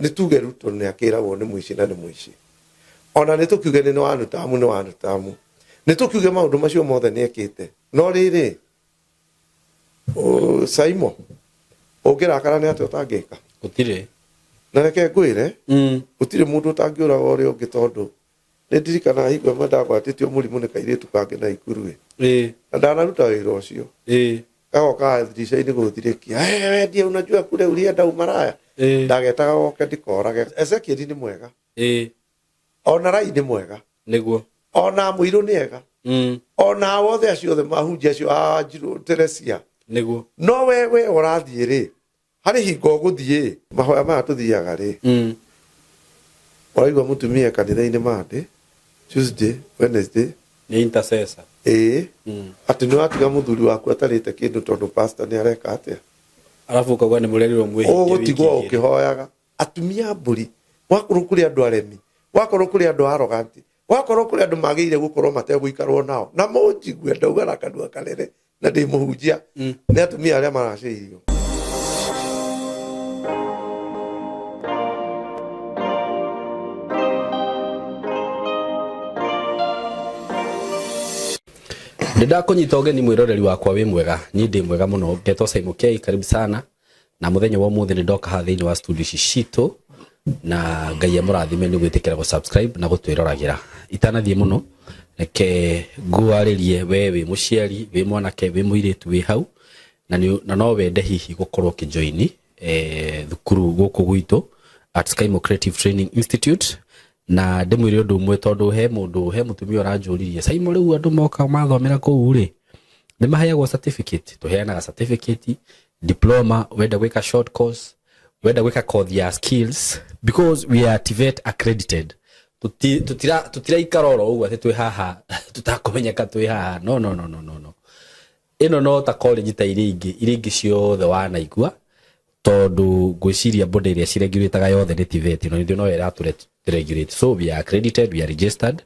Nĩ tuge Ruto nĩ akĩragwo nĩ mũici na nĩ mũici. Ona nĩ tũkiuge nĩ wanutamu nĩ wanutamu. Nĩ tũkiuge maũndũ macio mothe nĩ ekĩte. No rĩrĩ, Saimo, ũngĩrakara nĩ atĩa ũtangĩka? Gũtirĩ. Na reke ngwĩre, gũtirĩ mũndũ ũtangĩũraga ũrĩa ũngĩ tondũ nĩ ndirikanaga hingo ĩmwe ndagwatĩtio mũrimũ nĩ kairĩtu kangĩ na ikuru ĩ. Na ndanaruta wĩra ũcio. Gagoka ndirica-inĩ gũthirĩkia. Hey, we ndiye unajua kule ulienda umaraya. Ndagetaga goke ndikorage. Ezekiel nĩ mwega. Ona Rai nĩ mwega. Nĩguo. Ona Mũirũ nĩ ega. Ona othe acio othe mahunjia acio a Njirũ Teresia. Nĩguo. No we ũrathiĩ rĩ, harĩ hingo ũgũthiĩ mahoya maya tũthiaga rĩ, ũraigua mũtumia kanitha-inĩ Monday, Tuesday, Wednesday, Nĩ intercessor. Ĩĩ, atĩ nĩ watiga mũthuri waku atarĩte kĩndũ tondũ pastor nĩ areka atĩa? Arabu ũkauga nĩ mũrerirwo mwĩhinge wiki Ũgũtigwo igĩrĩ. ũkĩhoyaga. Atumia a mbũri, wakorwo kũrĩ andũ aremi, wakorwo kũrĩ andũ arrogant, wakorwo kũrĩ andũ magĩrĩire gũkorwo mategũikarwo nao, na mũnjigue ndauga na kanua kanene na ndĩ mũhunjia, nĩ atumia arĩa maracĩirio. Nĩ ndakũnyita ũgeni mwĩroreri wakwa, wĩ mwega? Niĩ ndĩ mwega mũno, ngetwo Simon K, karibu sana. Na mũthenya wa ũmũthĩ nĩ ndoka haha thĩinĩ wa studio ici citũ, na Ngai amũrathime nĩ gwĩtĩkĩra gũ subscribe na gũtwĩroragĩra. Itanathiĩ mũno, reke ngwarĩrie we wĩ mũciari, wĩ mwanake, wĩ mũirĩtu, wĩ hau na no wende hihi gũkorwo ũkĩjoini thukuru gũkũ gwitũ at Skymo Creative Training Institute. Na ndĩmwĩre ũndũ ũmwe, tondũ he mũndũ, he mũtumia ũranjũririe, Saimo, rĩu andũ moka mathomera kũu rĩ, nĩ maheagwo certificate? Tũheanaga certificate, diploma, wenda gwĩka short course, wenda gwĩka kothi ya skills, because we are TVET accredited. Tutiraikara oro ũguo atĩ twĩ haha tũtakũmenyeka twĩ haha. No, no, no, no, no, no, ĩno no ta college ta iria ingĩ, iria ingĩ ciothe wanaigua, tondũ ngwĩciria body ĩrĩa ciregulataga yothe nĩ TVET, no nithio no ĩratũregulate. So we are accredited, we are registered.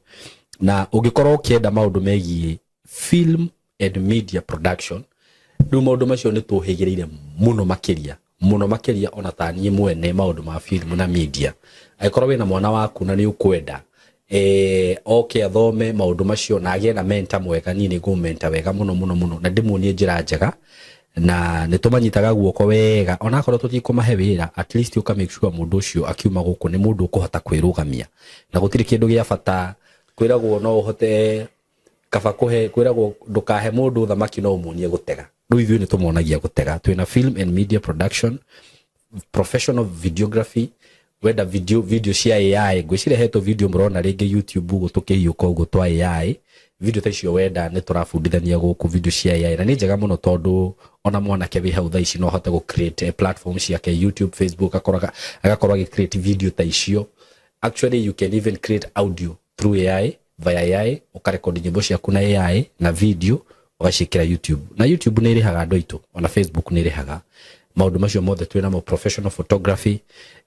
Na ũngĩkorwo ũkĩenda maũndũ megiĩ film and media production, rĩu maũndũ macio nĩ tũhĩgĩrĩire mũno makĩria, mũno makĩria, ona ta niĩ mwene maũndũ ma film na media. Angĩkorwo wĩna mwana waku na nĩ ũkwenda oke athome maũndũ macio na agĩe na mentor mwega, niĩ nĩ ngũmũmenta wega mũno mũno mũno na ndĩmuonie njĩra njega, na nĩ tũmanyitaga guoko wega. Ona akorwo tũtikũmahe wĩra, at least ũka make sure mũndũ ũcio akiuma gũkũ nĩ mũndũ ũkũhota kwĩrũgamia. Na gũtirĩ kĩndũ gĩa bata kwĩragwo no ũhote kaba kũhe, kwĩragwo ndũkahe mũndũ thamaki no ũmuonie gũtega. Rĩu ithuĩ nĩ tũmonagia gũtega. Twĩna film and media production, professional videography, wenda video cia AI. Ngwĩciria hetwo video mũrona rĩngĩ YouTube ũguo tũkĩhiũka ũguo twa AI. Video ta icio wenda nĩ tũrabundithania gũkũ video cia AI, na nĩ njega mũno tondũ ona mwanake wĩ hau thaa ici no ahote gũ create platform ciake, YouTube, Facebook, agakorwo agĩ create video ta icio. Actually, you can even create audio through AI, via AI, ũkarekodi nyĩmbo ciaku na AI na video ũgaciĩkĩra YouTube. Na YouTube nĩ ĩrĩhaga andũ aitũ, ona Facebook nĩ ĩrĩhaga. Maũndũ macio mothe twĩ namo, professional photography,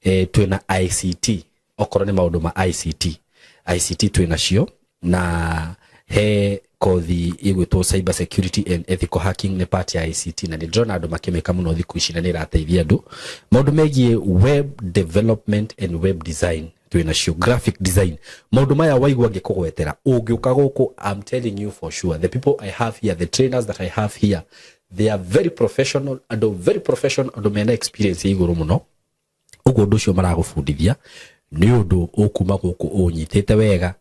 twĩna ICT. Okorwo nĩ maũndũ ma ICT, ICT twĩ nacio, na he kothi ĩgwĩtwo cyber security and ethical hacking, nĩ part ya ICT, na nĩ ndĩrona andũ makĩmĩka mũno thikũ ici na nĩ ĩrateithia andũ. Maũndũ megiĩ web development and web design twĩ nacio, graphic design. Maũndũ maya waigua ngĩkũgwetera, ũngĩũka gũkũ, I'm telling you for sure, the people I have here, the trainers that I have here, they are very professional, andũ very professional, andũ mena experience ya igũrũ mũno. Ũguo ũndũ ũcio maragũbundithia nĩ ũndũ ũkuma gũkũ ũnyitĩte wega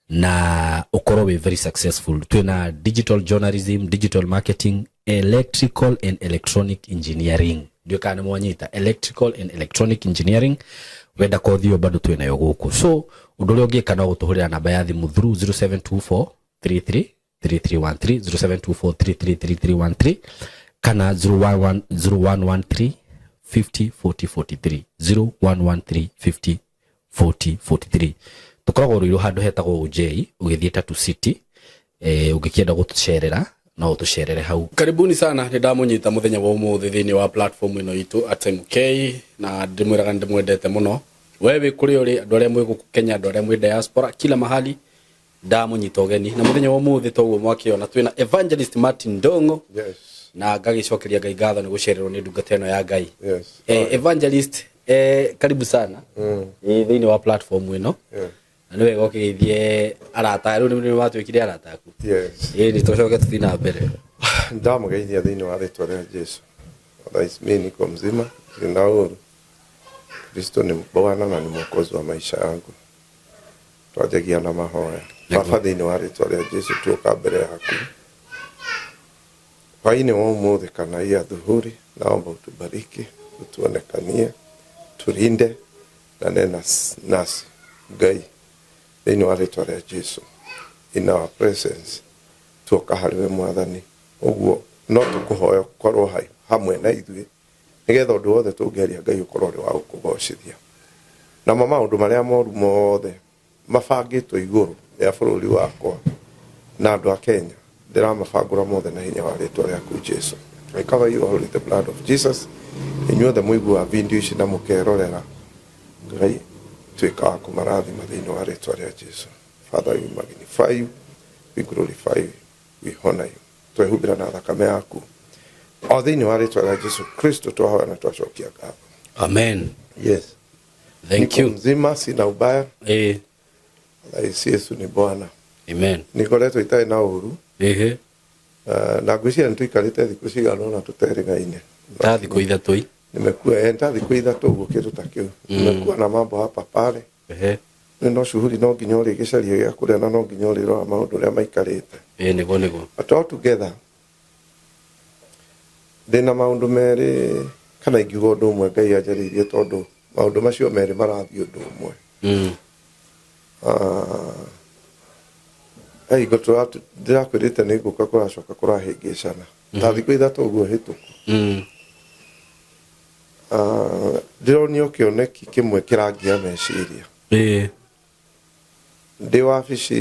na ũkorwo wĩ very successful. Twĩna digital journalism, digital marketing, electrical and electronic engineering. Ndiũĩ kana nĩ mwanyita electrical and electronic engineering. Wenda kothi ĩyo bado twĩnayo gũkũ. So ũndũ ũrĩa ũngĩka no gũtũhũrĩra namba ya thimũ through 0724 33 3313, 0724 333313, kana 011 0113 50 40 43, 0113 50 40 43. Tũkoragwo Rũirũ handũ hetagwo Ũnjei ũgĩthiĩ Tatu City. Ũngĩkĩenda gũtũcerera no ũtũcerere hau. Karibuni sana, nĩ ndamũnyita mũthenya wa ũmũthĩ thĩinĩ wa platform ĩno itũ at MK, na ndĩmwĩraga nĩ ndĩmwendete mũno. We wĩ kũrĩa ũrĩ, andũ arĩa mwĩ gũkũ Kenya, andũ arĩa mwĩ diaspora, kila mahali ndamũnyita ũgeni. Na mũthenya wa ũmũthĩ toguo mwakĩona twĩna Evangelist Martin Ndong'o. Yes. Na ngagĩcokeria Ngai ngatho nĩ gũcererwo nĩ ndungata ĩno ya Ngai. Yes. Evangelist, Karibu sana thĩinĩ wa platform ĩno. Na nĩ wega ũkĩgeithie arata rĩu nĩ matuĩkire arata aku. Yes. Ĩĩ, nĩ tũcoke tũthiĩ na mbere. Ndamũgeithia thĩinĩ wa rĩtwa rĩa Jesu. Otherwise mimi niko mzima, sina uru. Kristo ni Bwana na ni Mwokozi wa maisha yangu. Twanjagia na mahoya. Baba, thĩinĩ wa rĩtwa rĩa Jesu tuoka mbere yaku hwainĩ wa ũmũthĩ kana hii adhuhuri, naomba utubariki, utuonekanie, tulinde na nena nasi Ngai thĩinĩ wa rĩtwa rĩa Jesu. In our presence tuoka harĩ we Mwathani, ũguo no tũkũhoya ũkorwo hamwe na ithuĩ nĩgetha ũndũ wothe tũngĩaria Ngai ũkorwo ũrĩ wa gũkũgocithia. Namo maũndũ marĩa moru mothe mabangĩtwo igũrũ rĩa bũrũri wakwa na andũ a Kenya ndĩramabangũra mothe na hinya wa rĩtwa rĩaku Jesu. I cover you all with the blood of Jesus. Inyuothe mũiguaga video ici na mũkerorera, Ngai tuĩka wa kũmarathima thĩinĩ wa rĩtwa rĩa Jesu. Father, we magnify you, we glorify you, we honor you. Twehumbĩra na thakame yaku o thĩinĩ wa rĩtwa rĩa Jesu Kristo twahoya na twacokia ngatho. Amen. Yes. Thank Niko you. mzima, sina ubaya. Rais Yesu ni Bwana. Amen. Nikoretwo itarĩ na ũru. Na ngwĩciria nĩ tũikarĩte thikũ cigana ũna tũterĩgaine. Ta thikũ ithatũ i. Nimekuwa ta thikũ ithatũ ũguo kĩndũ ta kĩu. Nimekuwa na mambo hapa pale. Nĩ no shughuli no nginya ũrĩgĩcaria gĩa kũrĩa na no nginya ũrĩrora maũndũ ũrĩa maikarĩte. Nĩguo nĩguo. But all together ndĩna maũndũ merĩ kana ingiuga ũndũ ũmwe Ngai anjarĩirie tondũ maũndũ macio merĩ marathiĩ ũndũ ũmwe. Hingo ndĩrakwĩrĩte nĩ ngũka kũracoka kũrahĩngĩcana ta thikũ ithatũ ũguo hĩtũku. Ndĩronio kĩoneki kĩmwe kĩrangia meciria. Ndĩ wabici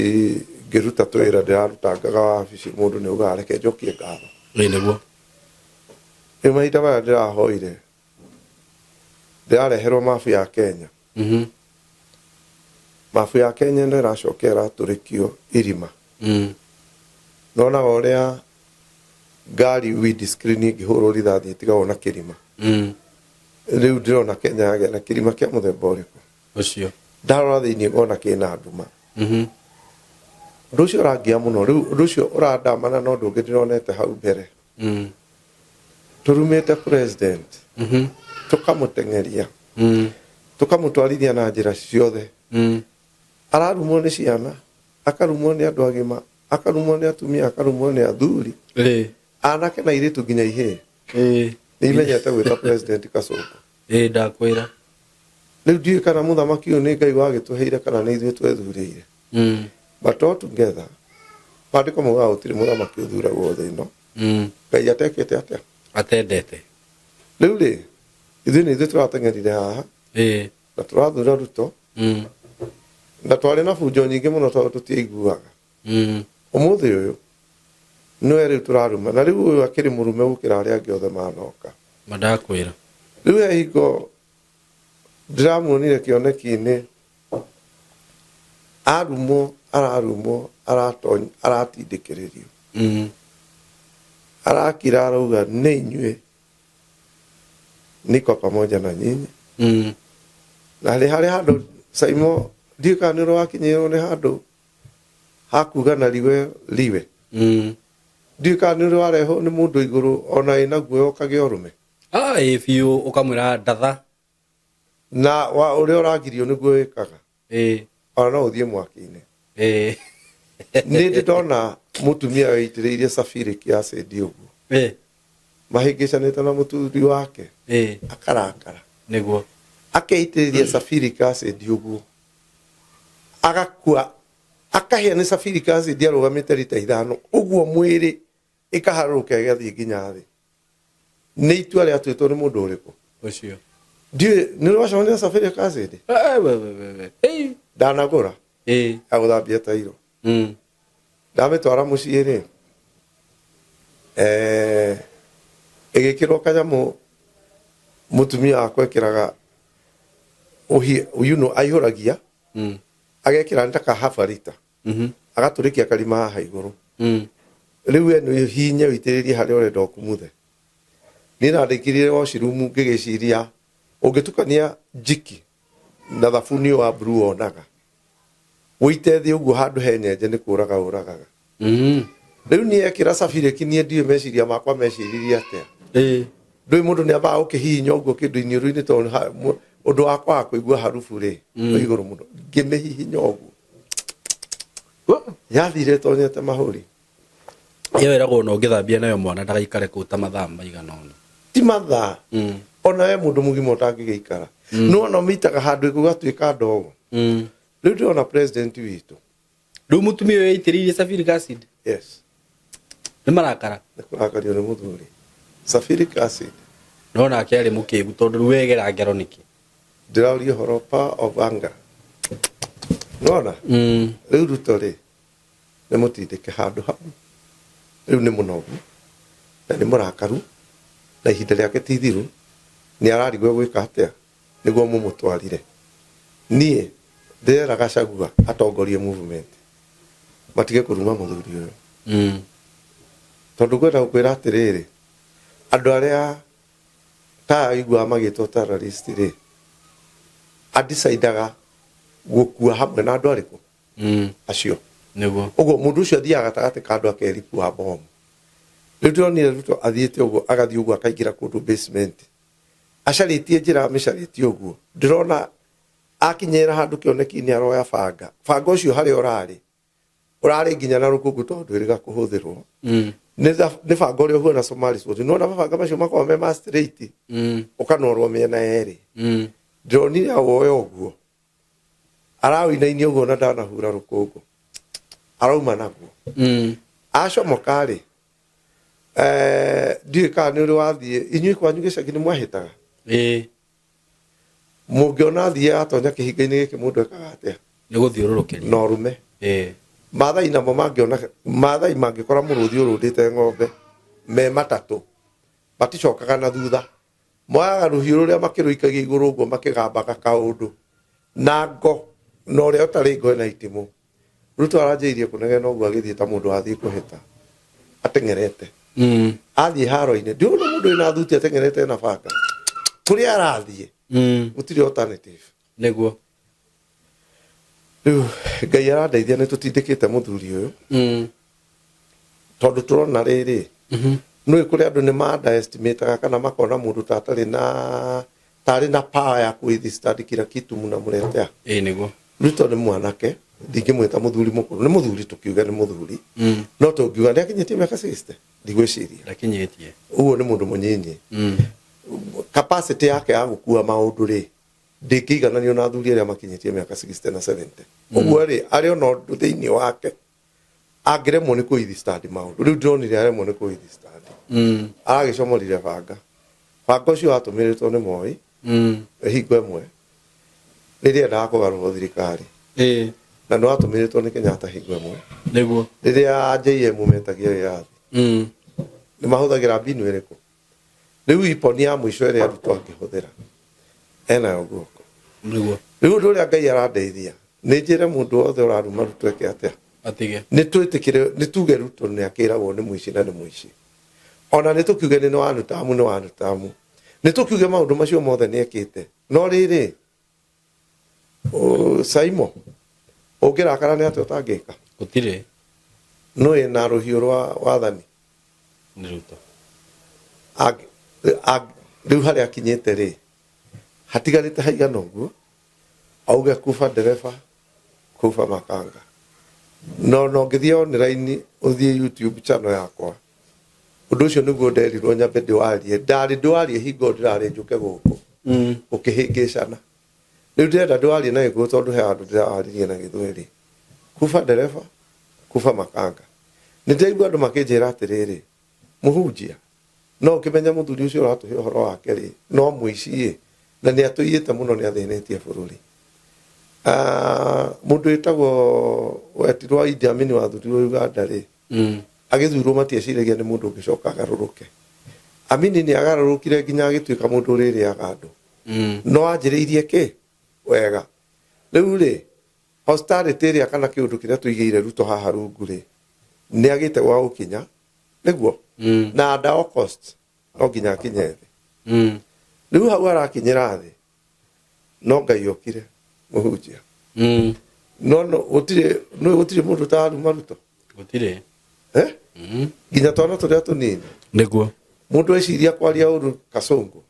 ngĩruta twĩra ndĩrarutangaga wabici mũndũ nĩ augaga reke njokie ngatho. Nĩguo. Rĩu mahinda maya ndĩrahoire ndĩrareherwo mabu ya Kenya. Mabu ya Kenya ĩno ĩracoka ĩratũrĩkio irima. Nonaga ũrĩa ngari windscreen ĩngĩhũrwo rithathi ĩtigagwo na kĩrima. Rĩu ndĩrona Kenya yagĩa na kĩrima kĩa mũthemba ũrĩkũ. Ũcio. Ndarora thĩinĩ ngona kĩna nduma. Ũndũ ũcio ũrangia mũno. Rĩu ũndũ ũcio ũrandamana na ũndũ ũngĩ ndĩronete hau mbere. Tũrumĩte president. Tũkamũteng'eria. Tũkamũtwarithia na njĩra ciothe. Ararumwo nĩ ciana, akarumwo nĩ andũ agima, akarumwo nĩ atumia, akarumwo nĩ athuri. Anake na airĩtu nginya ihĩĩ. Nĩ imenyete gwĩta president Kasongo. Ndakwĩra. Rĩu ndiũĩ kana mũthamaki ũyũ nĩ Ngai wagĩtũheire kana nĩ ithuĩ twethurĩire. But all together, maandĩko maugaga gũtirĩ mũthamaki ũthuragwo thĩ ĩno. Ngai atekĩte atĩa? Atendete. Rĩu rĩ, ithuĩ nĩ ithuĩ tũrateng'erire haha. Na tũrathura Ruto. Na twarĩ na bunjo nyingĩ mũno tondũ tũtiaiguaga. Ũmũthĩ ũyũ nĩwe rĩu tũraruma. Na rĩu ũyũ akĩrĩ mũrume gũkĩra arĩa angĩ othe manoka. Mandakwĩra. Rĩu he hingo ndĩramuonire kĩoneki-inĩ arumwo ararumwo aratindĩkĩrĩrio. Arakira arauga nĩ inyuĩ niko pamoja na nyinyi. Na nĩ harĩ handũ Saimo ndiũĩ kana nĩ ũrakinyĩrwo nĩ handũ hakuga na riwe riwe. Ndiũĩ kana nĩ ũrarehwo nĩ mũndũ igũrũ ona ĩna guoya ũkagĩa ũrũme. Ĩ biũ ũkamwĩra ndatha. Na wa ũrĩa ũragirio nĩguo wĩkaga. Ona no ũthiĩ mwaki-inĩ. Nĩ ndĩ ndona mũtumia wĩitĩrĩirie sulfuric acid ũguo. Mahĩngĩcanĩte na mũthuri wake. Akarakara. Nĩguo. Akeitĩrĩria sulfuric acid ũguo. Agakua. Akahĩa nĩ sulfuric acid arũgamĩte rita ithano. Ũguo mwĩrĩ ĩkaharũrũka ĩgathiĩ nginya thĩ. Nĩ itua rĩatuĩtwo nĩ mũndũ ũrĩkũ? Ũcio. Ndiũĩ, nĩ ũracemania na sulfuric acid? We. Ndanagũra. Ya gũthambia tairo. Ndamĩtwara mũciĩ rĩ, ĩgĩkĩrwo kanyamũ mũtumia wakwa ekĩraga you know, aihũragia. Agekĩra nĩ ta ka half a liter. Agatũrĩkia karima haha igũrũ. Rĩu we nĩ ũhihinye ũitĩrĩrie harĩa ũrenda ũkumuthe. Niĩ nandĩkirire washroom ngĩgĩciria Ũngĩtukania njiki na thabuni ũyũ wa blue wonaga wũite thĩ ũguo handũ he nyenje nĩ kũraga ũragaga. Rĩu niĩ ekĩra cabirĩki niĩ ndiũĩ meciria makwa meciririe atĩa. Ndũĩ mũndũ nĩ ambaga gũkĩhihinya ũguo kĩndũ iniũrũ-inĩ tondũ ũndũ wa kwaga kũigua harubu rĩ wĩ igũrũ mũno. Ngĩmĩhihinya ũguo yathire ĩtonyete mahũri. Ĩyo ĩragwo ona ũngĩthambia nayo mwana ndagaikare kũu ta mathaa maigana ũna. Ti mathaa. Ona we mũndũ mũgima ũtangĩgĩikara. Nĩwona ũmĩitaga handũ ĩgũgatuĩka ndogo. Rĩu ndĩrona president witũ. Rĩu mũtumia ũyũ aitĩrĩirie sulfuric acid. Yes. Nĩ marakara. Nĩ kũrakario nĩ mũthuri. Sulfuric acid. No nake arĩ mũkĩgu tondũ rĩu wegera ngero nĩkĩ? Ndĩraũria ũhoro power of anger. Nĩwona? Rĩu Ruto rĩ nĩ mũtindĩke handũ hau. Rĩu nĩ mũnogu na nĩ mũrakaru na ihinda rĩake ti ithiru, nĩ ararigwo egwĩka atĩa nĩguo mũmũtwarire. Niĩ ndĩrera Gachagua atongorie movement matige kũruma mũthuri ũyũ. Tondũ ngwenda gũkwĩra atĩrĩrĩ, andũ arĩa ta aiguaga magĩtwo terrorist rĩ, adecidaga gũkua hamwe na andũ arĩkũ? Acio. Nĩguo. Ũguo mũndũ ũcio athiaga gatagatĩ ka andũ akeripua bomu. Rĩu ndĩronire Ruto athiĩte ũguo, agathiĩ ũguo akaingĩra kũndũ basement. Acarĩtie njĩra amĩcarĩtie ũguo. Ndĩrona akinyĩra handũ kĩoneki-inĩ aroya banga. Banga ũcio harĩa ũrarĩ, ũrarĩ nginya na rũkũngũ tondũ ndwĩrĩga kũhũthĩrwo. Nĩ banga ũrĩa ũhuana Somali sword. Nĩwona mabanga macio makoragwo me ma straight, ũkanorwo mĩena yerĩ. Ndĩronire awoya ũguo. Arawĩinainia ũguo na ndanahura rũkũngũ. Arauma naguo. Acomoka rĩ, ndiũĩ kana nĩ ũrĩ wathiĩ, inyuĩ kwanyu gĩcagi nĩ mwahĩtaga? Ĩĩ. Mũngĩona thiĩ atonya kĩhinga-inĩ gĩkĩ mũndũ ekaga atĩa? Nĩ gũthiũrũrũkĩria. Na ũrume. Ĩĩ. Maathai namo mangĩona, Maathai mangĩkora mũrũthi ũrũndĩte ng'ombe me matatũ, maticokaga na thutha. Moyaga rũhiũ rũrĩa makĩrũikagia igũrũ ũguo makĩgambaga kaũndũ na ngo, na ũrĩa ũtarĩ ngo ena itimũ. Ruto aranjĩrĩirie kũnegena ũguo agĩthiĩ ta mũndũ wathiĩ kũhĩta ateng'erete. Athiĩ haro-inĩ, ndiũĩ mũndũ wĩna thuti ateng'erete na banga. Kũrĩa arathiĩ, gũtirĩ alternative. Nĩguo. Rĩu Ngai arandeithia nĩ tũtindĩkĩte mũthuri ũyũ. Tondũ tũrona rĩrĩ, nĩũĩ kũrĩ andũ nĩ ma underestimataga kana makona mũndũ ta atarĩ na tarĩ na power ya kũ-withstand kila kitu mnamletea. Ĩĩ nĩguo. Ruto nĩ mwanake, ndingĩmwĩta mũthuri mũkũrũ, nĩ mũthuri tũkiuge nĩ mũthuri. No tũngiuga nĩ akinyĩtie mĩaka 60, ndigwĩciria. Ndakinyĩtie. Ũguo nĩ mũndũ mũnyinyi. Capacity yake ya gũkua maũndũ rĩ, ndĩngĩigananio na athuri arĩa makinyĩtie mĩaka 60 na 70. Ũguo rĩ, arĩ ona ũndũ thĩinĩ wake angĩremwo nĩ kũ-withstand maũndũ. Rĩu ndĩronire aremwo nĩ kũ-withstand. Aragĩcomorire banga. Banga ũcio watũmĩrĩtwo nĩ Moi hingo ĩmwe rĩrĩa endaga kũgarũrwo thirikari. Na nĩ watũmĩrĩtwo nĩ Kenyatta hingo ĩmwe. Nĩguo. Rĩrĩa JM metagia wĩyathi. Nĩ mahũthagĩra mbinu ĩrĩkũ? Rĩu iponi ya mũico ĩrĩa Ruto angĩhũthĩra enayo guoko. Nĩguo. Rĩu ũndũ ũrĩa Ngai arandeithia nĩ njĩre mũndũ wothe ũraruma Ruto eke atĩa? Atige. Nĩ twĩtĩkĩre, nĩ tuge Ruto nĩ akĩragwo nĩ mũici na nĩ mũici. Ona nĩ tũkiuge nĩ wanutamu nĩ wanutamu. Nĩ tũkiuge maũndũ macio mothe nĩ ekĩte. No rĩrĩ, Saimo, ũngĩrakara nĩ atĩa ũtangĩka? Gũtirĩ. Nũ wĩna rũhiũ rwa wathani? Nĩ Ruto. Rĩu harĩa akinyĩte rĩ, hatigarĩte haigana ũguo, auge kuba ndereba, kuba makanga. No no ngĩthiĩ online ũthiĩ YouTube channel yakwa. Ũndũ ũcio nĩguo nderirwo nyambe ndĩwarie. Ndarĩ ndĩwarie hingo ndĩrarĩ njũke gũkũ. Ũkĩhĩngĩcana. Rĩu ndĩrenda ndĩwarie na Gĩkũyũ tondũ he handũ ndĩrawaririe na Gĩthweri. Kuba ndereba, kuba makanga. Nĩ ndĩraigua andũ makĩnjĩra atĩrĩrĩ, mũhunjia, no ũkĩmenya mũthuri ũcio ũratũhe ũhoro wake rĩ, no mũici ĩ, na nĩ atũiyĩte mũno, nĩ athĩnĩtie bũrũri. Mũndũ wĩtagwo wetirwo Idi Amin wathurirwo Uganda rĩ, agĩthurwo matieciragia nĩ mũndũ ũngĩcoka agarũrũke. Amini nĩ agarũrũkire nginya agĩtuĩka mũndũ ũrĩrĩaga andũ. No anjĩrĩirie kĩ? Wega. Rĩu rĩ, hostility ĩrĩa kana kĩũndũ kĩrĩa tũigĩire Ruto haha rungu rĩ, nĩ agĩte gwa gũkinya, nĩguo? Na at all cost, no nginya akinye thĩ. Rĩu hau arakinyĩra thĩ no Ngai okire mũhunjia. No no gũtirĩ, nĩ gũtirĩ mũndũ ũtararuma Ruto. Gũtirĩ. Eh? Nginya twana tũrĩa tũnini. Nĩguo. Mũndũ eciria kwaria ũru Kasongo.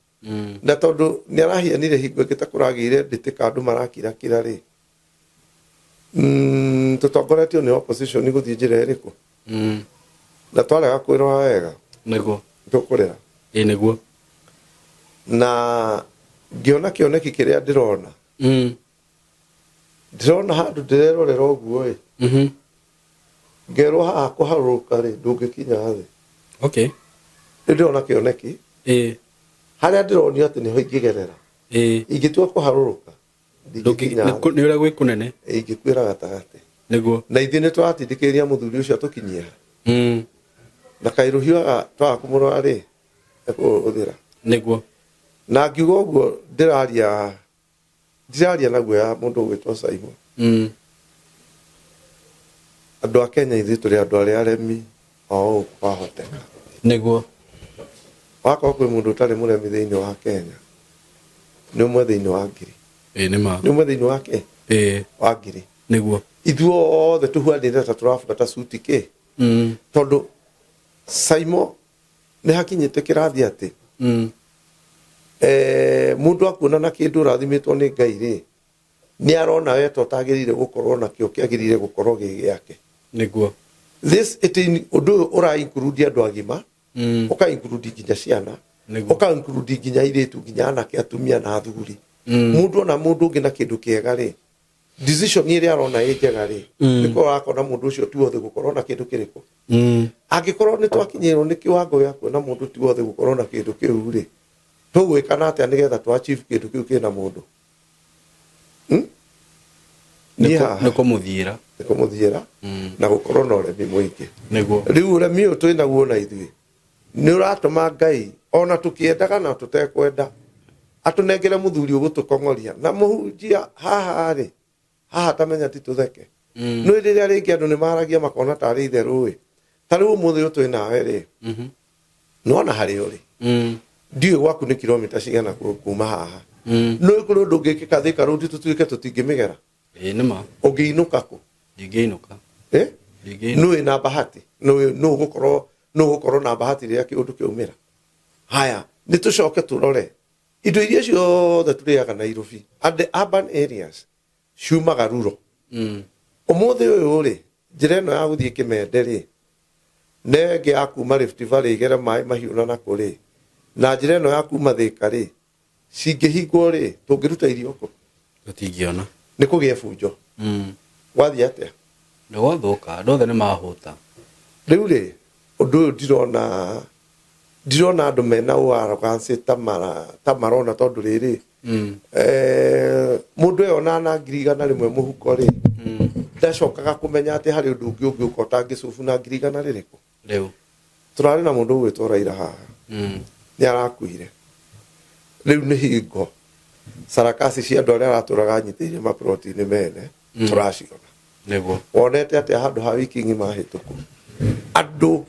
Na tondũ nĩ arahianire hingo ĩngĩ ta kũragĩire mbĩtĩka andũ marakirakira rĩ. Tũtongoretio nĩ opposition gũthiĩ njĩra ĩrĩkũ? Na twarega kwĩrora wega. Nĩguo. Tũkũrĩra. Ĩ nĩguo. Na ngĩona kĩoneki kĩrĩa ndĩrona. Ndĩrona handũ ndĩrerorera ũguo ĩ. Ngerwo haha kũharũrũka rĩ ndũngĩkinya thĩ. Okay. Rĩu ndĩrona kĩoneki. Ĩ. Harĩa ndĩronio atĩ nĩho ingĩgerera. Ĩ. Ingĩtua kũharũrũka ndingĩkinya thĩ. Nĩ ũrĩa gwĩ kũnene. Ingĩkuĩra gatagatĩ. Nĩguo. Na ithuĩ nĩ tũratindĩkĩrĩria mũthuri ũcio atũkinyie ha. Na kaĩ rũhiũ twaga kũmũrora rĩ ekũhũthĩra. Nĩguo. Na ngiuga ũguo ndĩraria na guoya mũndũ ũgwĩtwo Simon. Andũ a Kenya ithuĩ tũrĩ andũ arĩa aremi o ũũ kwahoteka. Nĩguo. Wakorwo kwĩ mũndũ ũtarĩ mũremi thĩinĩ wa Kenya nĩ ũmwe thĩinĩ wa ngiri. Ĩ nĩ ma. Nĩ ũmwe thĩinĩ wa kĩ? Ĩ. Wa ngiri. Nĩguo. Ithuothe tũhuanĩte ta tũrabuata suti kĩ? Tondũ Simon nĩ hakinyĩte kĩrathi atĩ mũndũ akuona na kĩndũ ũrathimĩtwo nĩ Ngai rĩ, nĩ arona we ta ũtagĩrĩire gũkorwo nakĩo kĩagĩrĩire gũkorwo gĩ gĩake. Nĩguo. This it in ũndũ ũyũ ũra include andũ agima, ũka include nginya ciana, ũka include nginya airĩtu, nginya anake, atumia na athuri. Mũndũ ona mũndũ ũngĩ na kĩndũ kĩega rĩ, decision ĩrĩa arona ĩ njega rĩ, nĩkĩo ũrakona mũndũ ũcio ti wothe gũkorwo na kĩndũ kĩrĩkũ. Angĩkorwo nĩ twakinyĩrwo nĩ kĩwango gĩa kuona mũndũ ti wothe gũkorwo na kĩndũ kĩu rĩ, tũgwĩkana atĩa nĩgetha tũ achieve kĩndũ kĩu kĩna mũndũ? Niĩ haha Nĩ kũmũthiĩra. Nĩ kũmũthiĩra na gũkorwo na ũremi mũingĩ. Nĩguo. Rĩu ũremi ũyũ twĩ naguo na ithuĩ nĩ ũratũma Ngai ona tũkĩendaga na tũtekwenda atũnengere mũthuri ũgũtũkong'oria na mũhunjia haha rĩ, haha tamenya ti tũtheke. Nĩ rĩrĩa rĩngĩ andũ nĩ maragia makona tarĩ itherũ ĩ. Ta rĩu ũmũthĩ ũyũ twĩ nawe rĩ, nĩwona harĩa ũrĩ. Ndiũĩ gwaku nĩ kilomita cigana kuma haha. Nĩ kũrĩ ũndũ ũngĩkĩka Thika Road tũtuĩke tũtingĩmĩgera? Ĩ nĩ ma. Ũngĩinũka kũ? Ndingĩinũka. Eh? Ndingĩinũka. Nũĩ na bahati. Nũĩ, nũ ũgũkorwo, nũ ũgũkorwo na bahati rĩrĩa kĩũndũ kĩaumĩra. Haya, nĩ tũcoke tũrore indo iria ciothe tũrĩaga Nairobi and the urban areas ciumaga ruro. Ũmũthĩ ũyũ rĩ, njĩra ĩno ya gũthiĩ Kĩmende rĩ, na ĩngĩ ya kuma Rift Valley igere maĩ mahiũ na nakũ rĩ, na njĩra ĩno ya kuma Thika rĩ, cingĩhingwo rĩ, tũngĩruta irio kũ? Tũtingĩona. Nĩ kũgĩe bunjo. Gwathiĩ atĩa? Nĩ gwathũka, andũ othe nĩ mahũta. Rĩu rĩ, ũndũ ũyũ ndirona andũ mena arrogance ta marona tondũ rĩrĩ, mũndũ eyona na 100,000 mũhuko rĩ, ndacokaga kũmenya atĩ harĩ ũndũ ũngĩ ũngĩũka ũtangĩcubu na 100,000 rĩrĩkũ. Rĩu. Tũrarĩ na mũndũ ũgwĩtwo Raila haha. Nĩ arakuire. Rĩu nĩ hingo sarakasi cia andũ arĩa aratũraga anyitĩrĩire maploti-inĩ mene, tũraciona. Nĩguo. Wonete atĩa handũ ha wiki ng'ima hĩtũku. Andũ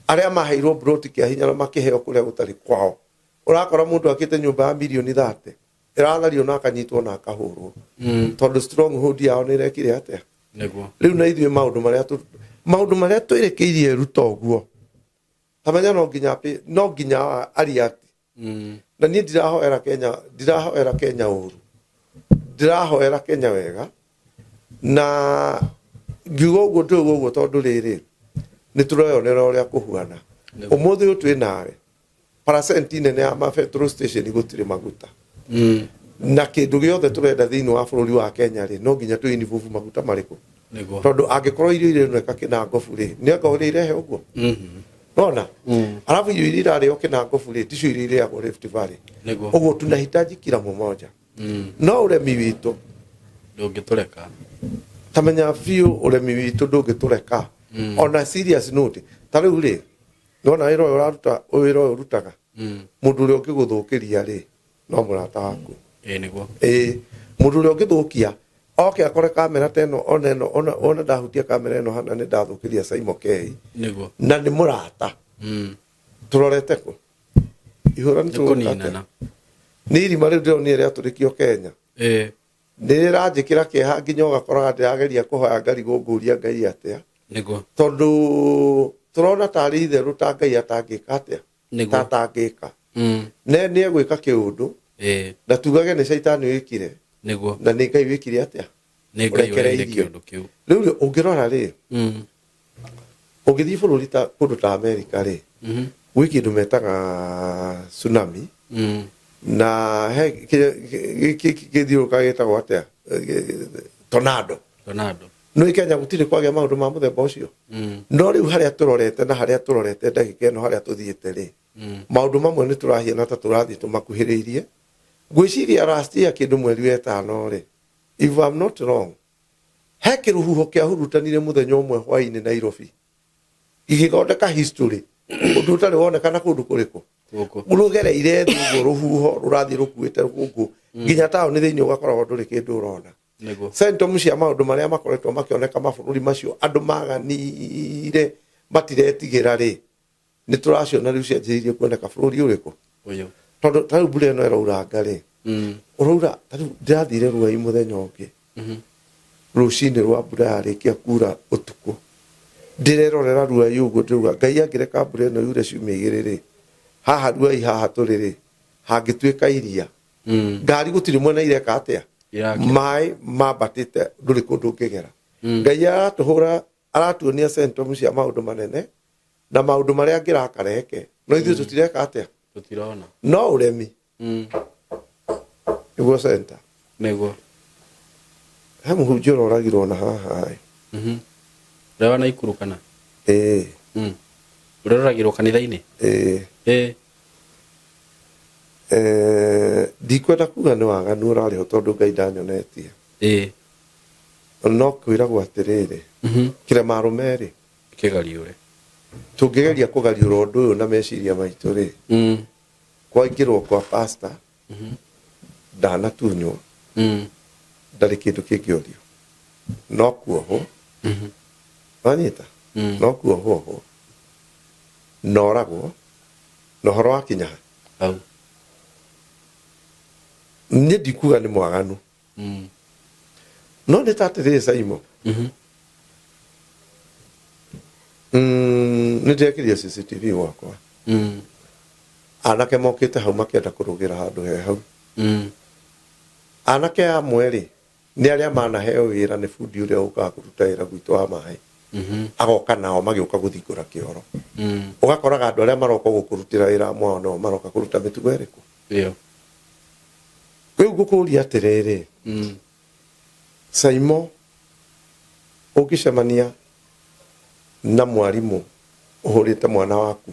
arĩa maheirwo ploti kĩa hinya na makĩheo kũrĩa gũtarĩ kwao. Ũrakora mũndũ akĩte nyũmba ya mirioni 30. Ĩrathario na akanyitwo na akahũrwo. Tondũ stronghold yao nĩ ĩrekire atĩa? Nĩguo. Rĩu na ithuĩ maũndũ marĩa twĩrĩkĩirie Ruto ũguo. Tamenya no nginya no nginya ariati. Na niĩ ndirahoera Kenya, ndirahoera Kenya ũru. Ndirahoera Kenya wega. Na ngiuga ũguo ndĩrauga ũguo tondũ rĩrĩ, nĩ tũreyonera ũrĩa kũhuana. Ũmũthĩ ũyũ twĩ nawe, percent nene ya ma petrol station gũtirĩ maguta. Na kĩndũ gĩothe tũrenda thĩinĩ wa bũrũri wa Kenya rĩ, no nginya tũ involve maguta marĩkũ? Nĩguo. Tondũ angĩkorwo irio ironeka Kĩnangobu rĩ, nĩ anga ũrĩa irehe ũguo? Nona? Alafu irio iria irarĩo Kĩnangobu rĩ, ticio iria irĩagwo Rift Valley. Nĩguo. Ũguo tunahitaji kila mmoja. No ũremi witũ ndũngĩtũreka. Tamenya biũ ũremi witũ ndũngĩtũreka. Ona serious note, ta rĩu rĩ, nona wĩra ũyũ ũraruta, wĩra ũyũ ũrutaga. Mũndũ ũrĩa ũngĩgũthũkĩria rĩ, no mũrata waku. Ĩĩ nĩguo. Ĩĩ, mũndũ ũrĩa ũngĩthũkia, oke akore kamera ta ĩno, ona ĩno, ona ndahutia kamera ĩno hana nĩ ndathũkĩria Simon K. Nĩguo. Na nĩ mũrata. Tũrorete kũ? Ihũra nĩ Nĩ tũgũka kũninana. atĩa? Nĩ irima rĩu ndĩronire rĩatũrĩkio Kenya. Nĩ rĩranjĩkĩra kĩeha nginya ũgakoraga ndĩrageria kũhoya ngarigwo ngũria Ngai atĩa. Nĩguo. Tondũ tũrona tarĩ itherũ ta Ngai atangĩka atĩa. Nĩguo. Ta atangĩka. Ne nĩ egwĩka kĩũndũ. Na tugage nĩ caitani wĩkire. Nĩguo. Na nĩ Ngai wĩkire atĩa. Nĩ Ngai ũreire Ũrekereirio. kĩũndũ kĩu. Rĩu rĩ ũngĩrora rĩ. Ũngĩthiĩ bũrũri ta kũndũ ta Amerika rĩ. Gwĩ kĩndũ metaga tsunami. Na he gĩthiũrũrũka gĩtagwo atĩa? Tornado. Tornado. Nĩ Kenya gũtirĩ kwagĩa maũndũ ma mũthemba ũcio. No rĩu harĩa tũrorete na harĩa tũrorete ndagĩka ĩno harĩa tũthiĩte rĩ. Maũndũ mamwe nĩ tũrahiana ta tũrathiĩ tũmakuhĩrĩirie. Ngwĩciria last year kĩndũ mweri wa ĩtano rĩ, if I'm not wrong, he kĩrũhuho kĩahurutanire mũthenya ũmwe hwaĩ-inĩ Nairobi. Gĩgĩthondeka history. Ũndũ ũtarĩ wonekana kũndũ kũrĩkũ. Gũkũ. Rũgereire thĩ ũguo rũhuho rũrathiĩ rũkuĩte rũkũngũ. Nginya taũni thĩinĩ ũgakoragwo ndũrĩ kĩndũ ũrona. Nĩguo. Symptoms cia maũndũ marĩa makoretwo makĩoneka mabũrũri macio andũ maganire matiretigĩra rĩ, nĩ tũraciona rĩu cianjĩrĩirie kuoneka bũrũri ũrĩkũ? Ũyũ. Tondũ ta rĩu mbura ĩno ĩrauranga rĩ, ũraura ta rĩu ndĩrathire Ruai mũthenya ũngĩ. Rũcinĩ rwa mbura yarĩkia kura ũtukũ. Ndĩrerorera Ruai ũguo ndĩrauga Ngai angĩreka mbura ĩno yure ciumia igĩrĩ rĩ, haha Ruai haha tũrĩ rĩ, hangĩtuĩka iria. Ngari gũtirĩ mwena ireka atĩa? Maĩ mambatĩte ndũrĩ kũndũ ũngĩgera. Ngai aratũhũra, aratuonia symptoms cia maũndũ manene na maũndũ marĩa angĩrakareke. No ithuĩ tũtireka atĩa? Tũtirona. No ũremi. Nĩguo center. Nĩguo. He mũhunjia ũroragirwo na haha ĩ. Ũrĩa wa Naikuru kana? Ĩĩ. Ũrĩa ũroragirwo kanitha-inĩ? Ĩĩ. Ndikwenda kuga nĩ waganu ũrarĩ ho tondũ Ngai ndanyonetie. No kwĩragwo atĩrĩrĩ, kĩrema arũme rĩ, Kĩgariũre. Tũngĩgeria kũgariũra ũndũ ũyũ na meciria maitũ rĩ, kwaingĩrwo kwa pastor, ndanatunywo, ndarĩ kĩndũ kĩngĩũrio. No kuohwo. Wanyita? No kuohwo ohwo. Na oragwo. Na ũhoro wakinya ha? Hau. Niĩ ndikuga nĩ mwaganu. No nĩ ta atĩrĩrĩ Saimo. Nĩ ndĩrekĩrire CCTV gwakwa. Anake mokĩte hau makĩenda kũrũgĩra handũ he hau. Anake amwe rĩ, nĩ arĩa manaheo wĩra nĩ bundi ũrĩa ũkaga kũruta wĩra gwitũ wa maĩ. Agoka nao magĩũka gũthingũra kĩoro. Ũgakoraga andũ arĩa maroka gũkũrutĩra wĩra amwe ao nĩo maroka kũruta mĩtugo ĩrĩkũ? Ĩyo. Rĩu ngũkũria atĩrĩrĩ, Saimo, ũngĩcemania na mwarimũ ũhũrĩte mwana waku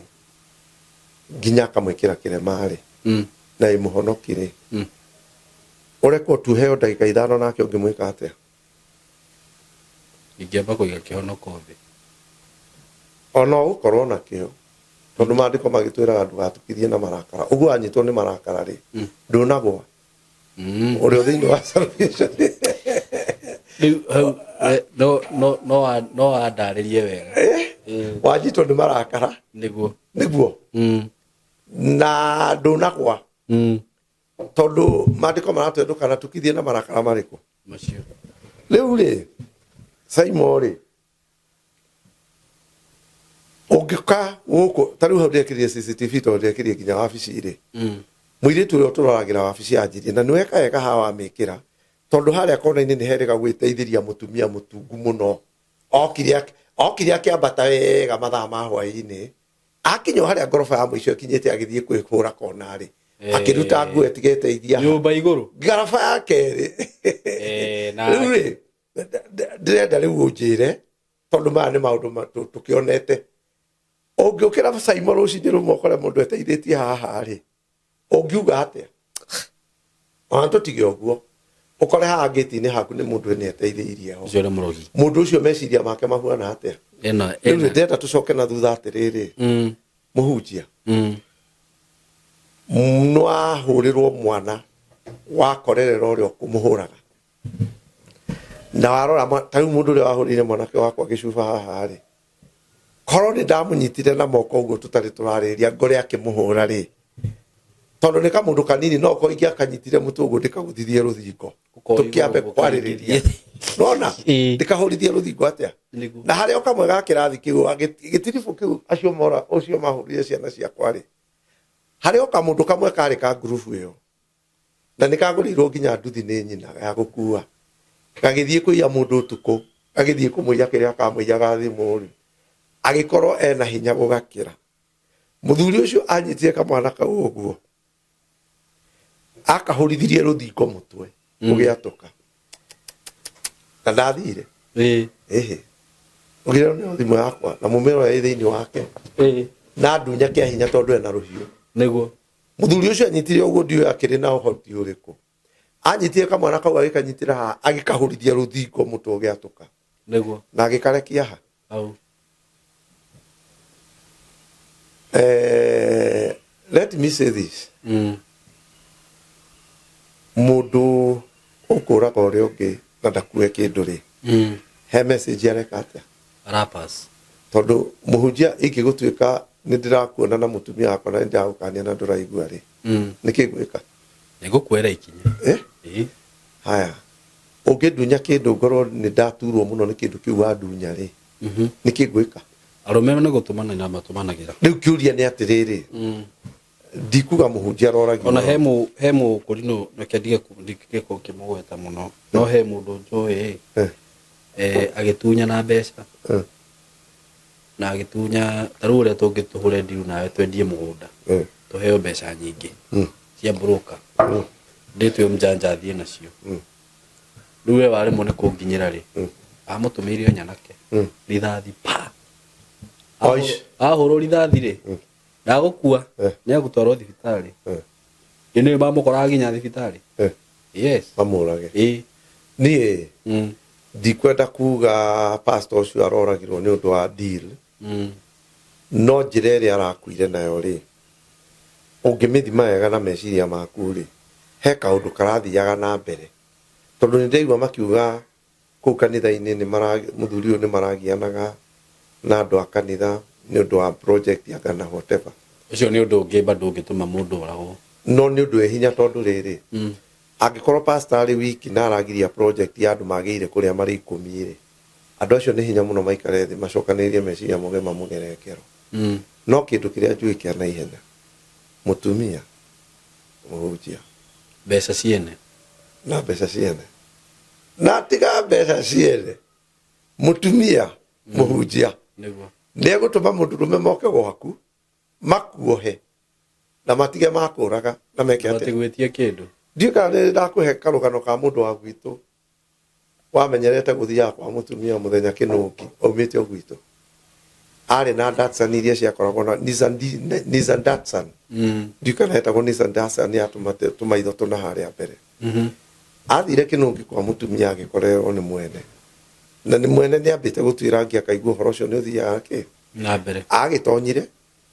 nginya akamwĩkĩra kĩrema rĩ, na ĩ mũhonoki rĩ, ũrekwo tu heo ndagĩka ithano nake ũngĩmwĩka atĩa? Ingĩamba kũiga kĩhonoko thĩ. Ona ũgũkorwo nakĩo, tondũ maandĩko magĩtwĩraga ndũgatukithie na marakara. Ũguo wanyitwo nĩ marakara rĩ, ndũnagwa. Ũrĩa thĩinĩ wa salvation. Rĩu hau, no wandarĩrie wega. Wanyitwo nĩ marakara. Nĩguo. Nĩguo. Na ndũnagwa. Tondũ maandĩko maratwĩra ndũkanatukithie na marakara marĩkũ? Macio. Rĩu rĩ, Saimo rĩ, ũngĩka gũkũ, ta rĩu hau ndekĩrire CCTV tondũ ndekĩrire nginya wabici rĩ. Mũirĩtu ũrĩa ũtũroragĩra wabici yanjirie, na nĩweka wega haha wamĩkĩra, tondũ harĩa kona-inĩ nĩ herĩga gwĩteithĩria mũtumia mũtungu mũno. Okire akĩambata wega mathaa ma hwaĩ-inĩ, akinya harĩa ngoroba ya mũico ĩkinyĩte agĩthiĩ kwĩhũra kona rĩ, akĩruta nguo ĩtigeteithia. Nyũmba igũrũ. Ngoroba ya kerĩ. Na Rĩu rĩ, ndĩrenda rĩu ũnjĩre, tondũ maya nĩ maũndũ tũkĩonete. Ũngĩũkĩra Saimo rũcinĩ rũmwe ũkore mũndũ eteithĩtie haha rĩ, ũngiuga atĩa? Ona tũtige ũguo. Ũkore haha ngĩti-inĩ haku nĩ mũndũ nĩ eteithĩirie ho. Ũcio nĩ mũrogi. Mũndũ ũcio meciria make mahuana atĩa? Rĩu ndĩrenda tũcoke na thutha atĩrĩrĩ. Mũhunjia. Nĩwahũrĩrwo mwana wakorerera ũrĩa ũkũmũhũraga. Na warora ta rĩu mũndũ ũrĩa wahũrĩire mwanake wakwa gĩcuba haha rĩ, korwo nĩ ndamũnyitire na moko ũguo tũtarĩ tũrarĩrĩria ngore akĩmũhũra rĩ, Tondũ nĩ kamũndũ kanini no ko ingĩakanyitire mũtwe ũguo ndĩkagũthithie rũthingo. Ũkoĩ Tũkĩambe igũrũ kwarĩrĩria. Nona Ĩĩ. ndĩkahũrithie rũthingo atĩa? Nĩguo. Na harĩ o kamwe ga kĩrathi kĩu gĩtiribũ kĩu acio mora ũcio mahũrire ciana ciakwa rĩ. Harĩ o kamũndũ kamwe karĩ ka ngurubu ĩyo. Na nĩ kagũrĩirwo nginya nduthi nĩ nyina ya gũkua. Gagĩthiĩ kũiya mũndũ ũtukũ, gagĩthiĩ kũmũiya kĩrĩa kamũiyaga thimũ rĩ. Agĩkorwo ena hinya gũgakĩra. Mũthuri ũcio anyitire kamwana kau ũguo. Akahũrithirie rũthingo mũtwe ũgĩatũka. Na ndathire. Ĩĩ. Ĩhĩ. Ũgĩrwo nĩ thimũ yakwa na mũmero ũrĩa ĩ thĩinĩ wake. Ĩĩ. Na ndunya kĩa hinya tondũ ena rũhiũ. Nĩguo. Mũthuri ũcio anyitire ũguo ndiũĩ akĩrĩ na ũhoti ũrĩkũ. Anyitire kamwana kau agĩkanyitĩra haha agĩkahũrithia rũthingo mũtwe ũgĩatũka. Nĩguo. Na agĩkarekia ha. Hau. Let me say this. Mũndũ ũkũraga ũrĩa ũngĩ na ndakue kĩndũ rĩ. He message areka atĩa? Arapass. Tondũ mũhunjia ingĩgũtuĩka nĩ ndĩrakuona na mũtumia wakwa na nĩ ndĩragũkania na ndũraigua rĩ. Nĩkĩ ngwĩka? Nĩngũkuoera ikinya. Eh? Ĩĩ. Haya. Ũngĩndunya kĩndũ ngorwo nĩ ndaturwo mũno nĩ kĩndũ kĩu wandunya rĩ. Nĩkĩ ngwĩka? Arũme nĩ gũtũmanĩra matũmanagĩra. Rĩu kĩũria nĩ atĩrĩrĩ. Ndikuga mũhunjia aroragio. Ona he mũ he mũkũrinũ reke ndige ndige kũmũgweta mũno. No he mũndũ njũĩ agĩtunyana mbeca. Na agĩtunya ta rĩu ũrĩa tũngĩtũhũre ndiru nawe twendie mũgũnda. Tũheo mbeca nyingĩ. Cia broker. Ndĩtue mjanja athiĩ nacio. Rĩu we waremwo nĩ kũnginyĩra rĩ. Amũtũmĩire o nyanake. Rithathi pa. Oish. Ahũrwo rithathi rĩ. Ndagũkua. Nĩ agũtwarwo thibitarĩ. Ĩ nĩ mamũkoraga nginya thibitarĩ. Yes. Mamũrage. Ĩ. Niĩ ndikwenda kuga pastor ũcio aroragirwo nĩ ũndũ wa deal. No njĩra ĩrĩa arakuire nayo rĩ, ũngĩmĩthima wega na meciria maku rĩ, he kaũndũ karathiaga na mbere. Tondũ nĩ ndaigua makiuga kũu kanitha-inĩ nĩ mara, mũthuri ũyũ nĩ maragianaga na andũ a kanitha nĩ ũndũ wa project ya kana whatever. Ũcio nĩ ũndũ ũngĩ bado ũngĩtũma mũndũ oragwo. No nĩ ũndũ wĩ hinya tondũ rĩrĩ, angĩkorwo pastor arĩ wiki na aragiria project ya andũ magĩire kũrĩa marĩ 10 rĩ, andũ acio nĩ hinya mũno maikare thĩ macokanĩrĩrie meciria moge mamũgere ngero. No kĩndũ kĩrĩa njũĩ kĩa naihenya, mũtumia mũhunjia. Mbeca ciene. Na mbeca ciene. Na tiga mbeca ciene, mũtumia mũhunjia. Nĩguo. Nĩ egũtũma mũndũrũme moke gwaku, makuohe, na matige makũraga, na meke atĩa? Matigwĩtie kĩndũ. Ndiũĩ kana nĩ ndakũhe karũgano ka mũndũ wa gwitũ wamenyerete gũthiaga kwa mũtumia mũthenya kĩnũngi aumĩte o gwitũ. Arĩ na Datsun iria ciakoragwo na Nissan D, Nissan Datsun. Ndiũĩ kana yetagwo Nissan Datsun ya tũmaitho tũna harĩa mbere. Athire kĩnũngi kwa mũtumia agĩkorerwo nĩ mwene. Na nĩ mwene nĩ ambĩte gũtuĩra ngi akaigua ũhoro ũcio nĩ ũthiaga kĩ? Na mbere. Agĩtonyire,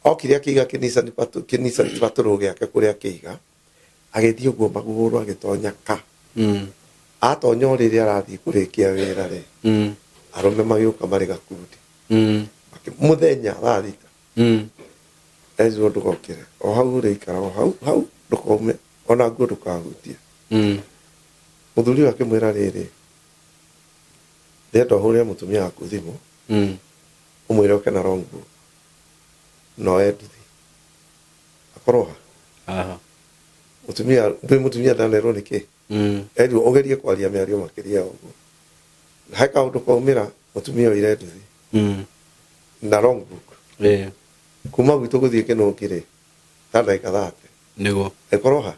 okire akĩiga kĩnisani kĩnisani patrol gĩake kũrĩa akĩiga, agĩthiĩ ũguo magũrũ agĩtonya ka. Atonya o rĩrĩa arathiĩ kũrĩkia wĩra rĩ, arũme magĩũka marĩ gakundi. Mũthenya thaa thita. Ezwo ndũgokĩre. O hau ũrĩikara, o hau, hau ndũkaume, ona nguo ndũkahutie. Mũthuri ũyũ akĩmwĩra rĩrĩ, ndĩrenda ũhũrĩre mũtumia waku thimũ, ũmwĩre oke na wrong book, na oe nduthi. Akorwo ha? Aha. Mũtumia, ndũĩ mũtumia ndanerwo nĩ kĩ? Erirwo ũgerie kwaria mĩario makĩria ya ũguo. He kaũndũ kaumĩra, mũtumia oire nduthi. Na wrong book. Kuma gwitũ gũthiĩ kĩnũngi rĩ, ta ndagĩka thate. Nĩguo. Ĩkorwo ha?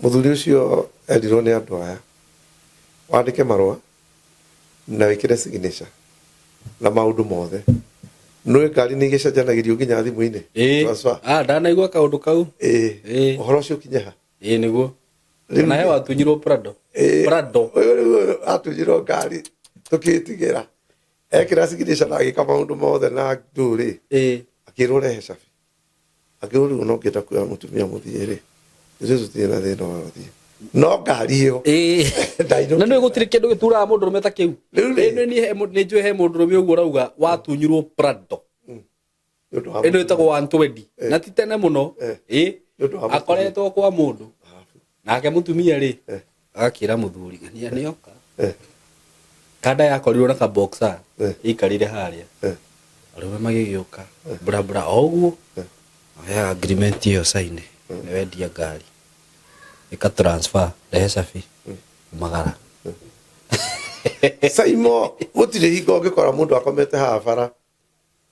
Mũthuri ũcio erirwo nĩ andũ aya, wandĩke marũa na wĩkĩre signature na maũndũ mothe. Nũĩ ngari nĩ igĩcenjanagĩrio nginya thimũ-inĩ? Transfer. Ndanaigua kaũndũ kau. Ũhoro ũcio ũkinye ha? Nĩguo. Na he watunyirwo Prado. Prado. Ũyũ rĩu atunyirwo ngari tũkĩtigĩra. Ekĩra signature na agĩka maũndũ mothe na ndũ rĩ. Akĩrwo rehe cabi. Akĩrwo rĩu no ngĩenda kuoya mũtumia mũthiĩ rĩ. Ithuĩ tũtirĩ na thĩna wa gũthiĩ. No ngari ĩyo. Ndainũkire. Na nĩ gũtirĩ kĩndũ gĩturaga mũndũrũme ta kĩu. Rĩu rĩ. Nĩ njũĩ he mũndũrũme ũguo ũrauga watunyirwo Prado. Nĩ ũndũ wa Ĩno ĩtagwo 120. Na ti tene mũno. Nĩ ũndũ wa mũtumia. Akoretwo kwa mũndũ. Nake mũtumia rĩ, agakĩra mũthuri ng'ania nĩoka. Kanda yakorirwo na kaboxa ĩikarire harĩa. Arũme magĩgĩũka burabura o ũguo. Oya agreement ĩyo caine nĩ wendia ngari. Ĩka transfer, rehe cabi, magara. Saimo gũtirĩ hingo ũngĩkora mũndũ akomete haha bara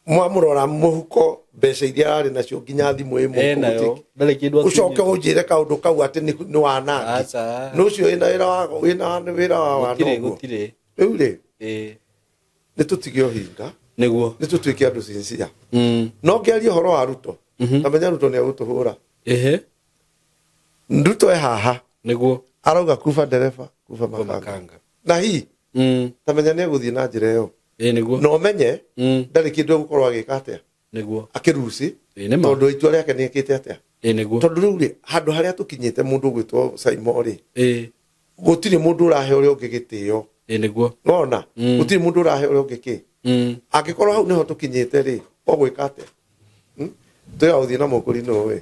mwamũrora mũhuko mbeca iria ararĩ nacio nginya thimũ ĩ mũhuko Enayo, gũtirĩ. ndarĩ kĩndũ ũcoke atunyĩte. ũnjĩre kaũndũ kau atĩ nĩ wanangi Aca. nĩ ũcio wĩna wĩra wa wĩna wĩra wa Gũtirĩ, wanongo gũtirĩ. rĩu rĩ nĩ tũtige ũhinga. Nĩguo. Nĩ tũtuĩke andũ sincere. No ngĩaria ũhoro wa Ruto, na menya Ruto nĩ egũtũhũra. Ruto e haha. Nĩguo. Arauga kuba ndereba kuba Kuba makanga. Makanga. Na hi ta menya nĩ egũthiĩ na njĩra ĩyo. Nĩguo. Na ũmenye ndarĩ kĩndũ egũkorwo agĩka atĩa. Nĩguo. Akĩruci. Nĩ ma. Tondũ itua rĩake nĩ ekĩte atĩa. Nĩguo. Tondũ rĩu rĩ, handũ harĩa tũkinyĩte mũndũ ũgwĩtwo Saimo rĩ, gũtirĩ mũndũ ũrahe ũrĩa ũngĩ gĩtĩo. Nĩguo. Nona gũtirĩ mũndũ ũrahe ũrĩa ũngĩ kĩ. Angĩkorwo hau nĩho tũkinyĩte rĩ, ũgwĩka atĩa? Twĩra gũthiĩ na mũkũri nũ ĩ.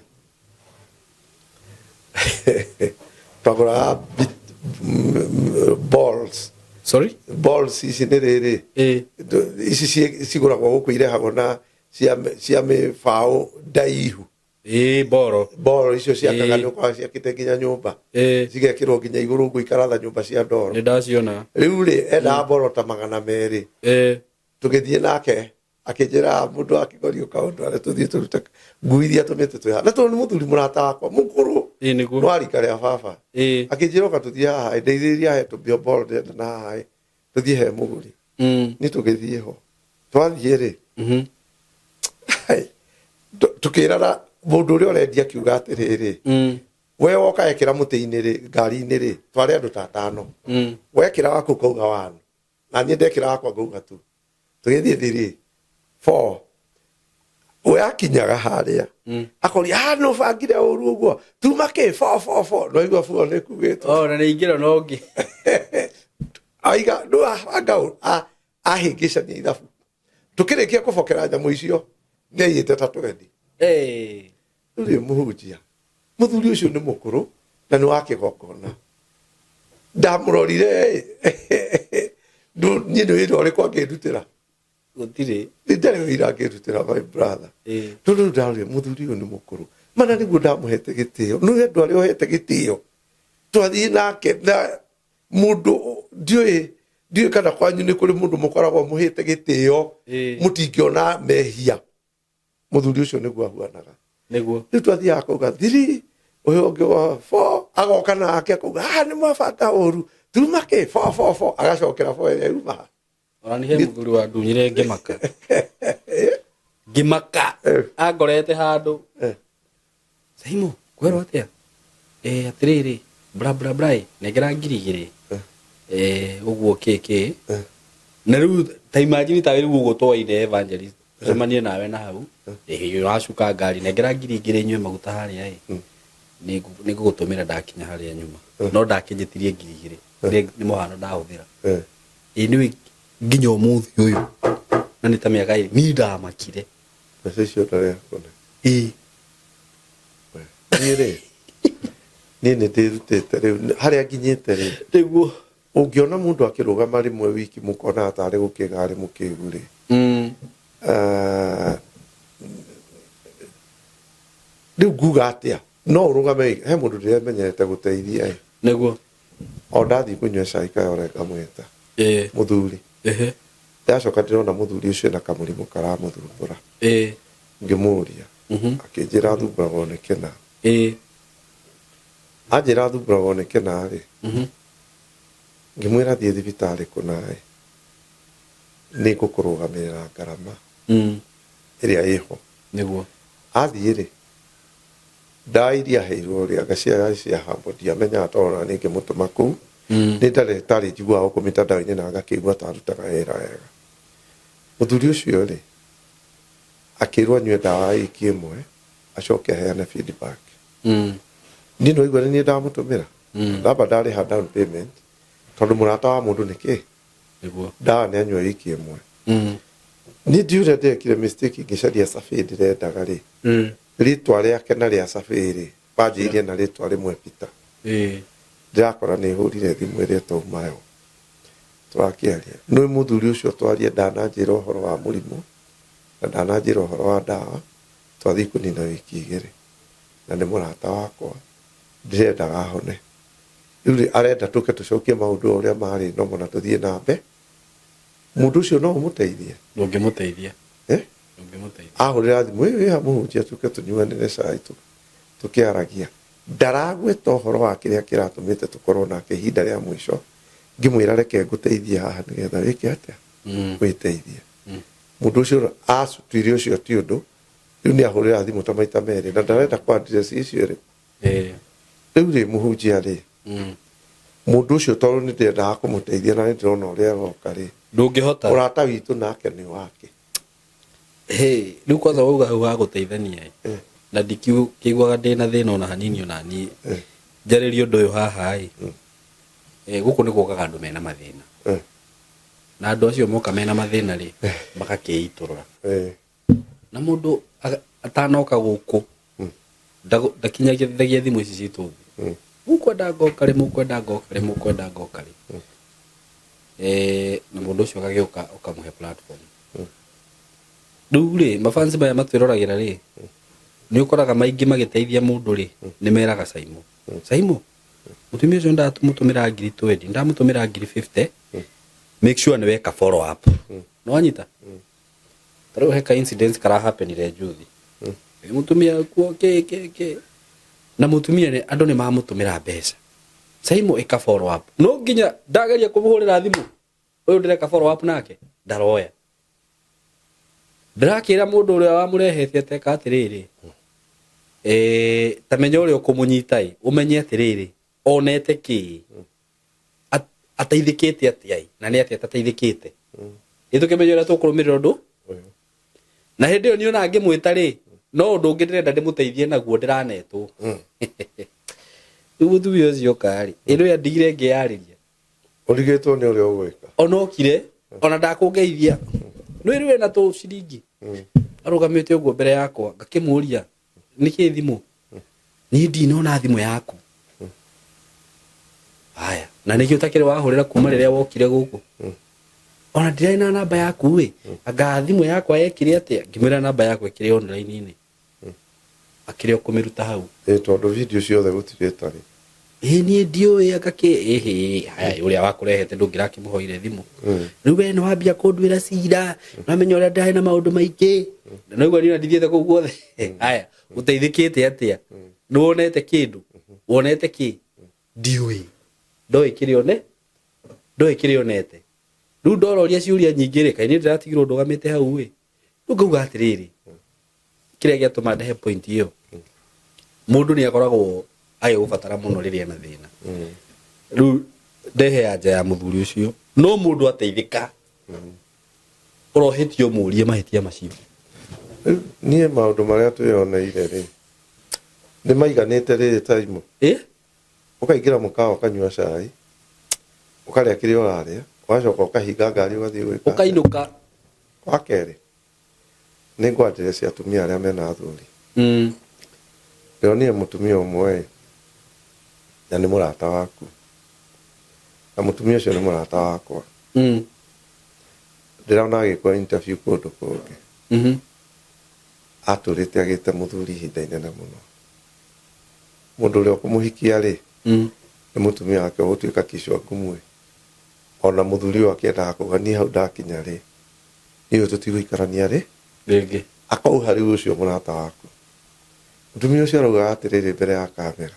Twagũraga balls. Sorry? Balls ici nĩ rĩrĩ. Ici cigũragwo gũkũ irehagwo na cia mĩbaũ ndaihu. Boro. Boro icio ciakaga nĩ ũkoraga ciakĩte nginya nyũmba. Cigekĩrwo nginya igũrũ ũguo ikaratha nyũmba cia ndoro. Nĩ ndaciona. Rĩu rĩ, endaga boro ta 200. Tũgĩthiĩ nake akĩnjĩra mũndũ wa Kĩgorio kaũndũ arĩa tũthiĩ tũrute ngui iria tũmĩte twĩ haha. Na tondũ nĩ mũthuri mũrata wakwa mũkũrũ. Nĩguo. No arika rĩa baba. Akĩnjĩra oka tũthiĩ haha, ndeithĩrĩria he tũmbio boro ndĩrenda na haha, tũthiĩ he mũgũri. Nĩ tũgĩthiĩ ho. Twathiĩ rĩ, tũkĩrana mũndũ ũrĩa ũrendia akiuga atĩrĩrĩ, we woka ekĩra mũtĩ-inĩ rĩ, ngari-inĩ rĩ, tware andũ ta atano. Wekĩra waku ũkauga 1. Na niĩ ndekĩra wakwa ngauga 2. Tũgĩthiĩ 3, 4. We akinyaga harĩa. Akoria, nũ bangire ũru ũguo? Tuma kĩ? 4, 4, 4. No igua 4 nĩ kugĩtwo. Oh, na nĩ ingĩra no ũngĩ. Aiga, nũ abanga ũru? Ahĩngĩcania ithabu. Tũkĩrĩkia kũbokera nyamũ icio, nĩ aiyĩte ta 20. Rĩu rĩ mũhunjia. Mũthuri ũcio nĩ mũkũrũ na nĩ wa kĩgongona. Ndamũrorire, niĩ nĩ wĩra ũrĩkũ angĩndutĩra? Gũtirĩ. Nĩ ndarĩ wĩra angĩndutĩra, my brother. Tondũ rĩu ndarorire mũthuri ũyũ nĩ mũkũrũ. Mana nĩguo ndamũhete gĩtĩo. Nĩ andũ arĩa ũhete gĩtĩo. Twathiĩ nake na mũndũ ndiũĩ kana kwanyu nĩ kũrĩ mũndũ mũkoragwo mũhete gĩtĩo. Mũtingĩona mehia. Mũthuri ũcio nĩguo ahuanaga. Nĩguo. Rĩu twathiaga akauga 3, ũyũ ũngĩ wa 4, agoka nake akauga, nĩ mwabanga ũru. Tuma kĩ? 4, 4, 4. Agacokera 4 ĩrĩa yuma. Ona nĩ he mũthuri wa ndunyire ngĩmaka. Ngĩmaka. Angorete handũ. Saimo, kwĩrwo atĩa? Atĩrĩrĩ, bra, bra, bra, nengera ngiri igĩrĩ. Ũguo kĩ, kĩ. Na rĩu, ta imagine ta rĩu ũguo twaine evangelist. Tũcemanie nawe na hau. Ũracuka ngari, nengera ngiri igĩrĩ nyue maguta harĩa ĩ. Nĩ ngũgũtũmĩra ndakinya harĩa nyuma. No ndakĩnjĩtirie ngiri igĩrĩ. Nĩ mũhano ndahũthĩra. Nĩũĩ nginya ũmũthĩ ũyũ. Na nĩ ta mĩaka ĩrĩ, niĩ ndamakire. Mbeca icio ndarĩ akona. Niĩ rĩ, niĩ nĩ ndĩrutĩte rĩu, harĩa nginyĩte rĩ. Nĩguo. Ũngĩona mũndũ akĩrũgama rĩmwe wiki mũkona tarĩ gũkĩga arĩ mũkĩgu rĩ. Rĩu nguga atĩa? No ũrũgame, he mũndũ ndĩremenyerete gũteithia ĩ. Nĩguo. O ndathiĩ kũnyua cai kayore ngamwĩta. Mũthuri. Ndacoka ndĩrona mũthuri ũcio ena kamũrimũ karamũthumbũra. Ngĩmũria. Akĩnjĩra athumbũragwo nĩ kĩna. Anjĩra athumbũragwo nĩ kĩna rĩ. Ngĩmwĩra thiĩ thibitarĩ kũna ĩ. Nĩ ngũkũrũgamĩrĩra ngarama. Ĩrĩa ĩho. Nĩguo. Athiĩ rĩ, ndawa iria aheirwo rĩ, anga ciarĩ cia hambo, ndiamenyaga tondũ ona niĩ ngĩmũtũma kũu. Nĩ ndarĩ tarĩ njiguaga gũkũ mĩtandao-inĩ na ngakĩigua ta arutaga wĩra wega. Mũthuri ũcio rĩ, akĩrwo anyue ndawa wiki ĩmwe, acoke aheane feedback. Niĩ no igua nĩ niĩ ndamũtũmĩra. Ndamba ndarĩha down payment, tondũ mũrata wa mũndũ nĩ kĩ? Nĩguo. Ndawa nĩ anyua wiki ĩmwe. Niĩ ndiũĩ ũrĩa ndekire mistake ngĩcaria survey ndĩrendaga rĩ. Rĩtwa rĩake na rĩa Cabĩrĩ manjĩirie na rĩtwa rĩmwe Peter. Ndĩrakora nĩ hũrire thimũ ĩrĩa taumayo tũrakĩaria. Nĩ mũthuri ũcio twaria ndananjĩra ũhoro wa mũrimũ na ndananjĩra ũhoro wa ndawa, twathiĩ kũnina wiki 2 na nĩ mũrata wakwa, ndĩrendaga ahone. Rĩu rĩ arenda tũke tũcokie maũndũ o ũrĩa marĩ nomo na tũthiĩ na mbere. Mũndũ ũcio no ũmũteithie? Ndũngĩmũteithia. Eh? Ndũngĩmũteithia. Ahũrĩra thimũ, ĩ wĩha mũhunjia tũke tũnyuanĩre cai tũkĩaragia. Ndaragweta ũhoro wa kĩrĩa kĩratũmĩte tũkorwo nake ihinda rĩa mũico, ngĩmwĩra reke ngũteithie haha nĩgetha wĩke atĩa? Wĩteithie. Mũndũ ũcio acutuire ũcio ti ũndũ, rĩu nĩ ahũrĩra thimũ ta maita merĩ na ndarenda kwa address icio rĩ. Rĩu rĩ mũhunjia rĩ, mũndũ ũcio tondũ nĩ ndĩrendaga kũmũteithia na nĩ ndĩrona ũrĩa aroka rĩ, Ndũngĩhota. Ũrata witũ nake nĩ wake. Hey, rĩu kwanza wauga hau ha gũteithania ĩ, na ndikĩiguaga ndĩna thĩna ona hanini ona niĩ. Njarĩrie ũndũ ũyũ haha ĩ. Gũkũ nĩ gũkaga andũ mena mathĩna. Na andũ acio moka mena mathĩna rĩ, magakĩitũrũra. Na mũndũ atanoka gũkũ, ndakinyagĩthagia thimũ ici citũ thĩ. Mũkwenda ngoka rĩ, mũkwenda ngoka rĩ, mũkwenda ngoka rĩ. Na mũndũ ũcio agagĩũka ũkamũhe platform. Rĩu rĩ, mafansi maya matwĩroragĩra rĩ, nĩ ũkoraga maingĩ magĩteithia mũndũ rĩ, nĩ meraga Saimo. Saimo, mũtumia ũcio ndamũtũmĩra ngiri 20, ndamũtũmĩra ngiri 50, make sure nĩ weka follow up. Nĩ wanyita? Ta rĩu he ka incident kara happenire juzi. Mũtumia kuo kĩ kĩ kĩ. Na mũtumia nĩ andũ nĩ mamũtũmĩra mbeca. Saimo ĩka follow up. No nginya ndageria kũmũhũrĩra thimũ. Ũyũ ndĩreka follow up nake ndaroya. Ndĩrakĩra mũndũ ũrĩa wamũrehete ateka atĩrĩrĩ, ta menya ũrĩa ũkũmũnyita ĩ, ũmenye atĩrĩrĩ, onete kĩ, ateithĩkĩte atĩa ĩ, na nĩ atĩa atateithĩkĩte. Ĩ tũkĩmenye ũrĩa tũkũrũmĩrĩra ũndũ. Na hĩndĩ ĩyo niĩ ona ngĩmwĩta rĩ, no ũndũ ũngĩ ndĩrenda ndĩmũteithie naguo ndĩranetwo. Rĩu mũtumia ũcio oka rĩ, ĩno yandigire ngĩyarĩria. Ũrigĩtwo nĩ ũrĩa ũgwĩka. Ona okire, ona ndakũngeithia. Nĩ rĩu ena tũciringi. Arũgamĩte ũguo mbere yakwa, ngakĩmũria, nĩkĩ thimũ? Niĩ ndinona thimũ yaku. Haya, na nĩkĩ ũtakĩrĩ wahũrĩra kuma rĩrĩa wokire gũkũ? Ona ndirarĩ na namba yaku ĩ, anga thimũ yakwa yekire atĩa? Ngĩmwĩra namba yakwa ĩkĩrĩ online-inĩ. Akĩrĩ o kũmĩruta hau. Ĩ tondũ video ciothe gũtirĩ ĩtarĩ. Ĩ niĩ ndiũĩ anga kĩ, ĩhĩ, haya ũrĩa wakũrehete ndũngĩrakĩmũhoire thimũ. Rĩu we nĩ wambia kũnduĩra cira, nĩwamenya ũrĩa ndarĩ na maũndũ maingĩ. Na noigua niĩ ona ndithiĩte kũu guothe. Haya, ũteithĩkĩte atĩa? Nĩ wonete kĩndũ? Wonete kĩ? Ndiũĩ. Ndoĩ kĩrĩa one, ndoĩ kĩrĩa onete. Rĩu ndororia ciũria nyingĩ rĩ, kaĩ niĩ ndĩratigirwo ndũgamĩte hau ĩ. Rĩu ngauga atĩrĩrĩ, kĩrĩa gĩatũma ndehe point ĩyo, mũndũ nĩ akoragwo agĩgũbatara mũno rĩrĩa ena thĩna. Rĩu ndehe anja ya mũthuri ũcio, no mũndũ ateithĩka, ũrohĩtio mũrie mahĩtia macio. Rĩu niĩ maũndũ marĩa twĩyoneire rĩ, nĩ maiganĩte rĩrĩ time. Ũkaingĩra mũkawa ũkanyua cai, ũkarĩa kĩrĩa ũrarĩa, ũgacoka ũkahinga ngari ũgathiĩ gwĩka. Ũkainũka. Wa kerĩ, nĩ ngũ-address atumia arĩa mena athuri. Ndĩronire mũtumia ũmwe ĩ, na nĩ mũrata waku. Na mũtumia ũcio nĩ mũrata wakwa. Ndĩrona agĩkwo interview kũndũ kũngĩ. Atũrĩte agĩte mũthuri ihinda inene mũno. Mũndũ ũrĩa ũkũmũhikia rĩ, nĩ mũtumia wake ũgũtuĩka kichwa ngumu ĩ. Ona mũthuri ũyũ akĩendaga kuga niĩ hau ndakinya rĩ, niĩ ũyũ tũtigũikarania rĩ. Rĩngĩ. Akauha rĩu ũcio mũrata waku. Mũtumia ũcio araugaga atĩrĩrĩ mbere ya kamera.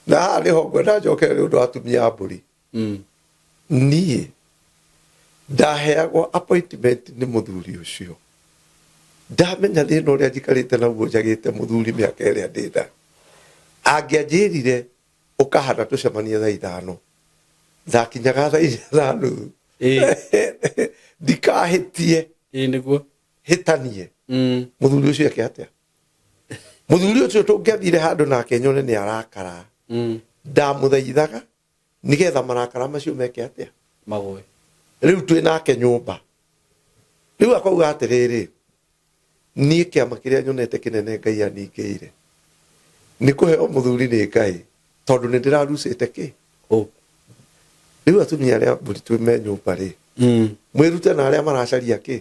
Na haha nĩho ngwenda njokere nĩ ũndũ wa atumia a mbũri. Niĩ ndaheagwo appointment nĩ mũthuri ũcio. Ndamenya thĩna ũrĩa njikarĩte naguo njagĩte mũthuri mĩaka ĩrĩa ndĩna. Angĩanjĩrire ũkahana tũcemanie thaa 5. Ndakinyaga thaa inya na nuthu. Ndikahĩtie. Nĩguo. Hĩtanie. Mũthuri ũcio eke atĩa? Mũthuri ũcio tũngĩathire handũ nake nyone nĩ arakara. Ndamũthaithaga nĩgetha marakara macio meke atĩa? Magũe. Rĩu twĩ nake nyũmba. Rĩu akauga atĩrĩrĩ, Niĩ kĩama kĩrĩa nyonete kĩnene Ngai aningĩire nĩ kũheo mũthuri nĩ Ngai tondũ nĩ ndĩrarucĩte kĩ Oh. Rĩu atumia arĩa mbũri twĩ me nyũmba rĩ, mwĩrute na arĩa maracaria kĩ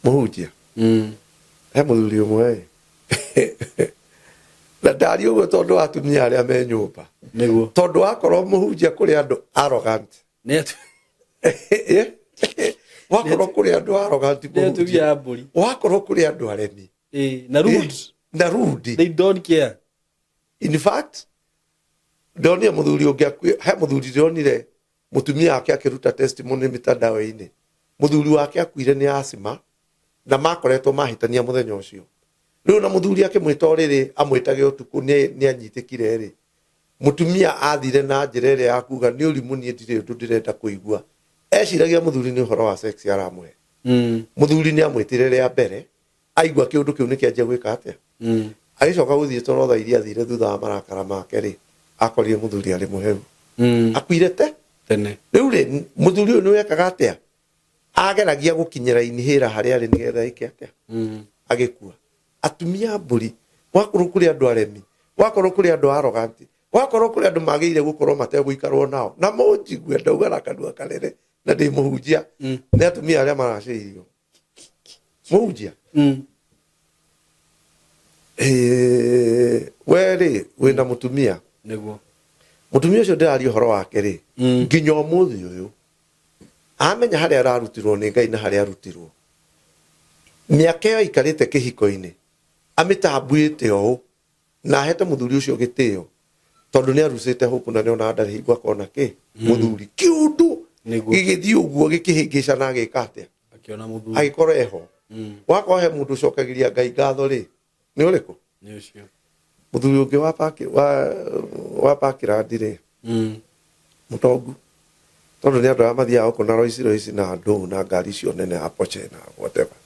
mũhunjia. He mũthuri ũmwe ĩ na ndari ũguo tondũ wa atumia arĩa me nyũmba. Nĩguo. Tondũ wakorwo mũhunjia kũrĩ andũ arrogant. Nĩ atu- Wakorwo kũrĩ andũ arrogant nĩ atumia mũhunjia a mbũri. Wakorwo kũrĩ andũ aremi. Ĩĩ, na rude. Na rude. They don't care. In fact, ndonire mũthuri ũngĩ he mũthuri ndĩronire mũtumia wake akĩruta testimony mitandao-inĩ. Mũthuri wake akuire nĩ asthma na makoretwo mahĩtania mũthenya ũcio. Rĩu na mũthuri akĩmwĩta ũrĩrĩ amwĩtage ũtukũ nĩ anyitĩkire rĩ. Mũtumia athire na njĩra ĩrĩa ya kuga nĩ ũrimũ niĩ ndirĩ ũndũ ndĩrenda kũigua. Eciragia mũthuri nĩ ũhoro wa sex aramũhe. Mũthuri nĩ amwĩtire rĩa mbere, aigua kĩũndũ kĩu nĩkĩanjia gwĩka atĩa. Agĩcoka gũthiĩ toro thaa iria athire thutha wa marakara make rĩ, akorire mũthuri arĩ mũhehu. Akuire te Tene. Rĩu rĩ, mũthuri ũyũ nĩ wekaga atĩa? Ageragia gũkinyĩra inihĩra harĩa arĩ nĩgetha ĩke atĩa? Agĩkua. Atumia a mbũri, wakorwo kũrĩ andũ aremi, wakorwo kũrĩ andũ arrogant, wakorwo kũrĩ andũ magĩrĩire gũkorwo mategũikarwo nao, na mũnjigue ndauga na kanua kanene na ndĩ mũhunjia, nĩ atumia arĩa maracĩirio. Mũhunjia? We rĩ, wĩna mũtumia. Nĩguo. Mũtumia ũcio ndĩraria ũhoro wake rĩ, nginya ũmũthĩ ũyũ, amenya harĩa ararutirwo nĩ Ngai na harĩa arutirwo. Mĩaka ĩyo aikarĩte kĩhiko-inĩ, amĩtambuĩte ũũ, na ahete mũthuri ũcio gĩtĩo, tondũ nĩ arucĩte hope na nĩonaga ndarĩ hingo akona kĩ mũthuri kĩũndũ Nĩguo. gĩgĩthiĩ ũguo gĩkĩhĩngĩca na agĩka atĩa? Akĩona mũthuri. Agĩkorwo eho. Wakorwo he mũndũ ũcokagĩria Ngai ngatho rĩ, nĩ ũrĩkũ? Nĩ ũcio. Mũthuri ũngĩ wa Parkland rĩ, mũtongu, tondũ nĩ andũ arĩa mathiaga gũkũ na Rolls Royce na ndũ na ngari icio nene ya Porsche na whatever.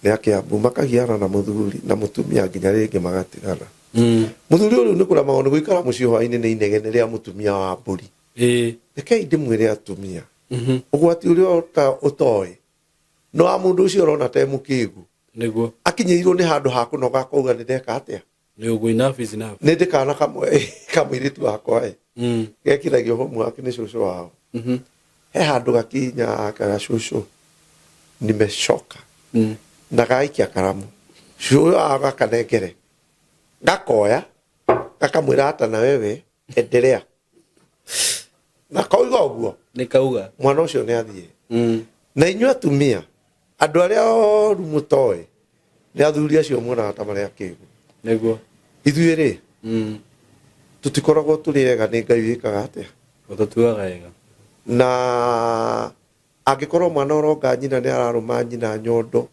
Nĩ a Kiambu, makagiana na mũthuri na mũtumia nginya rĩngĩ magatigana. Mũthuri ũyũ rĩu nĩ kũremagwo nĩ gũikara mũciĩ hwaĩ-inĩ nĩ inegene rĩa mũtumia wa mbũri. Rekei ndĩmwĩre atumia, ũgwati ũrĩa ũtoĩ no wa mũndũ ũcio ũrona te mũkĩgu. Nĩguo. Akinyĩirwo nĩ handũ ha kũnoga akauga nĩ ndeka atĩa? Nĩ ũguo, enough is enough. Nĩ ndĩ kana kamwe kamũirĩtu wakwa ĩ. Gekithagio homework nĩ cũcũ wao. He handũ gakinya kaga cũcũ nimechoka. Na gagaikia karamu. Cũcũ wao gakanengere. Gakoya gakamwĩra hata na wewe endelea. Na kauga ũguo. Nĩ kauga. Mwana ũcio nĩ athiĩ. Na inyuĩ atumia, andũ arĩa oru mũtoĩ, nĩ athuri acio muonaga ta marĩ akĩgu. Nĩguo. Ithuĩ rĩ, tũtikoragwo tũrĩ ega nĩ Ngai wĩkaga atĩa? Ũtũtuaga ega. Na angĩkorwo mwana ũronga nyina nĩ ararũma nyina nyondo,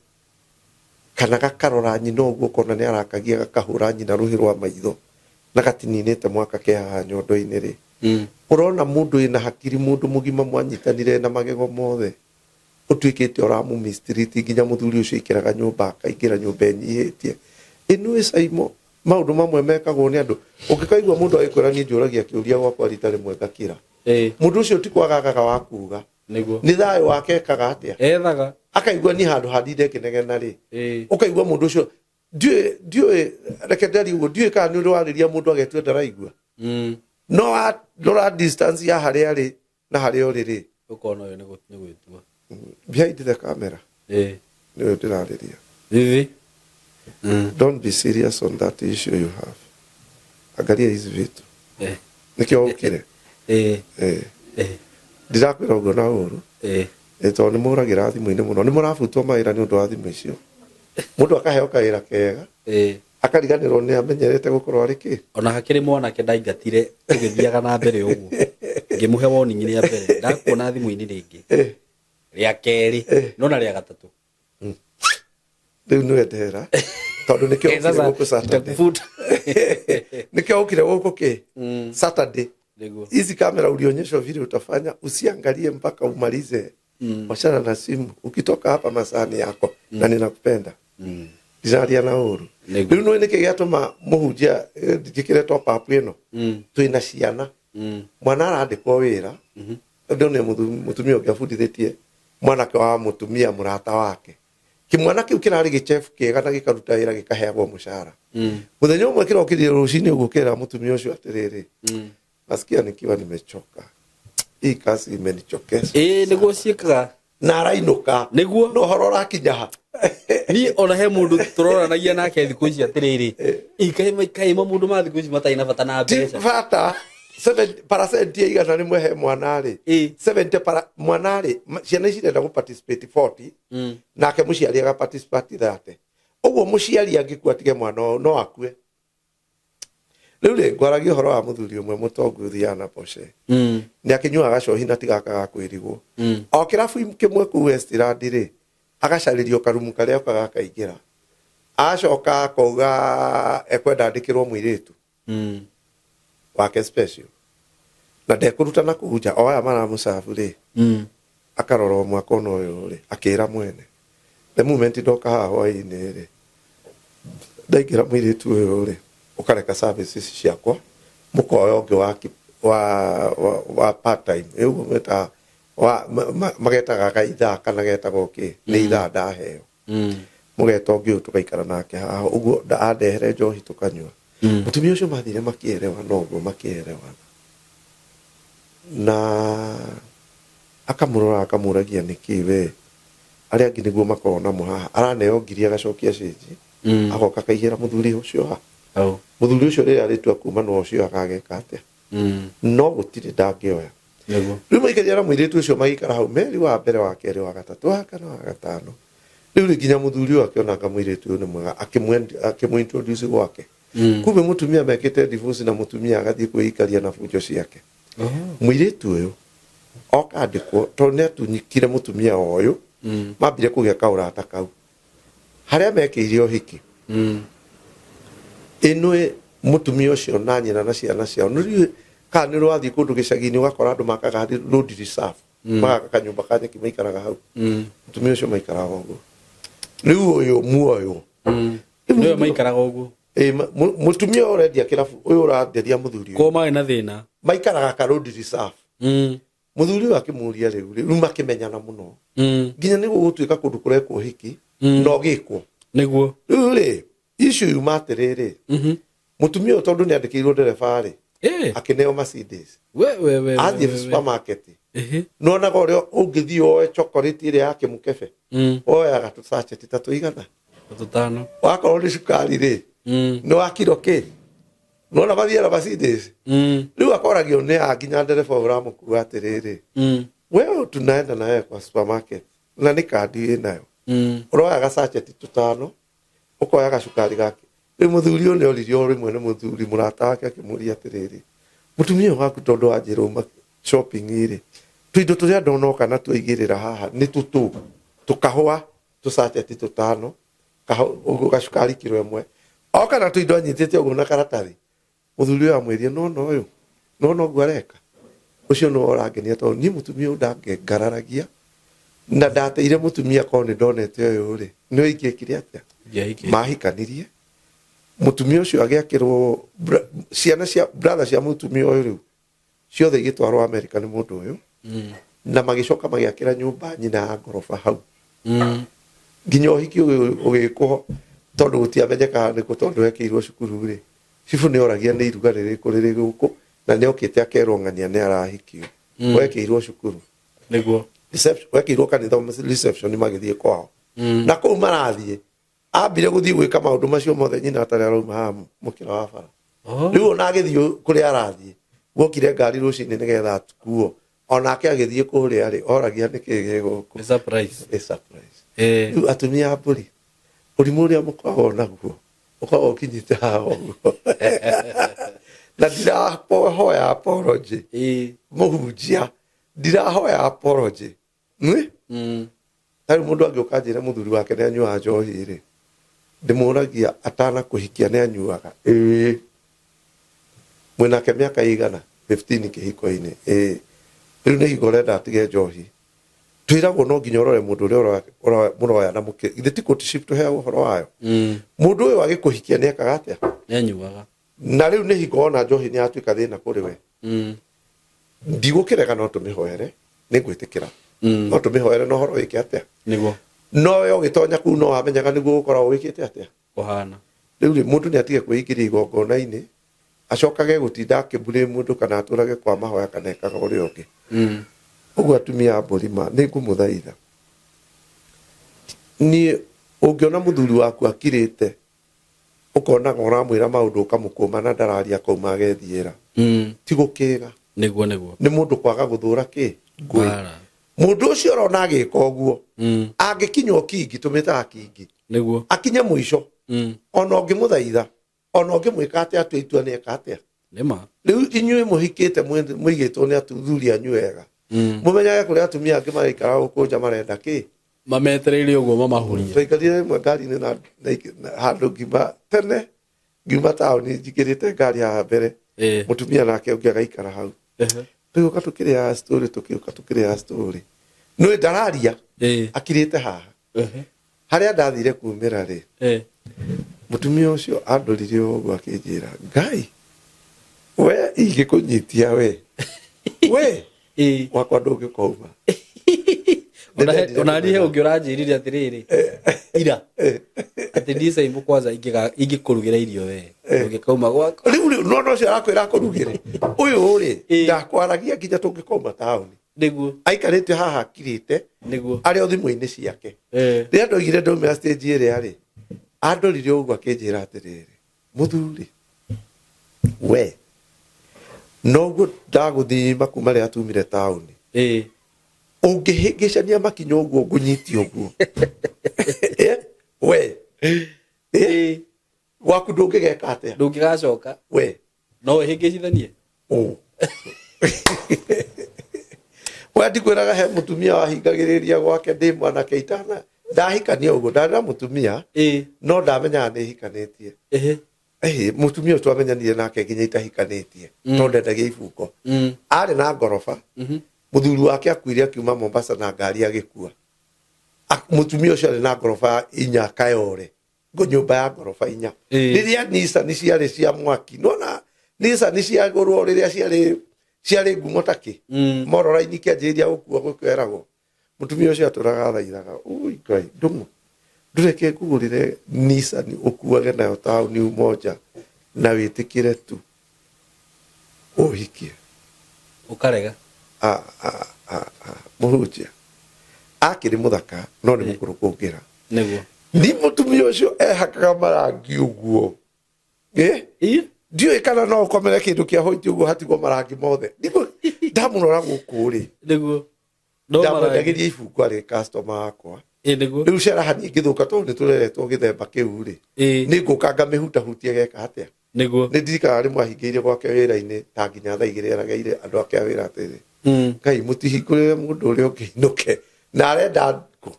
kana gakarora nyina ũguo ũkona nĩ arakagia gakahũra nyina rũhĩ rwa maitho, na gatininĩte mwaka ke haha nyondo-inĩ rĩ. Ũrona mũndũ wĩna hakiri, mũndũ mũgima mwanyitanire na magego mothe, ũtuĩkĩte ũramũ mistreat nginya mũthuri ũcio aikaraga nyũmba akaingĩra nyũmba enyihĩtie. Ĩno ĩ Saimo, maũndũ mamwe mekagwo nĩ andũ. Ũngĩkaigua mũndũ agĩkwĩra niĩ njũragia kĩũria gwakwa rita rĩmwe ngakĩra. Mũndũ ũcio ti kwaga agaga wa kuga. Nĩguo. Nĩ thayũ wake ekaga atĩa? Ethaga. Akaigua niĩ handũ ha ndinde ngĩnegena rĩ. Ũkaigua mũndũ ũcio ndiũĩ, reke ndarie ũguo, ndiũĩ kana nĩ ũrĩ warĩria mũndũ agetua ndaraigua. No warora distance ya harĩa arĩ na harĩa ũrĩ rĩ. Ũkona ũyũ nĩ gwĩtua. Behind the camera. Nĩ ũyũ ndĩrarĩria. Vivi. Don't be serious on that issue you have. Angalia hizi vitu. Nĩkĩo ũkire. Ndirakwĩra ũguo na ũru. Tondũ nĩ mũragĩra thimũ-inĩ mũno. Nĩ mũrabutwo mawĩra nĩ ũndũ wa thimũ icio. Mũndũ akaheo kawĩra kega. Akariganĩrwo nĩ amenyerete gũkorwo arĩ kĩ. Ona hakĩrĩ mwanake ndaingatire tũgĩthiaga na mbere ũguo. Ngĩmũhe warning rĩa mbere. Ndakuona thimũ-inĩ rĩngĩ. Rĩa kerĩ. No na rĩa gatatũ. Rĩu nĩwe ndera. Tondũ nĩkĩo ũkire Sasa, gũkũ Saturday. nitakufuta. Nĩkĩo ũkire gũkũ kĩ? Saturday. Nĩguo. Hizi kamera ulionyeshwa vile utafanya, usiangalie mpaka umalize. Wachana na simu. Ukitoka hapa masani yako na ninakupenda. Ndiraria na ũru. Nĩguo. Rĩu nĩũĩ nĩkĩ gĩatũma mũhunjia, njĩkĩre top up ĩno? Twĩna ciana. Mwana arandĩkwo wĩra. Ndonire mũtumia ũngĩ abundithĩtie mwanake wa mũtumia mũrata wake. Kĩmwana kĩu kĩrarĩ gĩchefu kĩega na gĩkaruta wĩra gĩkaheagwo mũcara. Mũthenya ũmwe kĩrokĩrire rũcinĩ ũguo kĩra mũtumia ũcio atĩrĩrĩ, nasikia nikiwa nimechoka, hii kazi imenichokesha. Ĩĩ, nĩguo ciĩkaga. Na arainũka. Nĩguo. Na ũhoro ũrakinya ha? Niĩ ona he mũndũ tũroranagia nake thikũ ici atĩrĩrĩ, kaĩ mamũndũ ma thikũ ici matarĩ na bata na Ti mbeca. bata. 7% ya 100 he mwana rĩ, 70 para mwana rĩ, ciana ici irenda gũ participate 40, nake mũciari aga participate 30. Ũguo mũciari angĩkua atige mwana ũyũ, no akue. Rĩu rĩ, ngwaragia ũhoro wa mũthuri ũmwe mũtongu ũthiaga na Porsche. Nĩ akĩnyuaga gacohi na ti gaka ga kwĩrigwo. O kĩrabu kĩmwe kũu Westland rĩ, agacarĩrio karumu karĩa okaga akaingĩra. Acoka akauga ekwenda andĩkĩrwo mũirĩtu wake special. Na ndekũruta na kũu nja, o aya maramũcabu rĩ, akarora o mwaka ona ũyũ rĩ, akĩra mwene. The moment ndoka haha hwaĩ-inĩ rĩ, ndaingĩra mũirĩtu ũyũ rĩ, ũkareka services ciakwa, mũkoya ũngĩ wa part time. Ĩ ũguo mwĩtaga, magetaga ga ithaa kana getagwo kĩ, nĩ ithaa ndaheo. Mũgeta ũngĩ ũyũ tũgaikara nake haha, ũguo andehere njohi tũkanyua. Mũtumia ũcio mathire makĩerewana ũguo, makĩerewana. Na akamũrora akamũragia nĩkĩ we, arĩa angĩ nĩguo makoragwo namo haha, araneo ngiri agacokia cĩnji, agoka akaigĩra mũthuri ũcio ha. Mũthuri ũcio rĩrĩa arĩtua kuma na ũcio agageka atĩa? No gũtirĩ ndangĩoya. Rĩu maikarire na mũirĩtu ũcio magĩikara hau meri wa mbere, wa kerĩ, wa gatatũ, wa kana, wa gatano. Rĩu rĩ nginya mũthuri ũyũ akĩona anga mũirĩtu ũyũ nĩ mwega, akĩmũ-introduce gwake. Kumbe mũtumia mekĩte divorce na mũtumia agathiĩ kwĩikaria na bunjo ciake. Mũirĩtu ũyũ oka andĩkwo tondũ nĩ atunyikire mũtumia ũyũ, mambire kũgĩa kaũrata kau. Harĩa mekĩire ũhiki. Ĩno mũtumia ũcio na nyina na ciana ciao. Nĩ riũĩ kana nĩ ũrathiĩ kũndũ gĩcagi-inĩ ũgakora andũ makaga road reserve. Magaka kanyũmba ka nyeki maikaraga hau. Mũtumia ũcio maikaraga ũguo. Rĩu ũyũ muoyo. Nĩwe maikaraga ũguo. Ĩ, mũtumia ũyũ ũrendia kĩrabu, ũyũ ũranderia mũthuri ũyũ. Kwa marĩ na thĩna. Maikaraga ka road reserve. Mũthuri ũyũ akĩmũria rĩu, rĩu makĩmenyana mũno. Nginya nĩ gũgũtuĩka kũndũ kũrekwo ũhiki, no gĩkwo. Nĩguo. Rĩu rĩ, issue yuma atĩrĩrĩ, mũtumia ũyũ tondũ nĩ andĩkĩirwo ndereba rĩ, akĩneo Mercedes. We, we, we, Athiĩ we, we. supermarket. Nĩwonaga ũrĩa ũngĩthiĩ woe chocolate ĩrĩa ya kĩmũkebe. Woyaga tũsachet ta tũigana. Tũtano. Wakorwo nĩ cukari rĩ, nĩ wa kiro kĩ? Nĩwona mathiaga Mercedes? Rĩu akoragio nĩ a nginya ndereba ũyũ ũramũkua atĩrĩrĩ, wewe tunaenda na wewe kwa supermarket na nĩ kandi wĩnayo. Ũroya gacacheti tũtano, ũkoya gacukari gake. Rĩu mũthuri ũyũ nĩ oririo rĩmwe nĩ mũthuri mũrata wake akĩmũria atĩrĩrĩ, mũtumia ũyũ waku tondũ wanjĩra uma shopping rĩ, tũindo tũrĩa ndonoka na twaigĩrĩra haha nĩ tũtũ, tũkahũa tũcacheti tũtano, ũguo gacukari kiro ĩmwe. Oka na tũindo anyitĩte ũguo na karatathi. Mũthuri ũyũ amwĩrire, nona ũyũ, nona ũguo areka. Ũcio nĩwe ũrangenia tondũ niĩ mũtumia ũyũ ndangengararagia na ndateire mũtumia korwo nĩ ndonete ũyũ rĩ, nĩwe ingĩekire atĩa? Ingĩahikire. Mahikanirie. Mũtumia ũcio agĩakĩrwo ciana cia brother cia mũtumia ũyũ rĩu ciothe igĩtwarwo America nĩ mũndũ ũyũ. Na magĩcoka magĩakĩra nyũmba nyina ya ngoroba hau. Nginya ũhiki ũyũ ũgĩkwo tondũ gũtiamenyekaga nĩkũ tondũ ekĩirwo cukuru rĩ. Cibũ nĩ oragia nĩ iruga rĩrĩkũ rĩrĩ gũkũ na nĩ okĩte akerwo ng'ania nĩ arahikio. Wekĩirwo cukuru. Nĩguo. Reception, wekĩirwo kanitha reception magĩthiĩ kwao. Na kũu marathiĩ, ambire gũthiĩ gwĩka maũndũ macio mothe nyina atarĩ arauma haha mũkĩra wa bara. Rĩu ona agĩthiĩ kũrĩa arathiĩ, guokire ngari rũcinĩ nĩgetha atukuo. Onake agĩthiĩ kũrĩa rĩ, oragia nĩkĩ gĩ gũkũ. Nĩ surprise. Nĩ surprise. Rĩu atumia a mbũri, ũrimũ ũrĩa mũkoragwo naguo, ũkoragwo ũkinyĩte haha ũguo. Na ndirahoya apology. Mũhunjia, ndirahoya apology. Nĩ? Ta rĩu mũndũ angĩũka anjĩre mũthuri wake nĩ anyuaga njohi rĩ, ndĩmũragia atanakũhikia nĩ anyuaga? Ĩĩ. Mwĩnake mĩaka ĩigana? 15 kĩhiko-inĩ. Ĩĩ. Rĩu nĩ hingo ũrenda atige njohi. Twĩragwo no nginya ũrore mũndũ ũrĩa mũroya na mũkĩ. Githĩ ti courtship tũheagwo ũhoro wayo? Mũndũ ũyũ agĩkũhikia nĩ ekaga atĩa? Nĩ anyuaga. Na rĩu nĩ hingo wona njohi nĩ yatuĩka thĩna kũrĩ we. Ndigũkĩrega no tũmĩhoere, nĩ ngwĩtĩkĩra. No tũmĩhoere na ũhoro wĩke atĩa? Nĩguo. Nowe ũgĩtonya kũu no wamenyaga nĩguo gũkoragwo wĩkĩte atĩa. Kũhana. Rĩu rĩ, mũndũ nĩ atige kwĩingĩria igongona-inĩ, acokage gũtinda akĩmburĩ mũndũ kana atũrage kwa mahoya kana ekaga ũrĩa ũngĩ. Ũguo atumia a Mbũrima, nĩ ngũmũthaitha. Niĩ ũngĩona mũthuri waku akirĩte, ũkonaga ũramwĩra maũndũ ũkamũkũma na ndararia akauma agethiĩra. Ti gũkĩga. Nĩguo nĩguo. Nĩ mũndũ kwaga gũthũra kĩ? Ngũĩ. Mbara. Mũndũ ũcio ũrona agĩka ũguo, angĩkinya ũkingi, tũmĩtaga kingi. Nĩguo. Akinye mũico. Ona ũngĩmũthaitha, ona ũngĩmwĩka atĩa atue itua nĩ eka atĩa. Nĩma. Rĩu inyuĩ mũhikĩte mũigĩtwo nĩ athuri anyu wega. Mũmenyage kũrĩ atumia angĩ maraikara gũkũ nja marenda kĩ? Mametereire ũguo mamahurie. Twaikarire rĩmwe ngari-inĩ na handũ ngiuma tene, ngiuma taũni njingĩrĩte ngari haha mbere. Mũtumia nake ũngĩ agaikara hau. Tũgĩũka tũkĩrĩaga story, tũkĩũka tũkĩrĩaga story. Nĩ ndararia, akirĩte haha. Harĩa ndathire kumĩra rĩ, mũtumia ũcio andorire ũguo akĩnjĩra, Ngai, we ingĩkũnyitia we. We, wakwa ndũngĩkouma. Ona niĩ he ũngĩ ũranjĩrire atĩrĩrĩ, ira, atĩ niĩ Saimo kwanza ingĩkũrugĩra irio we, ndũngĩkauma gwakwa. Rĩu rĩ, nona ũcio arakwĩra akũrugĩre. Ũyũ rĩ, ndakwaragia nginya tũngĩkauma taũni. Nĩguo. Aikarĩte haha akirĩte, Nĩguo. arĩ o thimũ-inĩ ciake. Rĩrĩa ndoigire ndaumĩra stage ĩrĩa rĩ, andorire ũguo akĩnjĩra atĩrĩrĩ, mũthuri, we, noguo ndagũthima kuma rĩrĩa tumire taũni. Ũngĩhĩngĩcania makinya ũguo ngũnyitie ũguo. We. Gwaku ndũngĩgeka atĩa? Ndũngĩgacoka. We. No ũhĩngĩcithanie? Ũ. We ndikwĩraga he mũtumia wahingagĩrĩria gwake ndĩ mwanake itana. Ndahikania ũguo, ndarĩ na mũtumia, no ndamenyaga nĩ hikanĩtie. Mũtumia ũcio twamenyanire nake nginya itahikanĩtie, tondũ ndendagia ibungo. Arĩ na ngoroba, mũthuri wake akuire akiuma Mombasa na ngari agĩkua. Mũtumia ũcio arĩ na ngoroba inya Kayole. Nyũmba ya ngoroba inya. Rĩrĩa Nissan ciarĩ cia mwaki, nĩwona Nissan ciagũrwo rĩrĩa ciarĩ ngumo ta kĩ? Mororaini kĩanjĩrĩria gũkua gũkeragwo. Mũtumia ũcio atũraga athaithaga, Ui Ngai, ndũng'ũ, ndũreke ngũgũrĩre Nissan ũkuage nayo taũni Umoja na wĩtĩkĩre tu ũhikie. Ũkarega. Mũhunjia. Akĩrĩ mũthaka, no nĩ mũkũrũ kũngĩra. Nĩguo. Ni mũtumia ũcio ehakaga marangi ũguo. Ndiũĩ kana no ũkomere kĩndũ kĩa white ũguo hatigwo marangi mothe. Nĩguo ndamũrora gũkũ rĩ. Nĩguo. No marangi. Ndamwendagĩria ibungo arĩ customer wakwa. Nĩguo. Rĩu cerahani ĩngĩthũka tondũ nĩ tũreretwo gĩthemba kĩu rĩ. Nĩ ngũka ngamĩhutahutia geka atĩa? Nĩguo. Nĩ ndirikanaga rĩmwe ahingĩire gwake wĩra-inĩ ta nginya thaa igĩrĩ erageire andũ ake a wĩra atĩrĩ. Ngai mũtihingũrĩre mũndũ ũrĩa ũngĩ inũke na arenda ngũ.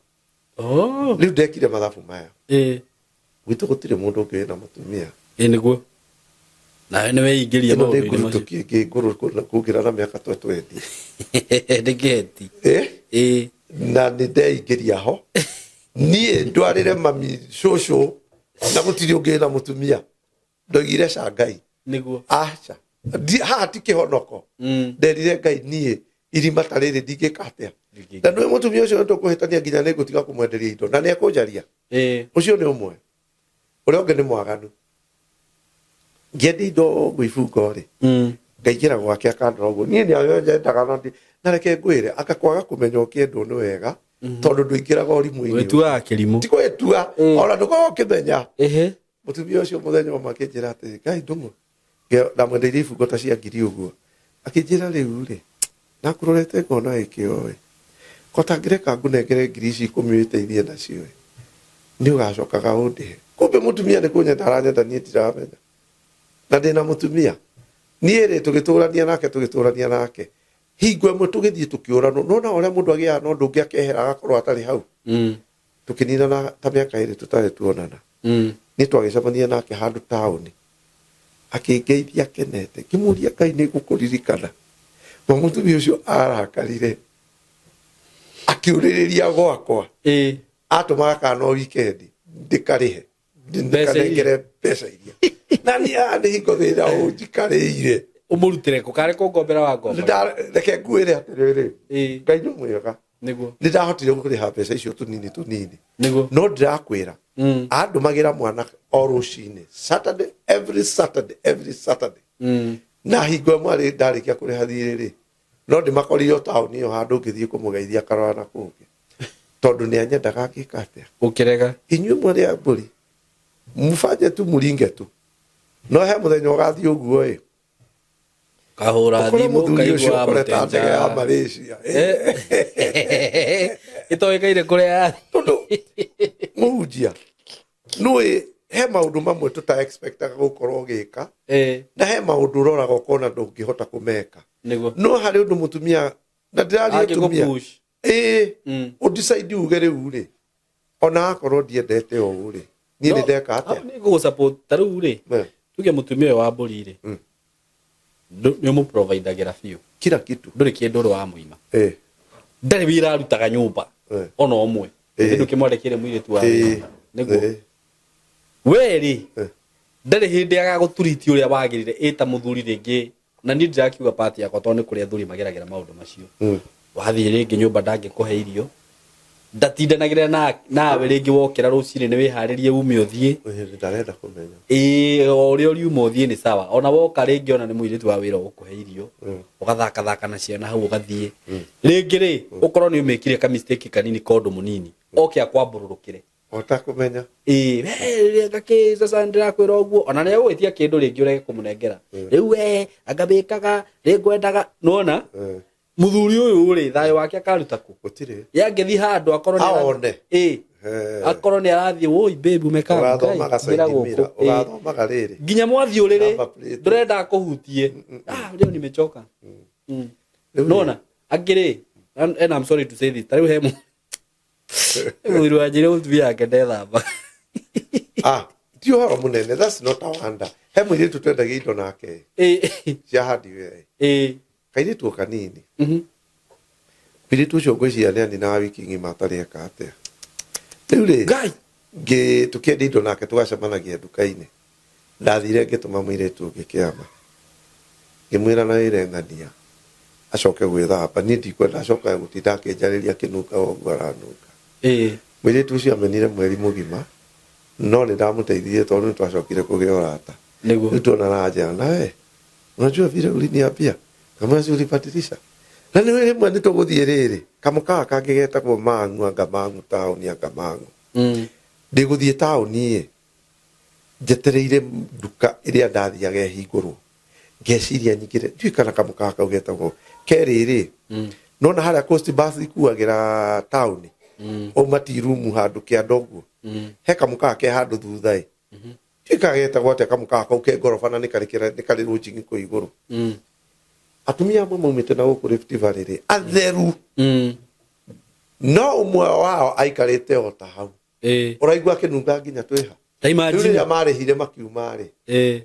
Rĩu ndekire mathabu maya. Gwitũ gũtirĩ mũndũ ũngĩ wĩna mũtumia. Nĩguo. Nawe nĩ weingĩria Ĩno nĩ maũndũ-inĩ ngũrũ macio. tũkĩngĩ ngũrũ kũngĩra na mĩaka twe twendi. Nĩ kĩheti. Na nĩ ndeingĩria ho. Niĩ ndwarĩre mami cũcũ na gũtirĩ ũngĩ wĩna mũtumia. Ndoigire ca Ngai. Nĩguo. Aca. Haha ti kĩhonoko. Nderire Ngai niĩ irima ta rĩrĩ ndingĩka atĩa. Ndingĩka. Na nĩwe mũtumia ũcio nĩtũkũhĩtania nginya nĩ ngũtiga kũmwenderia indo na nĩekũnjaria. Ũcio nĩ ũmwe. Ũrĩa ũngĩ nĩ mwaganu. Ngĩendia indo ũguo ibungo rĩ. Ngaingĩra gwake akandora ũguo. Niĩ nĩ nyendaga na ndi-, na reke ngwĩre, anga kwaga kũmenya ũkĩendwo nĩ wega, tondũ ndũingĩraga ũrimũ-inĩ. Wĩtuaga kĩrimũ. Ti gwĩtua, ona ndũkoragwo ũkĩmenya. Mũtumia ũcio mũthenya ũmwe akĩnjĩra atĩrĩ, Ngai ndũng'ũ. Ndamwendeirie ibungo ta cia ngiri ũguo. Akĩnjĩra rĩu rĩ, nakũrorete ngona ĩkĩoĩ. Ko tangĩreka ngũnengere ngiri ici ikũmi wĩteithie nacio ĩ, nĩ ũgacokaga ũndĩhe. Kumbe mũtumia nĩ kũnyenda aranyenda niĩ ndiramenya. Na ndĩna mũtumia. Niĩ rĩ, tũgĩtũrania nake, tũgĩtũrania nake. Hingo ĩmwe tũgĩthiĩ tũkĩũranwo. Nĩwona ũrĩa mũndũ agĩaga na ũndũ ũngĩ akehera agakorwo atarĩ hau. Tũkĩninana ta mĩaka ĩrĩ tũtarĩ tuonana. Nĩ twagĩcemania nake handũ taũni. Akĩngeithia akenete. Ngĩmũria Ngai nĩ ngũkũririkana. Ma mũtumia ũcio arakarire. Akĩũrĩrĩria gwakwa. Atũmaga kana o weekend ndĩkarĩhe. Mbeca iria. Ndĩkanengere mbeca iria. Na niĩ haha nĩ hingo thĩna ũnjikarĩire. Ũmũrutĩre kũ? Karĩ kũngombera wa ngomba? Reke ngwĩre atĩrĩrĩ. Ngai nĩ mwega. Nĩguo. Nĩ ndahotire kũrĩha mbeca icio tũnini tũnini. Nĩguo. No ndĩrakwĩra, andũmagĩra mwana o rũcinĩ, Saturday, every Saturday, every Saturday. Na hingo ĩmwe rĩ, ndarĩkia kũrĩha thirĩ rĩ, no ndĩmakorire o taũni ĩyo handũ ngĩthiĩ kũmũgeithia karora na kũngĩ, tondũ nĩ anyendaga ngĩka atĩa. Ũkĩrega. Inyuĩ mwarĩ a mbũri, mũbanje tu, mũringe tu, no he mũthenya ũgathiĩ ũguo ĩ. Kahũra Ũkore thimũ mũthuri ũcio ũkaigua ũkore ta ndege ya mũtenja. Malaysia. Itoĩkaine kũrĩa. Tondũ mũhunjia nũĩ he maũndũ mamwe tũta expectaga gũkorwo ũgĩka, na he maũndũ ũroraga ũkona ndũngĩhota kũmeka. Nĩguo. No harĩ ũndũ mũtumia na ndĩraria atumia. Angĩgũpush. Ĩĩ, ũdecide uge rĩu rĩ, ona akorwo ndiendete ũũ rĩ, niĩ nĩ ndeka atĩa. Nĩ ngũgũ ta rĩu rĩ, tuge mũtumia ũyũ wa mbũri rĩ, nĩ ũmũprovidagĩra biũ. Kila kitu. Ndũrĩ kĩndũ ũrĩ wa mũima. Ndarĩ wĩra arutaga nyũmba ona ũmwe. Ndũkĩmwandĩkĩre mũirĩtu wa wĩra. Nĩguo. We rĩ, ndarĩ hĩndĩ agagũturiti ũrĩa wagĩrĩire ĩta mũthuri rĩngĩ, na niĩ ndirakiuga part yakwa tondũ nĩ kũrĩ athuri mageragĩra maũndũ macio. Wathiĩ rĩngĩ nyũmba ndangĩkũhe irio, ndatindanagĩrĩra nawe rĩngĩ, wokĩra rũcinĩ nĩ wĩharĩrie ume ũthiĩ. Ndarenda kũmenya. Ĩĩ, o ũrĩa ũriuma ũthiĩ nĩ sawa, ona woka rĩngĩ ona nĩ mũirĩtu wa wĩra ũgũkũhe irio, ũgathakathaka na ciana hau ũgathiĩ. Rĩngĩ rĩ, ũkorwo nĩ ũmĩkire ka mistake kanini, kondũ mũnini oke akwambũrũrũkĩre. Ũtakũmenya. Ĩĩ, we gakĩ sasa ndĩrakwĩra ũguo, ona nĩ egũgwĩtia kĩndũ rĩngĩ ũrege kũmũnengera. Rĩu we anga wĩkaga rĩngwendaga nĩwona. Mũthuri ũyũ rĩ, thayũ wake akaruta kũ? Gũtirĩ. Yangĩthiĩ handũ akorwo nĩ Aone. Ĩĩ. Akorwo nĩ arathiĩ, woi babe, umekaa. Ũgathomaga Ngai, ngĩra side gũkũ. mirror. Ĩĩ. Ũgathomaga rĩrĩ. Nginya mwathiĩ ũrĩrĩ, Number plate. ndũrenda kũhutie, ah, leo nimechoka. Rĩu rĩ, Nona angĩ rĩ, and I'm sorry to say this, ta rĩu he mũthuri wanjĩre mũtumia wake ndethamba. Ah, ti ũhoro mũnene, that's not a wonder. He mũirĩtu twendagia indo nake cia hardware. Kairĩtu o kanini. Mũirĩtu ũcio ngwĩciria nĩ aninaga wiki ng'ima atarĩ eka atĩa. Rĩu rĩ, Ngai. Tũkĩendia indo nake tũgacemanagia nduka-inĩ. Ndathire ngĩtũma mũirĩtu ũngĩ kĩama. Ngĩmwĩra na wĩre ng'ania acoke gwĩthamba. Niĩ ndikwenda acoke gũtinda akĩnjarĩria akĩnunga ũguo aranunga. Mũirĩtu ũcio amenire mweri mũgima, no nĩ ndamũteithirie tondũ nĩ twacokire kũgĩa ũrata. Nĩguo. Rĩu tuonana njĩra nawe, unajua vile uliniambia kama si ulibadilisha na nĩ rĩmwe nĩ tũgũthiĩ rĩrĩ kamũkawa kangĩ getagwo Mang'u, anga Mang'u taũni, anga Mang'u. Ndĩgũthiĩ taũni ĩ, njetereire nduka ĩrĩa ndathiaga ĩhingũrwo, ngeciria nyingĩre, ndiũĩ kana kamũkawa kau getagwo kerĩrĩ. Nona harĩa Coast Bus ikuagĩra taũni, auma tea room handũ kĩanda ũguo, he kamũkawa ke handũ thutha ĩ, ndiũĩ kana getagwo atĩa kamũkawa kau ke ngoroba na nĩ karĩ nĩ karĩ lodging kũu igũrũ. Atumia amwe maumĩte na gũkũ Rift Valley rĩ, atheru, no ũmwe wao aikarĩte o ta hau, ũraigua akĩnunga nginya twĩha. Ta Rĩu imagine. rĩrĩa marĩhire makiuma rĩ,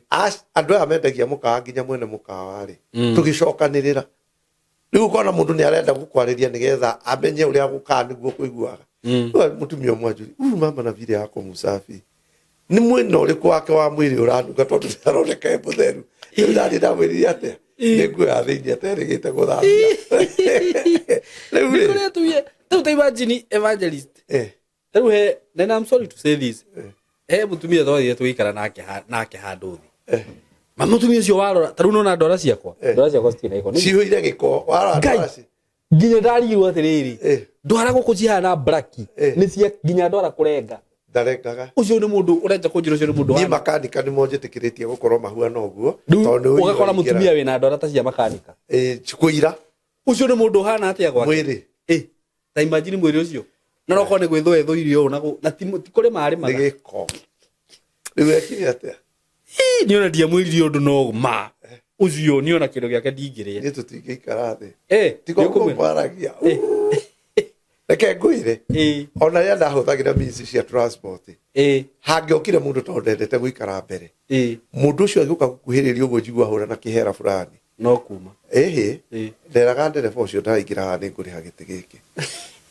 andũ aya mendagia mũkawa nginya mwene mũkawa rĩ, tũgĩcokanĩrĩra. Rĩu ũkona mũndũ nĩ arenda gũkwarĩria nĩgetha amenye ũrĩa gũkaa nĩguo kũiguaga. Rĩu mũtumia ũmwe anjũria, huyu mama na vile yako msafi, nĩ mwena ũrĩkũ wake wa mwĩrĩ ũranunga, tondũ nĩaroneka e mũtheru? Rĩu naniĩ ndamwĩrire atĩa, nĩ nguo ya thĩinĩ aterĩgĩte gũthambia rĩu Nĩ rĩ. kũrĩ atumia rĩu, ta imagine, evangelist, rĩu he, and I'm sorry to say this, he mũtumia twathire tũgĩikara nake nake handũ thĩ, ma mũtumia ũcio warora ta rĩu nona ndwara ciakwa, ndwara ciakwa citirĩ na gĩko. Cihũire gĩko warora. Ngai. Ndwara Nginya ndarigirwo atĩrĩrĩ, ndwara gũkũ cihana braki. Nĩ cia nginya ndwara kũrenga. Ndarengaga. Ũcio nĩ mũndũ ũrenja kũnjĩra ũcio nĩ mũndũ Niĩ makanika nĩ monjĩtĩkĩrĩtie gũkorwo mahuana ũguo, Rĩu tondũ nĩ ũgakora ũira mũtumia wĩna ndwara ta cia makanika. Kũira. Ũcio nĩ mũndũ ũhana atĩa gwake? Mwĩrĩ. Ta imagine mwĩrĩ ũcio na nokorwo nĩ gwĩthũa ĩthũire ũũ na na ti kũrĩma Nĩ arĩmaga. gĩko. Rĩu ekire atĩa? Niĩ ona ndiamwĩrire ũndũ, no ma ũcio niĩ ona kĩndũ gĩake ndingĩrĩa. Niĩ tũtingĩikara thĩ. Tiga Nĩ ũguo ũkũmwĩra? kwaragia. Reke ngwĩre, ona rĩrĩa ndahũthagĩra means cia transport, hangĩokire mũndũ, tondũ ndendete gũikara mbere, mũndũ ũcio agĩũka gũkuhĩrĩria ũguo, njigua hũra na kĩhera fulani. No kuma. Ĩhĩ. Nderaga ndereba ũcio ndaraingĩra haha nĩ ngũrĩha gĩtĩ gĩkĩ.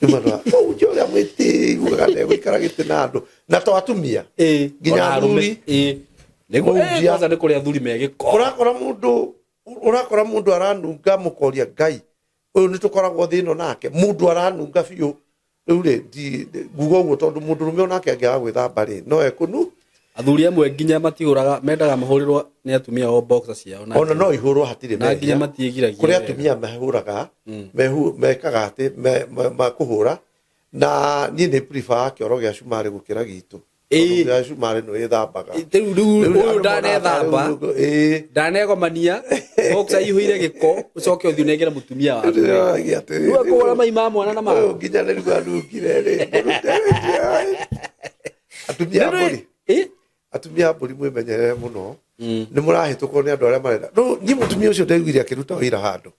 Rĩu andũ mũhunjia ũrĩa mwĩtĩi ugaga ndegũikara gĩtĩ na andũ, na to atumia, nginya Ona arũme. athuri. Nĩguo. Mũhunjia. Kwanza nĩ kũrĩ athuri me gĩko. Ũrakora mũndũ aranunga, mũkoria Ngai. Ũyũ nĩ tũkoragwo thĩ ĩno nake mũndũ aranunga biũ. Rĩu rĩ, nguga ũguo tondũ mũndũrũme onake angĩaga gwĩthamba rĩ, no ekũnu. Athuri amwe nginya matihũraga, mendaga mahũrĩrwo nĩ atumia o boxer ciao na ona no ihũrwo hatirĩ na nginya matiĩgiragia. Kũrĩ atumia mahũraga, mekaga atĩ makũhũra, na niĩ nĩ prefer kĩoro gĩa cumarĩ gũkĩra gitũ. Tondũ gĩa cumarĩ nĩ wĩthambaga. Rĩu rĩu ũyũ andũ ndanethamba, monaga rĩu, ndanegomania boxer ihũire gĩko, ũcoke ũthiĩ ũnengere mũtumia waku. Ndĩroragia atĩrĩrĩ, Rĩu akũhũra mai ma mwana na ma ũyũ nginya nĩ rĩu anungire rĩ, mũrute wĩra. Atumia a mbũri, atumia a mbũri mwĩmenyerere mũno. Nĩ mũrahĩtũkwo nĩ andũ arĩa marenda. Rĩu niĩ mũtumia ũcio ndaiguire akĩruta wĩra handũ,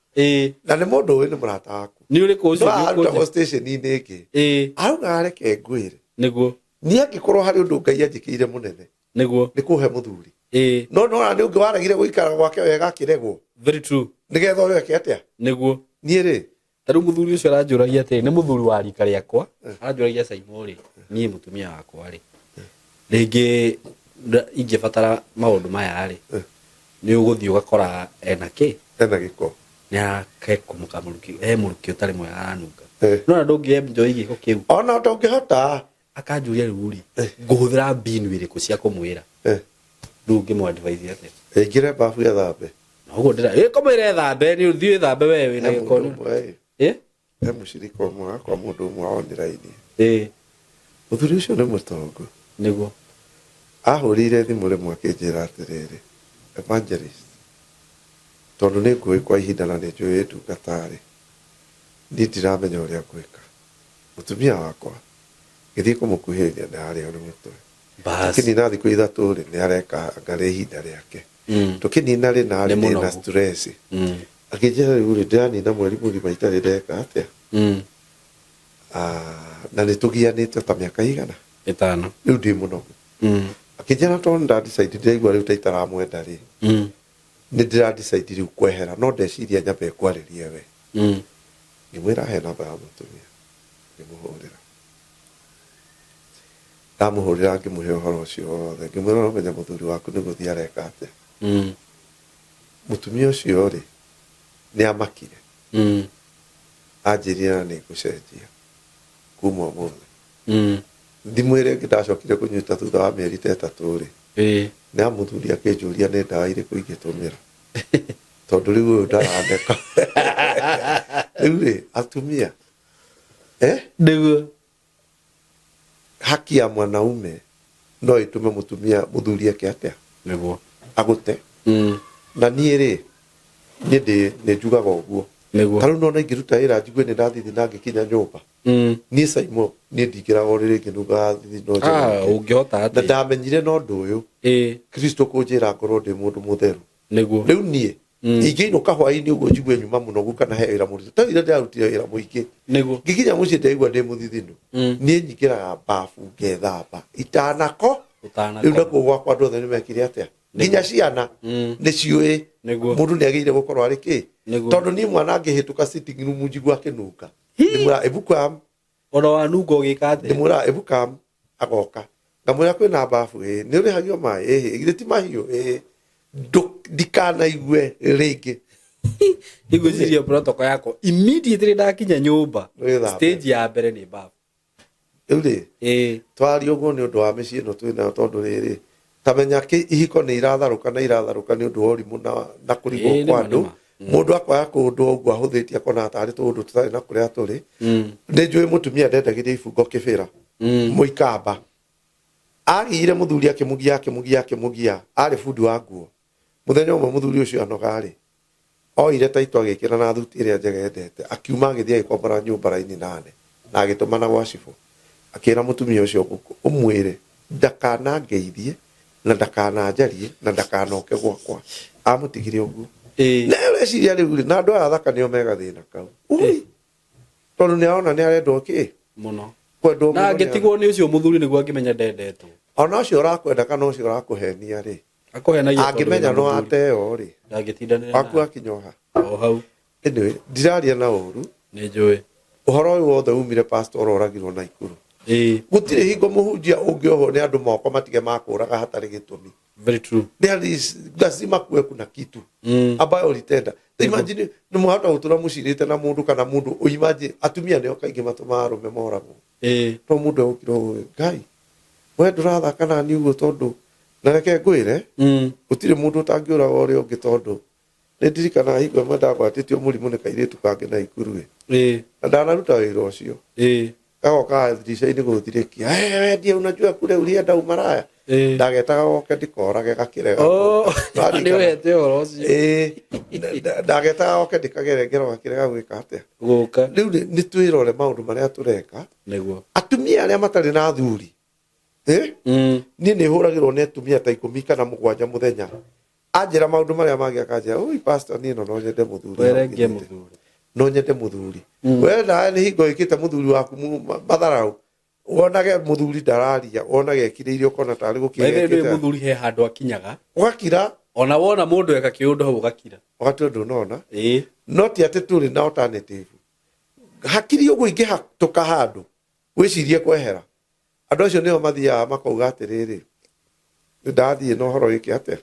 na nĩ mũndũ ũĩ nĩ mũrata waku. Nĩ ũrĩkũ ũcio? No arutagwo station-inĩ ĩngĩ. Arauga reke ngwĩre, Niĩ angĩkorwo harĩ ũndũ Ngai anjĩkĩire mũnene, nĩ kũhe mũthuri. No nona nĩ ũngĩ waregire gũikara gwake wega akĩregwo. Very true. Nĩgetha ũyũ eke atĩa? Niĩ rĩ, Ta rĩu mũthuri ũcio aranjũragia atĩrĩ, nĩ mũthuri wa rika rĩakwa, aranjũragia, "Caimo rĩ, niĩ mũtumia wakwa rĩ, rĩngĩ ingĩbatara maũndũ maya rĩ, nĩ ũgũthiĩ ũgakora ena kĩ?" Ena gĩko. Nĩ akamũruki, he mũrukĩ ũtarĩ mwega aranunga. No na ndũngĩ enjoy gĩko kĩu. Ona ndũngĩhota. Akanjũria rĩu rĩ, ngũhũthĩra mbinu ĩrĩkũ cia kũmwĩra? Rĩu ngĩmũ advise atĩa? Ĩngĩre babu ethambe. Na ũguo ndĩra ĩ kũmwĩra ethambe, nĩ ũthiĩ wĩthambe we wĩna He gĩko. mũndũ ũmwe ĩ, he mũcirika ũmwe wakwa, mũndũ ũmwe online. Mũthuri ũcio nĩ mũtongu. Ahũrĩire thimũ rĩmwe akĩnjĩra atĩrĩrĩ, "Evangelist, tondũ nĩ ngũĩ kwa ihinda na nĩ njũĩ ndungata rĩ, niĩ ndiramenya ũrĩa ngwĩka. Mũtumia wakwa ngĩthiĩ kũmũkuhĩrĩria nĩ ararĩo nĩ mũtwe. Bas. Tũkĩnina thikũ 3 rĩ, nĩ areka ngarĩ ihinda rĩake. Tũkĩnina rĩna rĩ, Nĩ ndĩna mũnogu. stress." Akĩnjĩra, "Rĩu rĩ, ndĩranina mweri mũgima itarĩ ndeka atĩa." Ah, na nĩ tũgianĩte ta mĩaka igana? 5. Rĩu ndĩ mũnogu. Akĩnjĩra, "Tondũ nda decide ndĩraigua rĩu ta itaramwenda rĩ, nĩ ndĩra decide rĩu kwehera, no ndeciria nyambe ngwarĩrie we." Ngĩmwĩra he namba ya mũtumia, ngĩmũhũrĩra. Ndamũhũrĩra ngĩmũhe ũhoro ũcio wothe, ngĩmwĩra, "Ũramenya mũthuri waku nĩ gũthiĩ areka atĩa?" Mũtumia ũcio rĩ, nĩ amakire. Anjĩrire na nĩ ngũcenjia kuma ũmũthĩ. Thimũ ĩrĩa ĩngĩ ndacokire kũnyita thutha wa mĩeri ta 3 rĩ, nĩ ya mũthuri akĩnjũria nĩ ndawa irĩkũ ingĩtũmĩra tondũ rĩu ũyũ ndarandeka. Rĩu rĩ, atumia, Haki ya mwanaume no ĩtũme mũtumia mũthuri eke atĩa? Agũte. Na niĩ rĩ, niĩ ndĩ nĩ njugaga ũguo. Ta rĩu nona ingĩruta wĩra njigue nĩ ndathithi na ngĩkinya nyũmba, niĩ Saimo, niĩ ndingĩraga ũrĩrĩ ngĩnungaga thithino njega. Ah, ũngĩhota Na atĩa? Ndamenyire na ũndũ ũyũ, Kristo kũnjĩra ngorwo ndĩ mũndũ mũtheru. Rĩu niĩ ingĩinũka hwaĩ-inĩ ũguo njigue nyuma mũnogu kana he wĩra mũritũ, ta ira ndĩrarutire wĩra mũingĩ, ngĩkinya mũciĩ ndaigua ndĩ mũthithinu, niĩ nyingĩraga babu ngethamba itanako. Ũtanakoma. Rĩu nakuo gwakwa andũ othe nĩ mekire atĩa? Nginya ciana nĩ ciũĩ mũndũ nĩ agĩrĩire gũkorwo arĩ kĩ. Tondũ niĩ mwana angĩhĩtũka sitting room njigua akĩnunga, ndĩmwĩra, "Ĩbuku am." Ona wanunga ũgĩka atĩa? Ndĩmwĩra, "Ĩbuku am." Agoka, ngamwĩra, "Kwĩna babu ĩĩ nĩ ũrĩhagio maĩ ĩhĩ githĩ ti mahiũ ĩĩ Ndikanaigue rĩngĩ. Ngwĩciria protocol yakwa, immediately ndakinya nyũmba, Wĩthambe. stage ya mbere nĩ babu. Rĩu rĩ, twaria ũguo nĩ ũndũ wa mĩciĩ ĩno twĩ nayo, tondũ rĩrĩ, ta menya kĩ ihiko nĩ iratharũka na iratharũka nĩ ũndũ wa ũrimũ na kũrigwo Ĩĩ, kwa nĩma, andũ. Nĩma. Mũndũ akoya kũndũ ũguo ahũthĩtie akona tarĩ tũũndũ tũtarĩ na kũrĩa tũrĩ. Nĩ njũĩ mũtumia ndendagĩria ibungo kĩbĩra, mũikamba agĩire mũthuri akĩmũgia akĩmũgia akĩmũgia, arĩ bundi wa nguo. Mũthenya ũmwe mũthuri ũcio anoga rĩ, oire taito agĩkĩra na thuti ĩrĩa njega endete, akiuma agĩthiĩ agĩkombora nyũmba raini 8 na agĩtũmana gwa cibũ, akĩra mũtumia ũcio ũmwĩre ndakanangeithie na ndakananjarie na ndakanoke gwakwa. Amũtigire ũguo. Na ũreciria rĩu rĩ, na andũ aya athaka nĩo megathĩna kau. Ui, tondũ nĩ arona nĩ arendwo kĩ Mũno. Kwendwo Na mũno nĩ angĩtigwo nĩ ũcio mũthuri nĩguo angĩmenya ndendetwo. Ona ũcio ũrakwenda kana ũcio ũrakũhenia rĩ, Akũhenagia tondũ angĩmenya wĩna no mũthuri. ateo rĩ, Ndangĩtindanĩra waku nawe. akinya oha. O hau. Anyway, ndiraria na ũru. Nĩ njũĩ. Ũhoro ũyũ wothe umire pastor oragirwo Naikuru. Gũtirĩ hingo mũhunjia ũngĩohwo nĩ andũ moko matige makũraga hatarĩ gĩtũmi. Very true. There is lazima kuwe kuna kitu ambayo ulitenda. Imagine nĩ mwahota gũtũra mũcirĩte na mũndũ kana mũndũ, imagine atumia nĩo kaingĩ matũmaga arũme moragwo. No mũndũ egũkira ũguo, Ngai we ndũrathaka na niĩ ũguo, tondũ na reke ngwĩre, gũtirĩ mũndũ ũtangĩũraga ũrĩa ũngĩ, tondũ nĩ ndirikanaga hingo ĩmwe ndagwatĩtio mũrimũ nĩ kairĩtu kangĩ na ikuru na ndanaruta wĩra ũcio. Gagoka ndirica-inĩ gũthirĩkia, "Eh, wendie, unajua kule ulienda umaraya." Ndagetaga goke ndikorage, gakĩrega. Oh, nĩ wete ũhoro ũcio. Ĩĩ, ndagetaga goke ndĩkagere ngero, gakĩrega gwĩka atĩa? Gũka. Rĩu nĩ twĩrore maũndũ marĩa tũreka. Atumia arĩa matarĩ na athuri, niĩ nĩ hũragĩrwo nĩ atumia ta 10 kana 7 mũthenya, anjĩra maũndũ marĩa mangĩ, akanjĩra, "Oi pastor, niĩ no nyende mũthuri." Werenge Hau mũthuri. No nyende mũthuri. We nawe nĩ hingo ĩkĩte mũthuri waku matharau, wonage mũthuri ndararia, wonage ekirĩire, ũkona tarĩ By the way, gũkĩgekĩte. Mũthuri he handũ akinyaga. Ũgakira. Ona wona mũndũ eka kĩũndũ hau ũgakira. Ũgatua ndũnona. No ti atĩ tũrĩ na alternative hakiri ũguo ingĩhatũka handũ wĩcirie kwehera. Andũ acio nĩo mathiaga makauga atĩrĩrĩ, ndathiĩ na ũhoro wĩke atĩa,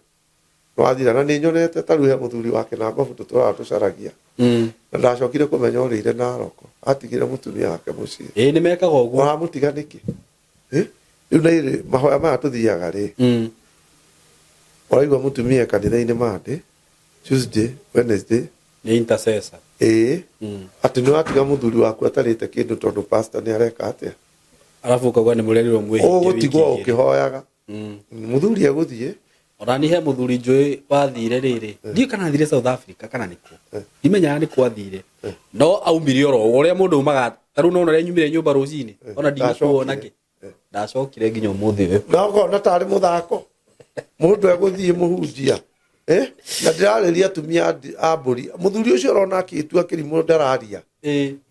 nĩwathira. Na nĩ nyonete ta rĩu he mũthuri wake na ngobu tũtũraga tũcaragia, na ndacokire kũmenya ũrĩire Naroko, atigire mũtumia wake mũciĩ. Ĩĩ, nĩ mekaga ũguo. Ũramũtiga nĩkĩ? Eh? Rĩu na irĩ mahoya maya tũthiaga rĩ, ũraigua mũtumia kanitha-inĩ Monday, Tuesday, Wednesday. Nĩ intercessor. Ĩĩ. Atĩ nĩ watiga mũthuri waku atarĩte kĩndũ tondũ pastor nĩ areka atĩa? Arabu ũkauga nĩ mũrerirwo mwĩhinge wiki Ũgũtigwo igĩrĩ. ũkĩhoyaga. Mũthuri egũthiĩ. Ona ni he mũthuri njũĩ wathire rĩrĩ, ndiũĩ kana athire South Africa kana nĩkũ, ndimenyaga nĩ kwa athire, no aumire oro ũrĩa mũndũ umaga ta rĩu, nona ũrĩa nyumire nyũmba rũcinĩ, ona ndinakuona kĩ ndacokire nginya ũmũthĩ ũyũ. Na ũkona tarĩ mũthako mũndũ egũthiĩ mũhunjia. Eh? Na ndĩrarĩria atumia a mbũri. Mũthuri ũcio ũrona akĩtua kĩrimũ ndararia,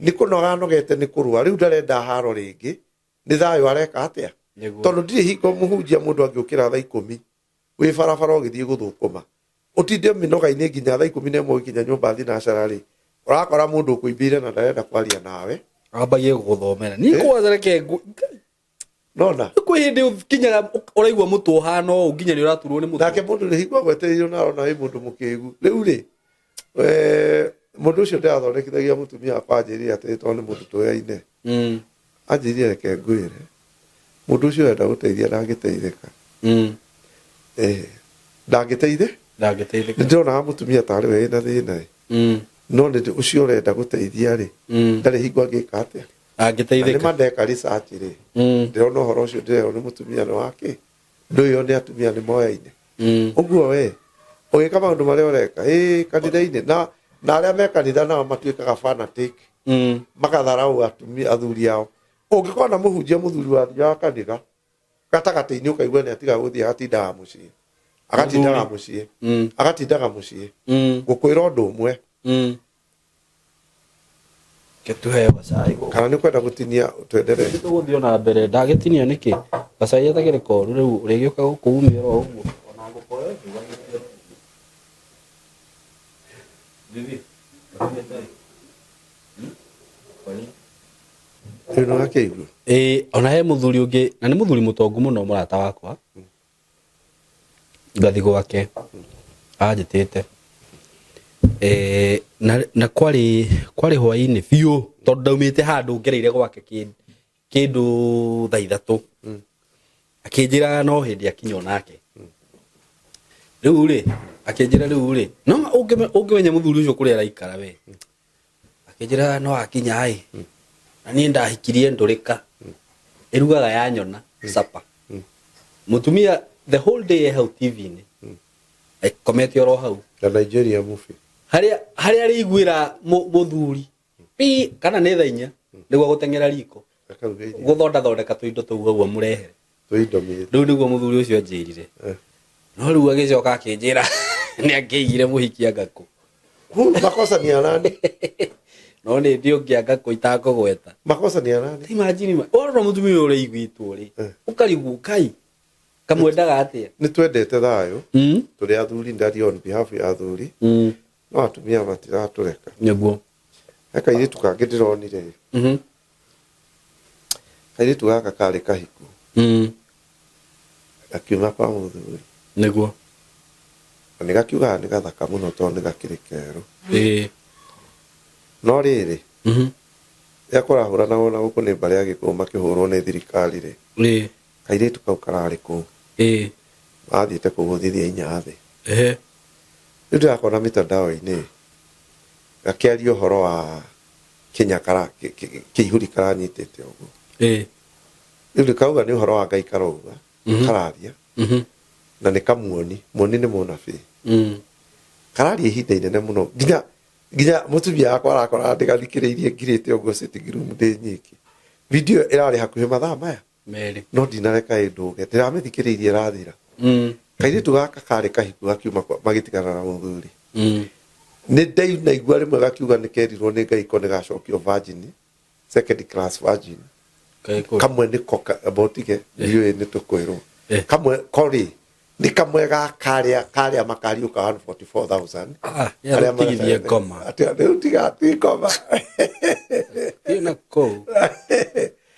nĩ kũnoga anogete nĩ kũrũa, rĩu ndarenda haro rĩngĩ, nĩ thayũ areka atĩa? Tondũ ndirĩ hingo mũhunjia mũndũ angĩũkĩra thaa 10 wĩ barabara ũgĩthiĩ gũthũkũma, ũtinde mĩnoga-inĩ nginya thaa 11 ũgĩkinya nyũmba thinacara rĩ, ũrakora mũndũ ũkũimbĩire na ndarenda kwaria nawe. Ambagie gũgũthomera niĩ kwanza reke Nona kwĩ hĩndĩ ũkinyaga ũraigua mũtwe ũhana ũũ nginya nĩ ũraturwo nĩ mũtwe. Nake mũndũ nĩ hingo agwetereirwo na arona wĩ mũndũ mũkĩgu. Rĩu rĩ, mũndũ ũcio ndĩrathondekithagia mũtumia wakwa anjĩrire atĩrĩ, tondũ nĩ mũndũ tũyaine, anjĩrire, "Reke ngwĩre, mũndũ ũcio ũrenda gũteithia ndangĩteithĩka." Ndangĩteithĩ. Ndangĩteithĩka. Nĩ ndĩronaga mũtumia tarĩ we wĩna thĩna ĩ. No nĩ ũcio ũrenda gũteithia rĩ, ndarĩ hingo angĩka atĩa? Na nĩ Angĩteithĩka. Ma ndeka research rĩ, ndĩrona ũhoro ũcio ndĩrerwo nĩ mũtumia nĩ wake ndũyũ, nĩ atumia nĩ moyaine. Ũguo we ũgĩka maũndũ marĩa ũreka ĩ kanitha-inĩ, na arĩa me kanitha nao matuĩkaga fanatic, makatharau atumia athuri ao. Ũngĩkorwo na mũhunjia mũthuri wathiaga kanitha gatagatĩ-inĩ, ũkaigua nĩ atiga gũthiĩ, agatindaga mũciĩ, agatindaga mũciĩ, agatindaga mũciĩ. Ngũkwĩra ũndũ ũmwe. Gĩtũheo gacai gũkũ. Kana nĩ ũkwenda gũtinia twenderee? Tũgũthiĩ ona mbere, ndagĩtinia nĩkĩ gacai gatakĩrĩ koru, rĩu ũrĩgĩũka gũkũ ume oro ũguo ona ngũkoya njũgagĩte. Bibi, ũrugĩte rĩ? Kwani? Rĩu nĩ wakĩigua. Ĩĩ, ona he mũthuri ũngĩ na nĩ mũthuri mũtongu mũno, mũrata wakwa, ngathi gwake anjĩtĩte. Na kwarĩ hwaĩ-inĩ biũ, tondũ ndaumĩte handũ ngereire gwake kĩndũ thaa 3. Akĩnjĩra no hĩndĩ akinya onake rĩu rĩ, akĩnjĩra rĩu rĩ, no ũngĩmenya mũthuri ũcio kũrĩa araikara we, akĩnjĩra no akinya ĩ, na niĩ ndahikirie ndũrĩka ĩrugaga ya nyona sapa, mũtumia the whole day e hau TV-inĩ akomete oro hau. Na Nigeria movie. Harĩa arĩiguĩra mũthuri pi kana nĩ thaa 4 nĩguo gũteng'era riko Akaruga irio. Gũthondathondeka tũindo tũu ũguo mũrehere. Tũindomie. Rĩu nĩguo mũthuri ũcio anjĩrire. No rĩu agĩcoka akĩnjĩra nĩ akĩigire mũhiki angakũ. Makosa ni ya nani? No nĩ ndĩ ũngĩ angakũ itakũgweta. Makosa ni ya nani? Imagine ma ũrona mũtumia ũyũ ũraiguĩtwo rĩ, ũkarigwo kai kamwendaga atĩa. Nĩ twendete thayũ. Tũrĩ athuri, ndaria on behalf ya athuri. No atumia matiratũreka. Nĩguo. He kairĩtu kangĩ ndĩronire. Kairĩtu gaka karĩ kahiku. Gakiuma kwa mũthuri. Nĩguo. Na nĩ gakiugaga nĩ gathaka mũno tondũ nĩ gakĩrĩ kerũ. Ĩĩ. No rĩrĩ, rĩrĩa kũrahũranagwo na gũkũ nĩ mbarĩ ya Gĩkũyũ makĩhũrwo nĩ thirikari rĩ, kairĩtu kau kararĩ kũu. Mathiĩte kũgũthithia inya thĩ. Rĩu ndĩrakona mitandao-inĩ gakĩaria ũhoro wa kĩnya kara kĩihũri karanyitĩte ũguo. Rĩu ndĩkauga nĩ ũhoro wa Ngai karauga, kararia na nĩ kamuoni, muoni nĩ mũnabii. Kararia ihinda inene mũno nginya nginya mũtumia wakwa arakora ndĩgathikĩrĩirie ngirĩte ũguo sitting room ndĩ nyiki. Video ĩrarĩ hakuhĩ mathaa maya Merĩ. No ndinareka ĩndũge, ndĩramĩthikĩrĩirie ĩrathira. Kairĩtu gaka karĩ kahiku gakiuma magĩtigana na mũthuri. Nĩ ndainaigua rĩmwe gakiuga nĩ kerirwo nĩ Ngai ko nĩ gacokio virgin, second class virgin. Kamwe nĩko amba ũtige ndiũĩ nĩ tũkwĩrwo. Kamwe ko rĩ nĩ kamwe ga karĩa karĩa makariũka 144,000. Ah, Arĩa tigithie marecaga- ngoma. Atĩ rĩu tiga ti ngoma. Thiĩ na kũu.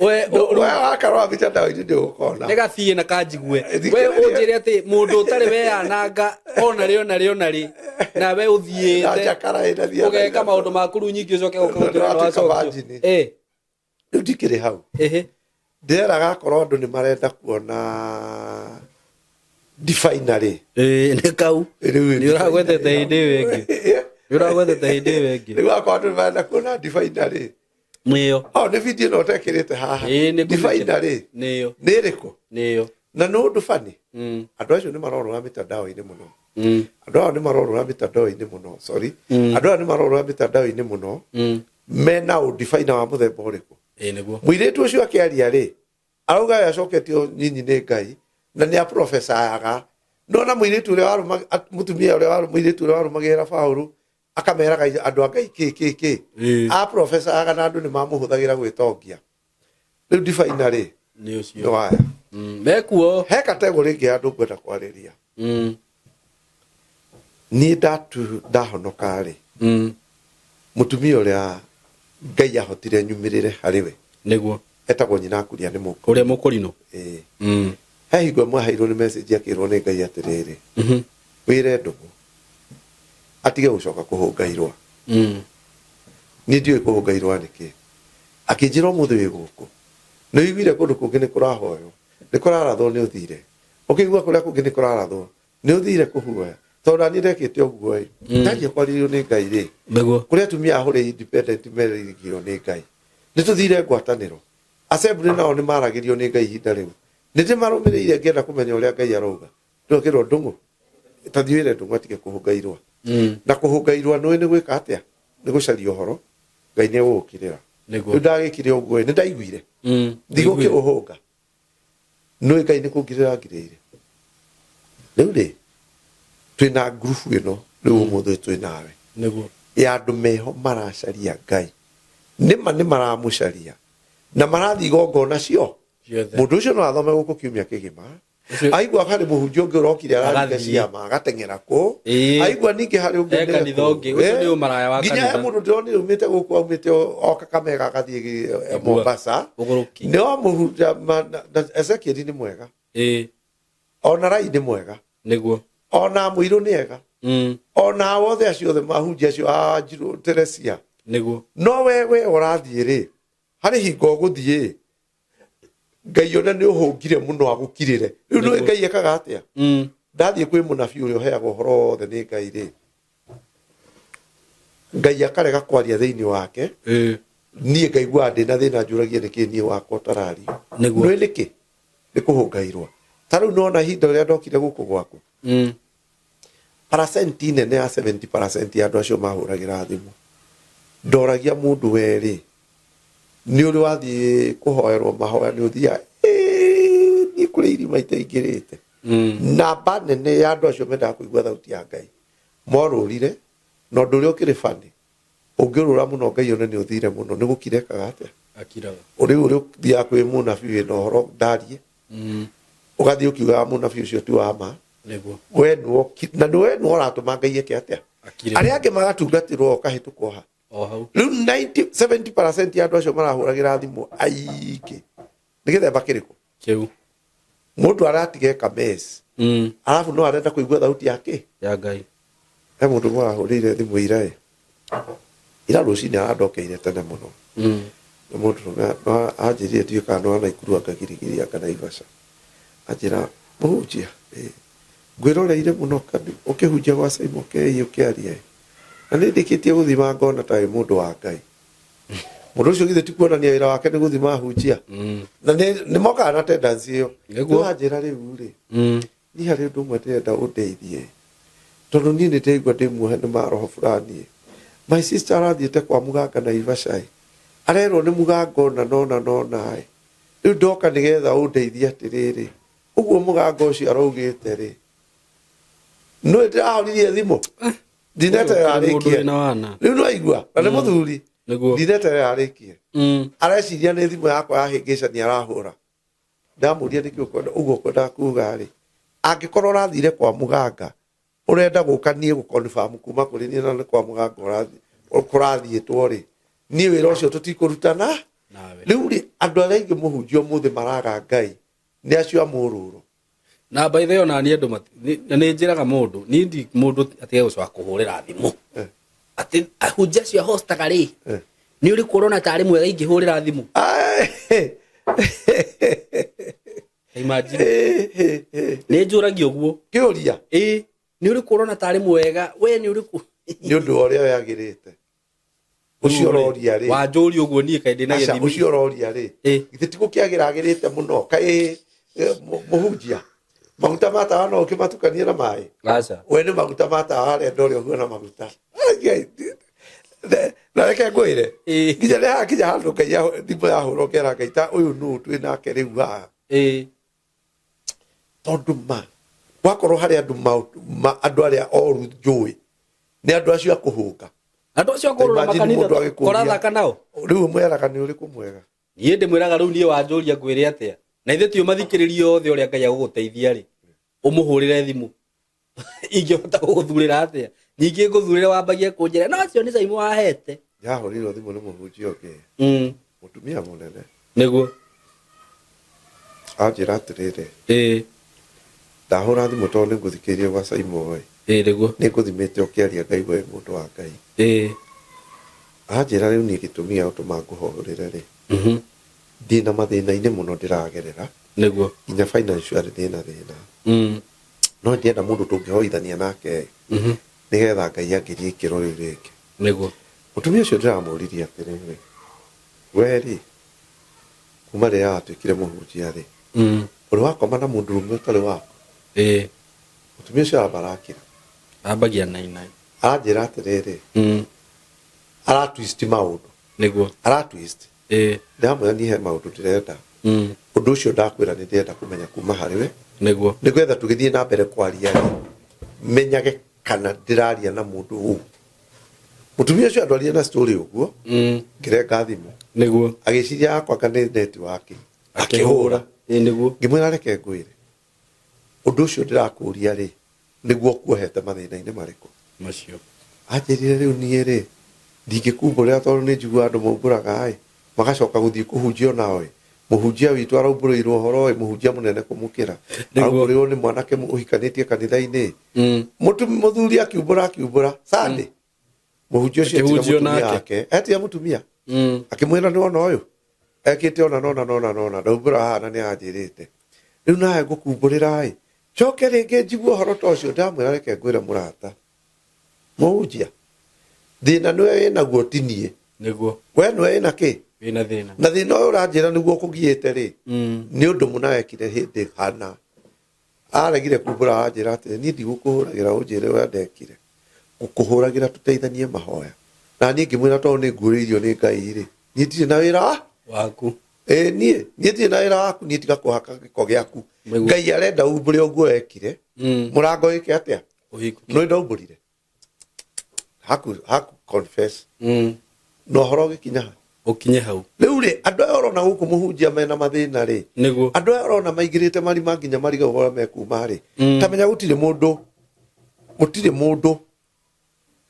We We wakarora mitandao-inĩ nĩ ũkona. Nĩ gathiĩ na kanjigue. We Thikĩrĩria. ũnjĩre atĩ mũndũ ũtarĩ weyananga ona rĩ ona rĩ ona rĩ nawe Na ũthiĩte njakara ĩna thiaga ũgeka ithatũ. maũndũ maku rĩu nyingĩ ũcoke ũke Na ũnjĩre nĩ ndĩratuĩka wacokio. virgin. Rĩu ndikĩrĩ hau. Ndĩreraga akorwo andũ nĩ marenda kuona diviner rĩ. Ĩĩ, nĩ kau. Rĩu Nĩ ũragwetete hĩndĩ ĩyo ĩngĩ. Nĩ ũragwetete hĩndĩ ĩyo ĩngĩ. Rĩu akorwo andũ nĩ marenda kuona diviner rĩ. Nĩyo. Oh, nĩ video ĩno ũtekĩrĩte haha. Ĩĩ, nĩ Diviner rĩ. Nĩyo. Nĩ ĩrĩkũ? Nĩyo. Na nĩ ũndũ bani. Andũ acio nĩ marorũra mitandao-inĩ mũno. Andũ aya nĩ marorũra mitandao-inĩ mũno. Sorry. Andũ aya nĩ marorũra mitandao-inĩ mũno. Mena ũdifaina wa mũthemba ũrĩkũ? Ĩĩ, nĩguo. Mũirĩtu ũcio akĩaria rĩ, arauga we acoketio nyinyi nĩ Ngai na nĩ aprofesayaga. Nona mũirĩtu ũrĩa warũma mũtumia ũrĩa warũma mũirĩtu ũrĩa warũmagĩrĩra Paũlũ akameraga andũ a Ngai kĩ kĩ kĩ. Aprofesayaga na andũ nĩ mamũhũthagĩra gwĩtongia. Rĩu difaina rĩ, Nĩ ũcio. nĩ waya. Mekuo. He kategori ĩngĩ ya andũ ngwenda kwarĩria. Niĩ ndatu ndahonoka rĩ, mũtumia ũrĩa Ngai ahotire nyumĩrĩre harĩ we. Nĩguo. Etagwo nyina Kuria nĩ mũkũ. Ũrĩa mũkũrinũ. Ĩĩ. He hingo ĩmwe aheirwo nĩ message akĩrwo nĩ Ngai atĩrĩrĩ. Wĩre ndũgũ. Atige gũcoka kũhũnga irũa. Niĩ ndiũĩ kũhũnga irũa nĩ kĩ. Akĩnjĩra ũmũthĩ wĩ gũkũ. Nĩ ũiguire kũndũ kũngĩ nĩ kũrahoywo. Nĩ kũrarathwo nĩ ũthire. Ũkĩigua kũrĩa kũngĩ nĩ kũrarathwo. Nĩ ũthire kũhuoya. Tondũ naniĩ ndekĩte ũguo ĩ. Ndanjia kwarĩrio nĩ Ngai rĩ. Nĩguo. Kũrĩ atumia ahũre independent merĩgĩrwo nĩ Ngai. Nĩ tũthire ngwatanĩro. Assembly nao nĩ maragĩrio nĩ Ngai ihinda rĩu. Nĩ ndĩmarũmĩrĩire ngĩenda kũmenya ũrĩa Ngai arauga. Ndokĩrwo ndũng'ũ. Ta thiĩ wĩre ndũng'ũ atige kũhũnga irũa. Na kũhũnga irũa nĩũĩ nĩ gwĩka atĩa? Nĩ gũcaria ũhoro. Ngai nĩ egũgũkĩrĩra. Nĩguo. Rĩu ndagĩkire ũguo ĩ, nĩ ndaiguire. Ndigũkĩũhũnga. Nĩũĩ Ngai nĩ kũngirĩra angirĩire. Rĩu rĩ, twĩna ngurubu ĩno rĩu ũmũthĩ twĩ nawe. Nĩguo. Ya andũ meho maracaria Ngai. Nĩma nĩ maramũcaria. Na marathiĩ igongona cio. Ciothe. Mũndũ ũcio no athome gũkũ kiumia kĩgima. Ũcio- Aigua harĩ mũhunjia ũngĩ ũrokire araringa Agathiĩ. ciama agateng'era kũ. Ĩĩ. Aigua ningĩ harĩ ũngĩ He nĩ kanitha kũ. ũngĩ. Ũcio Ĩĩ. nĩ ũmaraya wa Nginya he kanitha. mũndũ ndĩronire aumĩte gũkũ aumĩte oka Kamega agathiĩ Mombasa. Ũgũrũki. Nĩ wa mũhunjia na Ezekiel nĩ mwega. Ona Rai nĩ mwega. Nĩguo. Ona Mũirũ nĩ ega. Ona othe acio othe mahunjia acio a Njirũ Teresia. Nĩguo. No we ũrathiĩ rĩ, harĩ hingo ũgũthiĩ Ngai ona nĩ ũhũngire mũno agũkirĩre. Rĩu nĩũĩ Nĩguo. Ngai ekaga atĩa? Ndathiĩ kwĩ mũnabii ũrĩa ũheagwo ũhoro wothe nĩ Ngai rĩ, Ngai akarega kwaria thĩinĩ wake. Niĩ ngaiguaga ndĩna thĩna njũragie nĩkĩ niĩ wakwa ũtarario. Nĩguo. Nĩũĩ nĩkĩ? Nĩ kũhũnga irũa. Ta rĩu nĩwona ihinda ũrĩa ndokire gũkũ gwaku. Percent nene ya 70% ya andũ acio mahũragĩra thimũ. Ndoragia mũndũ werĩ, nĩ ũrĩ wathiĩ kũhoerwo mahoya nĩ ũthiaga, ĩĩ niĩ kũrĩ irima itaingĩrĩte. Namba nene ya andũ acio mendaga kũigua thauti ya Ngai. Morũrire, na ũndũ ũrĩa ũkĩrĩ funny, ũngĩũrũra mũno Ngai one nĩ ũthire mũno, nĩ gũkira ekaga atĩa? Akiraga. Rĩu ũrĩa ũthiaga kwĩ mũnabii wĩna ũhoro ndarie, ũgathiĩ ũkiugaga mũnabii ũcio ti wa ma. Nĩguo. We nĩwe na nĩwe nĩwe ũratũma Ngai eke atĩa? Akire. Arĩa angĩ magatungatĩrwo ũkahĩtũkwo ha. O hau. Rĩu 90 70% ya andũ acio marahũragĩra thimũ aingĩ. Nĩ gĩthemba kĩrĩkũ Kĩu. Mũndũ aratiga eka mess, arabu no arenda kũigua thauti yake Ya Ngai. He mũndũ ũmwe arahũrĩire thimũ ira ĩ, ira rũcinĩ arandokeire tene mũno. Nĩ mũndũ ũmwe no anjĩrire, ndiũĩ kana nĩ wa Naikuru anga Girigiri anga Naivasha. Anjĩra, "Mũhunjia, ĩ, ngwĩroreire mũno ũkĩhunjia gwa Simon K ũkĩaria ĩ, na nĩ ndĩkĩtie gũthima ngona ta wĩ mũndũ wa Ngai." Mũndũ ũcio githĩ ti kuonania wĩra wake nĩ gũthima ahunjia? Na nĩ mokaga na tendency ĩyo. Nĩguo. Rĩu anjĩra, "Rĩu rĩ, niĩ harĩ ũndũ ũmwe ndĩrenda ũndeithie, tondũ niĩ nĩ ndĩraigua ndĩ muohe nĩ maroho fulani. My sister arathiĩte kwa mũganga Naivasha ĩ, arerwo nĩ mũganga ũna nona nona ĩ. Rĩu ndoka nĩgetha ũndeithie atĩrĩrĩ, ũguo mũganga ũcio araugĩte rĩ, nĩ ndĩrahoririe thimũ, ndineterera Mũndũ arĩkie." wĩna wana. Rĩu nĩwaigua na nĩ mũthuri. Ndineterera arĩkie. Areciria nĩ thimũ yakwa yahĩngĩcania arahũra. Ndamũria, "Nĩkĩ ũkwenda ũguo ũkwendaga kuga rĩ? Angĩkorwo ũrathire kwa mũganga, ũrenda gũka niĩ gũconfirm kuma kũrĩ niĩ, na nĩ kwa mũganga kũrathiĩtwo rĩ, niĩ wĩra ũcio tũtikũrutana." Nawe. Rĩu rĩ, andũ arĩa aingĩ, mũhunjia, ũmũthĩ maraga Ngai nĩ acio a mũrũrũ. Na by the way, ona niĩ andũ na nĩ njĩraga mũndũ, niĩ ndi mũndũ atige gũcoka kũhũrĩra thimũ atĩ ahunjia acio ahostaga rĩ, nĩ ũrĩkũ ũrona tarĩ mwega ingĩhũrĩra thimũ? Imagine. Nĩ njũragia ũguo. Kĩũria. Ĩ, nĩ ũrĩkũ ũrona tarĩ mwega we, nĩ ũrĩkũ? Nĩ ũndũ wa ũrĩa wagĩrĩte ũcio ũroria rĩ. Wanjũria ũguo niĩ kaĩ ndĩ na Aca, gĩthimi? Ũcio ũroria rĩ, githĩ ti gũkĩagĩra agĩrĩte mũno? Kaĩ mũhunjia, maguta ma tawa no ũkĩmatukanie na maĩ? Aca. We nĩ maguta ma tawa arenda, ũrĩa ũhuana maguta. Ai, na reke ngwĩre, nginya nĩ hakinya handũ Ngai thimũ yahũra ũkera Ngai, ta ũyũ nũ twĩ nake rĩu haha? Tondũ ma gwakorwo harĩ andũ andũ arĩa oru njũĩ nĩ andũ acio akũhũnga. Andũ acio akũrũra Imagine makanitha mũndũ agĩkũria. Kũrathaka nao. Rĩu mweraga nĩ ũrĩkũ mwega? Niĩ ndĩmwĩraga, rĩu niĩ wanjũria ngwĩre atĩa? Na ithuĩ ti ũmathikĩrĩrie othe, ũrĩa Ngai agũgũteithia rĩ, ũmũhũrĩre thimũ. Ingĩhota gũgũthurĩra atĩa? Ningĩ ngũthurĩre wambagie kũnjĩra no acio nĩ Caimũ wahete. Yahũrĩirwo thimũ nĩ mũhunjia ũngĩ, mũtumia mũnene. Anjĩra atĩrĩrĩ, "Ndahũra thimũ tondũ nĩ ngũthikĩrĩirie gwa Saimo ĩ, nĩ ngũthimĩte ũkĩaria, ngaigua wĩ mũndũ wa Ngai." Anjĩra, "Rĩu niĩ gĩtũmi gĩa gũtũma ngũhũrĩre rĩ, ndĩna mathĩna-inĩ mũno ndĩragerera, nginya financially ndĩna thĩna, no ndĩrenda mũndũ tũngĩhoithania nake nĩgetha Ngai angĩrie ikĩro rĩu rĩngĩ." Mũtumia ũcio ndĩramũririe atĩrĩrĩ, "We rĩ, kuma rĩrĩa watuĩkire mũhunjia rĩ, ũrĩ wakoma na mũndũrũme ũtarĩ waku?" Mũtumia ũcio aramba arakira. Ambagia nainai. Aranjĩra atĩrĩrĩ, ara twist maũndũ. Ara twist. Ndĩramwĩra, "Niĩ he maũndũ ndĩrenda, ũndũ ũcio ndakwĩra nĩ ndĩrenda kũmenya kuma harĩ we, nĩgetha tũgĩthiĩ na mbere kwaria rĩ, menyage kana ndĩraria na mũndũ ũũ." Mũtumia ũcio andwarire na story ũguo, ngĩrenga thimũ. Agĩciria yakwa anga nĩ network, akĩhũra. Ngĩmwĩra, "Reke ngwĩre, ũndũ ũcio ndĩrakũria rĩ, nĩguo kuohete mathĩna-inĩ marĩkũ?" Macio. Anjĩrire, "Rĩu niĩ rĩ, ndingĩkumbũrĩra tondũ nĩ njiguaga andũ maumbũraga ĩ, magacoka gũthiĩ kũhunjia onao ĩ. Mũhunjia witũ araumbũrĩirwo ũhoro ĩ, mũhunjia mũnene kũmũkĩra, araumbũrĩirwo nĩ mwanake ũhikanĩtie kanitha-inĩ ĩ. Mũthuri akiumbũra, akiumbũra Sunday, mũhunjia ũcio etire Akĩhunjio mũtumia nake. wake, etire mũtumia, akĩmwĩra, 'Nĩ wona ũyũ ekĩte ona nona nona nona, ndaumbũra haha na nĩ anjĩrĩte, rĩu nawe ngũkumbũrĩra ĩ, coke rĩngĩ njigue ũhoro ta ũcio.' Ndamwĩra, 'Reke ngwĩre mũrata mũhunjia, thĩna nĩwe wĩnaguo, ti niĩ. We nĩwe wĩna kĩ Wĩna thĩna. Na thĩna ũyũ ũranjĩra nĩguo ũkũgiĩte rĩ, nĩ ũndũ mũna wekire hĩndĩ hana.' Aregire kumbũra. Aranjĩra atĩrĩ, 'Niĩ ndigũkũhũragĩra ũnjĩre ũrĩa ndekire, ngũkũhũragĩra tũteithanie mahoya.' Na niĩ ngĩmwĩra, 'Tondũ nĩ nguũrĩirio nĩ Ngai rĩ, niĩ ndirĩ na wĩra wa Waku. Ĩ, niĩ ndirĩ na wĩra waku, niĩ tiga kũhaka gĩko gĩaku. Ngai arenda umbũre ũguo wekire, mũrango wĩke atĩa? Ũhingũke. No ndaumbũrire, haku confess, na ũhoro ũgĩkinya ha? Ũkinye hau. Rĩu rĩ, andũ aya ũrona gũkũ mũhunjia mena mathĩna rĩ, andũ aya ũrona maingĩrĩte marima nginya marigagwo ũrĩa mekuma rĩ, ta menya gũtirĩ mũndũ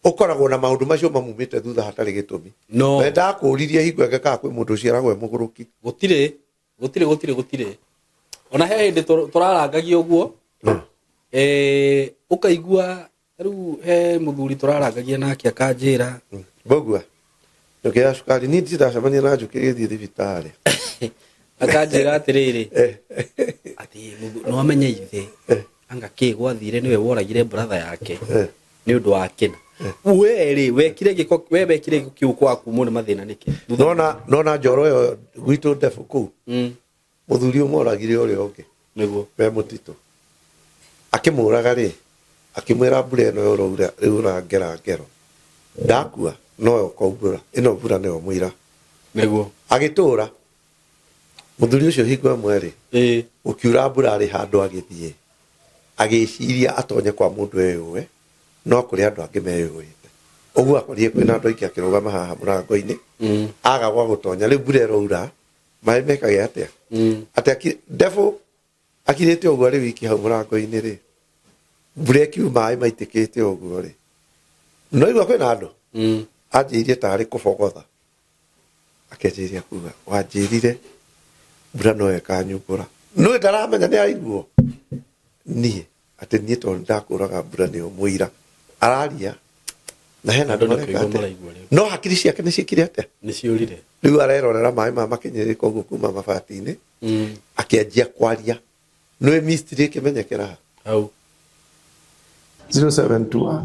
ũkoragwo na maũndũ macio mamumĩte thutha hatarĩ gĩtũmi. No. Na ndakũririe hingo ĩngĩ kana kwĩ mũndũ ũciaragwo e mũgũrũki. Gũtirĩ. Gũtirĩ, gũtirĩ, gũtirĩ. Ona he hĩndĩ tũrarangagia ũguo, ũkaigua rĩu he mũthuri tũrarangagia nake akanjĩra. Mbogua njũkĩ ya cukari, niĩ ndirĩ ndacemania na njũkĩ ĩgĩthiĩ thibitarĩ. Akanjĩra atĩrĩrĩ, atĩ nĩ wamenya ithe anga kĩ gwathire nĩwe woragire brother yake nĩ ũndũ wa kĩna. We rĩ, wekire gĩko, we wekire gĩko kĩu kwa kumwo nĩ mathĩna nĩkĩ? Nona nona njoro ĩyo gwitũ ndebu kũu, mũthuri ũmwe oragire ũrĩa ũngĩ me mũtitũ. Akĩmũraga rĩ, akĩmwĩra mbura ĩno ũraura rĩu ũrangera ngero, ndakua noyo ũkaumbũra, ĩno mbura nĩyo mũira. Agĩtũra mũthuri ũcio hingo ĩmwe rĩ, gũkiura mbura arĩ handũ agĩthiĩ, agĩciria atonye kwa mũndũ eyũe, no kũrĩ andũ angĩ meyũĩte. Ũguo akorire kwĩna andũ aingĩ, akĩrũgama haha mũrango-inĩ, aga gwa gũtonya. Rĩu mbura ĩraura, maĩ mekage atĩa? Atĩ devil akirĩte ũguo arĩ wiki hau mũrango-inĩ rĩ, mbura ĩkiu maĩ maitĩkĩte ũguo rĩ, no igua kwĩna andũ. Anjĩirie tarĩ kũbogotha, akĩanjĩrĩria kuga, wanjĩrire mbura no ĩkanyumbũra. Nĩ ndaramenya nĩ araiguo niĩ atĩ niĩ tondũ ndakũraga mbura nĩyo mũira araria na hena Andũ andũ nĩ mareka kũigua atĩa? Maraigua rĩu. No hakiri ciake nĩ ciĩkire atĩa? Nĩ ciũrire. Rĩu arerorera maĩ ma makinyĩrĩka ũguo kuma mabati-inĩ, akĩanjia kwaria nĩ mystery ĩkĩmenyekera ha. Hau. 0721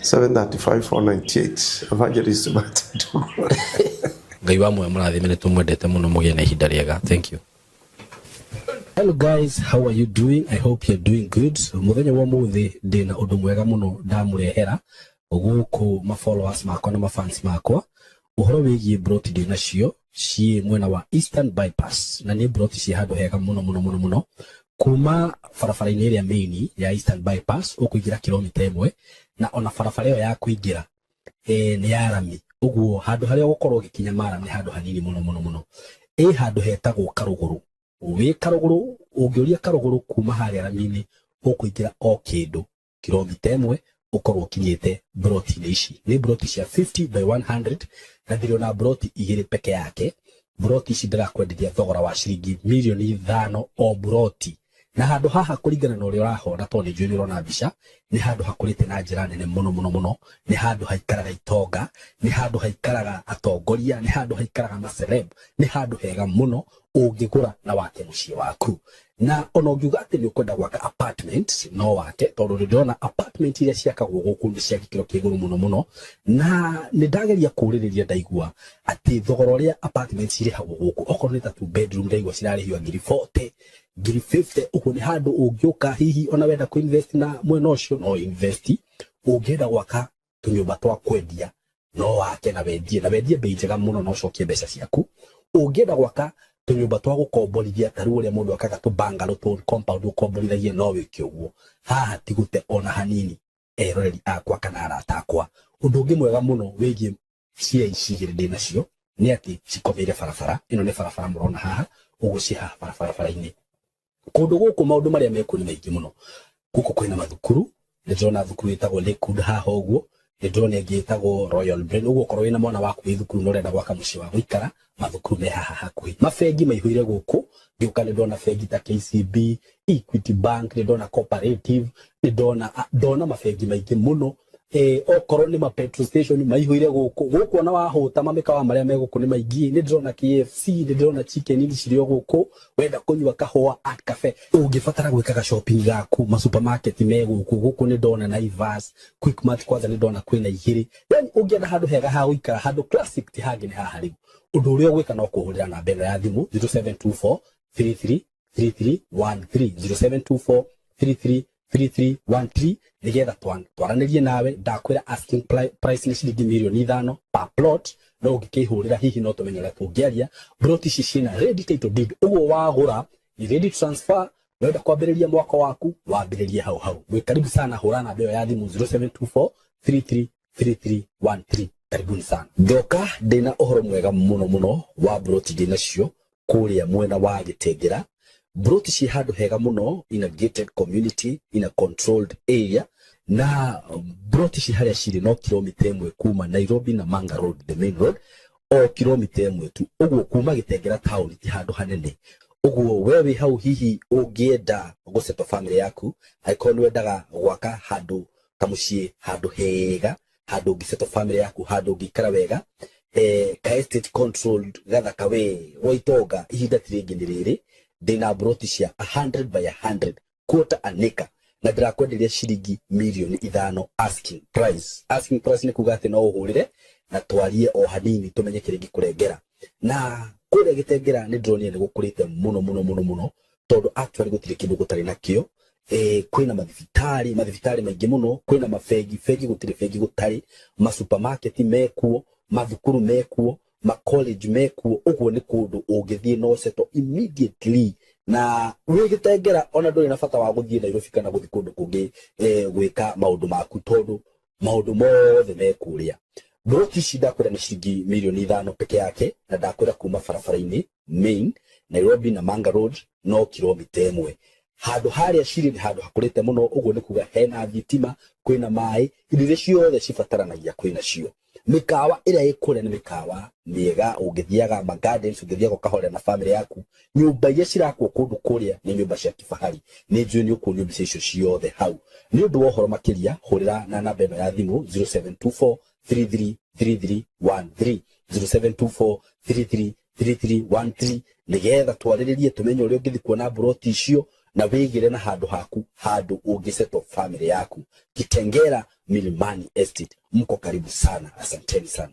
735 498, Evangelist Martin Ndung'u. Ngai wa muoyo mũrathime, nĩ tũmwendete mũno, mũgĩe na ihinda rĩega. Thank you. Hello guys, how are you doing? I hope you're doing good. Mũthenya wa ũmũthĩ ndĩna ũndũ mwega mũno ndamũrehera gũkũ ma followers makwa na ma fans makwa, ũhoro wĩgiĩ broti ndĩ nacio ciĩ mwena wa Eastern Bypass, na nĩ broti ciĩ handũ hega mũno mũno mũno mũno. Kuma barabara-inĩ ĩrĩa main ya Eastern Bypass ũkũingĩra kilomita 1, na ona barabara ĩyo ya kũingĩra nĩ ya rami, ũguo handũ harĩa ũgũkorwo ũgĩkinya maram nĩ handũ hanini mũno mũno mũno. Ĩ handũ hetagwo Karũgũrũ. Wĩ Karũgũrũ, ũngĩũria Karũgũrũ kuma harĩa rami-inĩ, ũkũingĩra o kĩndũ kilomita 1 ũkorwo ũkinyĩte broti-inĩ ici. Nĩ broti cia 50 by 100 na ndĩrĩ ona broti igĩrĩ peke yake. Broti ici ndĩrakwenderia thogora wa ciringi mirioni 5 o broti. Na handũ haha, kũringana na ũrĩa ũrahona, tondũ nĩ njũĩ nĩ ũrona mbica, nĩ handũ hakũrĩte na njĩra nene mũno mũno mũno. Nĩ handũ haikaraga itonga, nĩ handũ haikaraga atongoria, nĩ handũ haikaraga maceleb, nĩ handũ hega mũno ũngĩgũra na wake mũciĩ waku. Na ona ũngiuga atĩ nĩ ũkwenda gwaka apartment, no wake, tondũ nĩ ndĩrona apartment iria ciakagwo gũkũ nĩ cia gĩkĩro kĩa igũrũ mũno mũno. Na nĩ ndageria kũũrĩrĩria, ndaigua atĩ thogora ũrĩa apartment cirĩhagwo gũkũ, okorwo nĩ ta two bedroom, ndaigua cirarĩhio ngiri 40, ngiri 50 ũguo. Nĩ handũ ũngĩũka hihi ona wenda kũ invest na mwena ũcio, no invest. Ũngĩenda gwaka tũnyũmba twa kwendia, no wake na wendie bei njega mũno na ũcokie mbeca ciaku. Ũngĩenda gwaka tũnyũmba twa gũkomborithia, ta rĩu ũrĩa mũndũ akaga tũ bungalow, tũ compound ũkomborithagie, no wĩke ũguo. Haha ti gũte ona hanini, eroreri akwa kana arata akwa. Ũndũ ũngĩ mwega mũno wĩgiĩ cia ici igĩrĩ ndĩ nacio nĩ atĩ cikomeire barabara ĩno. Nĩ barabara mũrona haha ũguo, ciĩ haha barabara-inĩ. Kũndũ gũkũ maũndũ marĩa mekuo nĩ maingĩ mũno. Gũkũ kwĩna mathukuru, nĩ ndĩrona thukuru ĩtagwo Lakewood haha ũguo, nĩ ndĩrona ĩngĩ ĩtagwo Royal Brain. Ũguo okorwo wĩna mwana waku wĩ thukuru na ũrenda gwaka mũciĩ wa gũikara, mathukuru me haha hakuhĩ. Mabengi maihũire gũkũ, ngĩũka nĩ ndona bengi ta KCB, Equity Bank, nĩ ndona Cooperative, nĩ ndona mabengi maingĩ mũno. Okorwo nĩ ma petrol station maihũire gũkũ. Gũkũ ona wahũta, mamĩkawa marĩa me gũkũ nĩ maingĩ. Nĩ ndĩrona KFC, nĩ ndĩrona Chicken Inn cirĩ o gũkũ. Wenda kũnyua kahũa, Art Cafe. Ũngĩbatara gwĩkaga shopping gaku, ma supermarket me gũkũ. Gũkũ nĩ ndona Naivas, Quickmart, kwanza nĩ ndona kwĩna igĩrĩ. Yani ũngĩenda handũ hega ha gũikara, handũ classic, ti hangĩ nĩ haha. Rĩu ũndũ ũrĩa ũgwĩka no kũhũrĩra namba ĩno ya thimũ, 0724 33 3313, 0724 33 3313, nigetha twaranĩrie nawe. Ndakwĩra asking price nĩ ciringi mirioni 5 per plot, no ũngĩkĩhũrĩra hihi no tũmenye ũrĩa tũngĩaria. Plot ici ciĩna ready title deed, ũguo wagũra ni ready transfer. Wenda kwambĩrĩria mwako waku, wambĩrĩrie hau hau. Mwĩ karibu sana, hũra namba ĩyo ya thimũ, 0724 33 3313. Karibuni sana. Ndoka ndĩna ũhoro mwega mũno mũno wa broti ndĩ nacio kũrĩa mwena wa Gĩtengera. Broti ciĩ handũ hega mũno, in a gated community, in a controlled area, na broti ci harĩa cirĩ no kilomita 1 kuma Nairobi na Manga Road, the main road. O kilomita ĩmwe tu ũguo kuma Gĩtengera taũni, ti handũ hanene ũguo. We wĩ hau, hihi ũngĩenda gũsettle family yaku, angĩkorwo nĩ wendaga gwaka handũ kamũciĩ, handũ hega, handũ ũngĩsettle family yaku, handũ ũngĩikara wega, ka estate controlled gathaka we gwa itonga, ihinda ti rĩngĩ nĩ rĩrĩ. Ndĩna mburoti cia 100 by 100, quarter an acre, na ndĩrakwenderia ciringi mirioni 5 asking price. Asking price nĩ kuga atĩ no ũhũrĩre na twarie o hanini, tũmenye kĩrĩa ingĩkũrengera. Na kũrĩa Gĩtengera nĩ ndĩronire nĩ gũkũrĩte mũno mũno mũno mũno, tondũ actually gũtirĩ kĩndũ gũtarĩ nakĩo. Kwĩna mathibitarĩ, mathibitarĩ maingĩ mũno, kwĩna mabengi, bengi gũtirĩ bengi gũtarĩ, masupermarket mekuo, mathukuru mekuo, macollege mekuo. Ũguo nĩ kũndũ ũngĩthiĩ no settle immediately na wĩ Gĩtengera, ona ndũrĩ na bata wa gũthiĩ Nairobi kana gũthiĩ kũndũ kũngĩ gwĩka maũndũ maku, tondũ maũndũ mothe me kũrĩa. Mburoti ici ndakwĩra nĩ ciringi mirioni 5 peke yake, na ndakwĩra kuma barabara-inĩ main Nairobi na Manga Road no kilomita 1. Handũ harĩa cirĩ nĩ handũ hakũrĩte mũno. Ũguo nĩ kuga hena thitima, kwĩna maĩ, indo iria ciothe cibataranagia kwĩna cio. Mĩkawa ĩrĩa ĩ kũrĩa nĩ mĩkawa mĩega, ũngĩthiaga ma gardens, ũngĩthiaga ũkahorera na family yaku. Nyũmba iria cirakwo kũndũ kũrĩa nĩ nyũmba cia kifahari. Nĩ njũĩ nĩ ũkuonio mbica icio ciothe hau. Nĩ ũndũ wa ũhoro makĩria, hũrĩra na namba ĩno ya thimũ, 0724 333313, 0724 333313, nĩgetha twarĩrĩrie, tũmenye ũrĩa ũngĩthiĩ kuona mburoti icio na wĩgĩre na handũ haku, handũ ũngĩsettle family yaku. Kitengera Milimani Estate, mko karibu sana. Asanteni sana.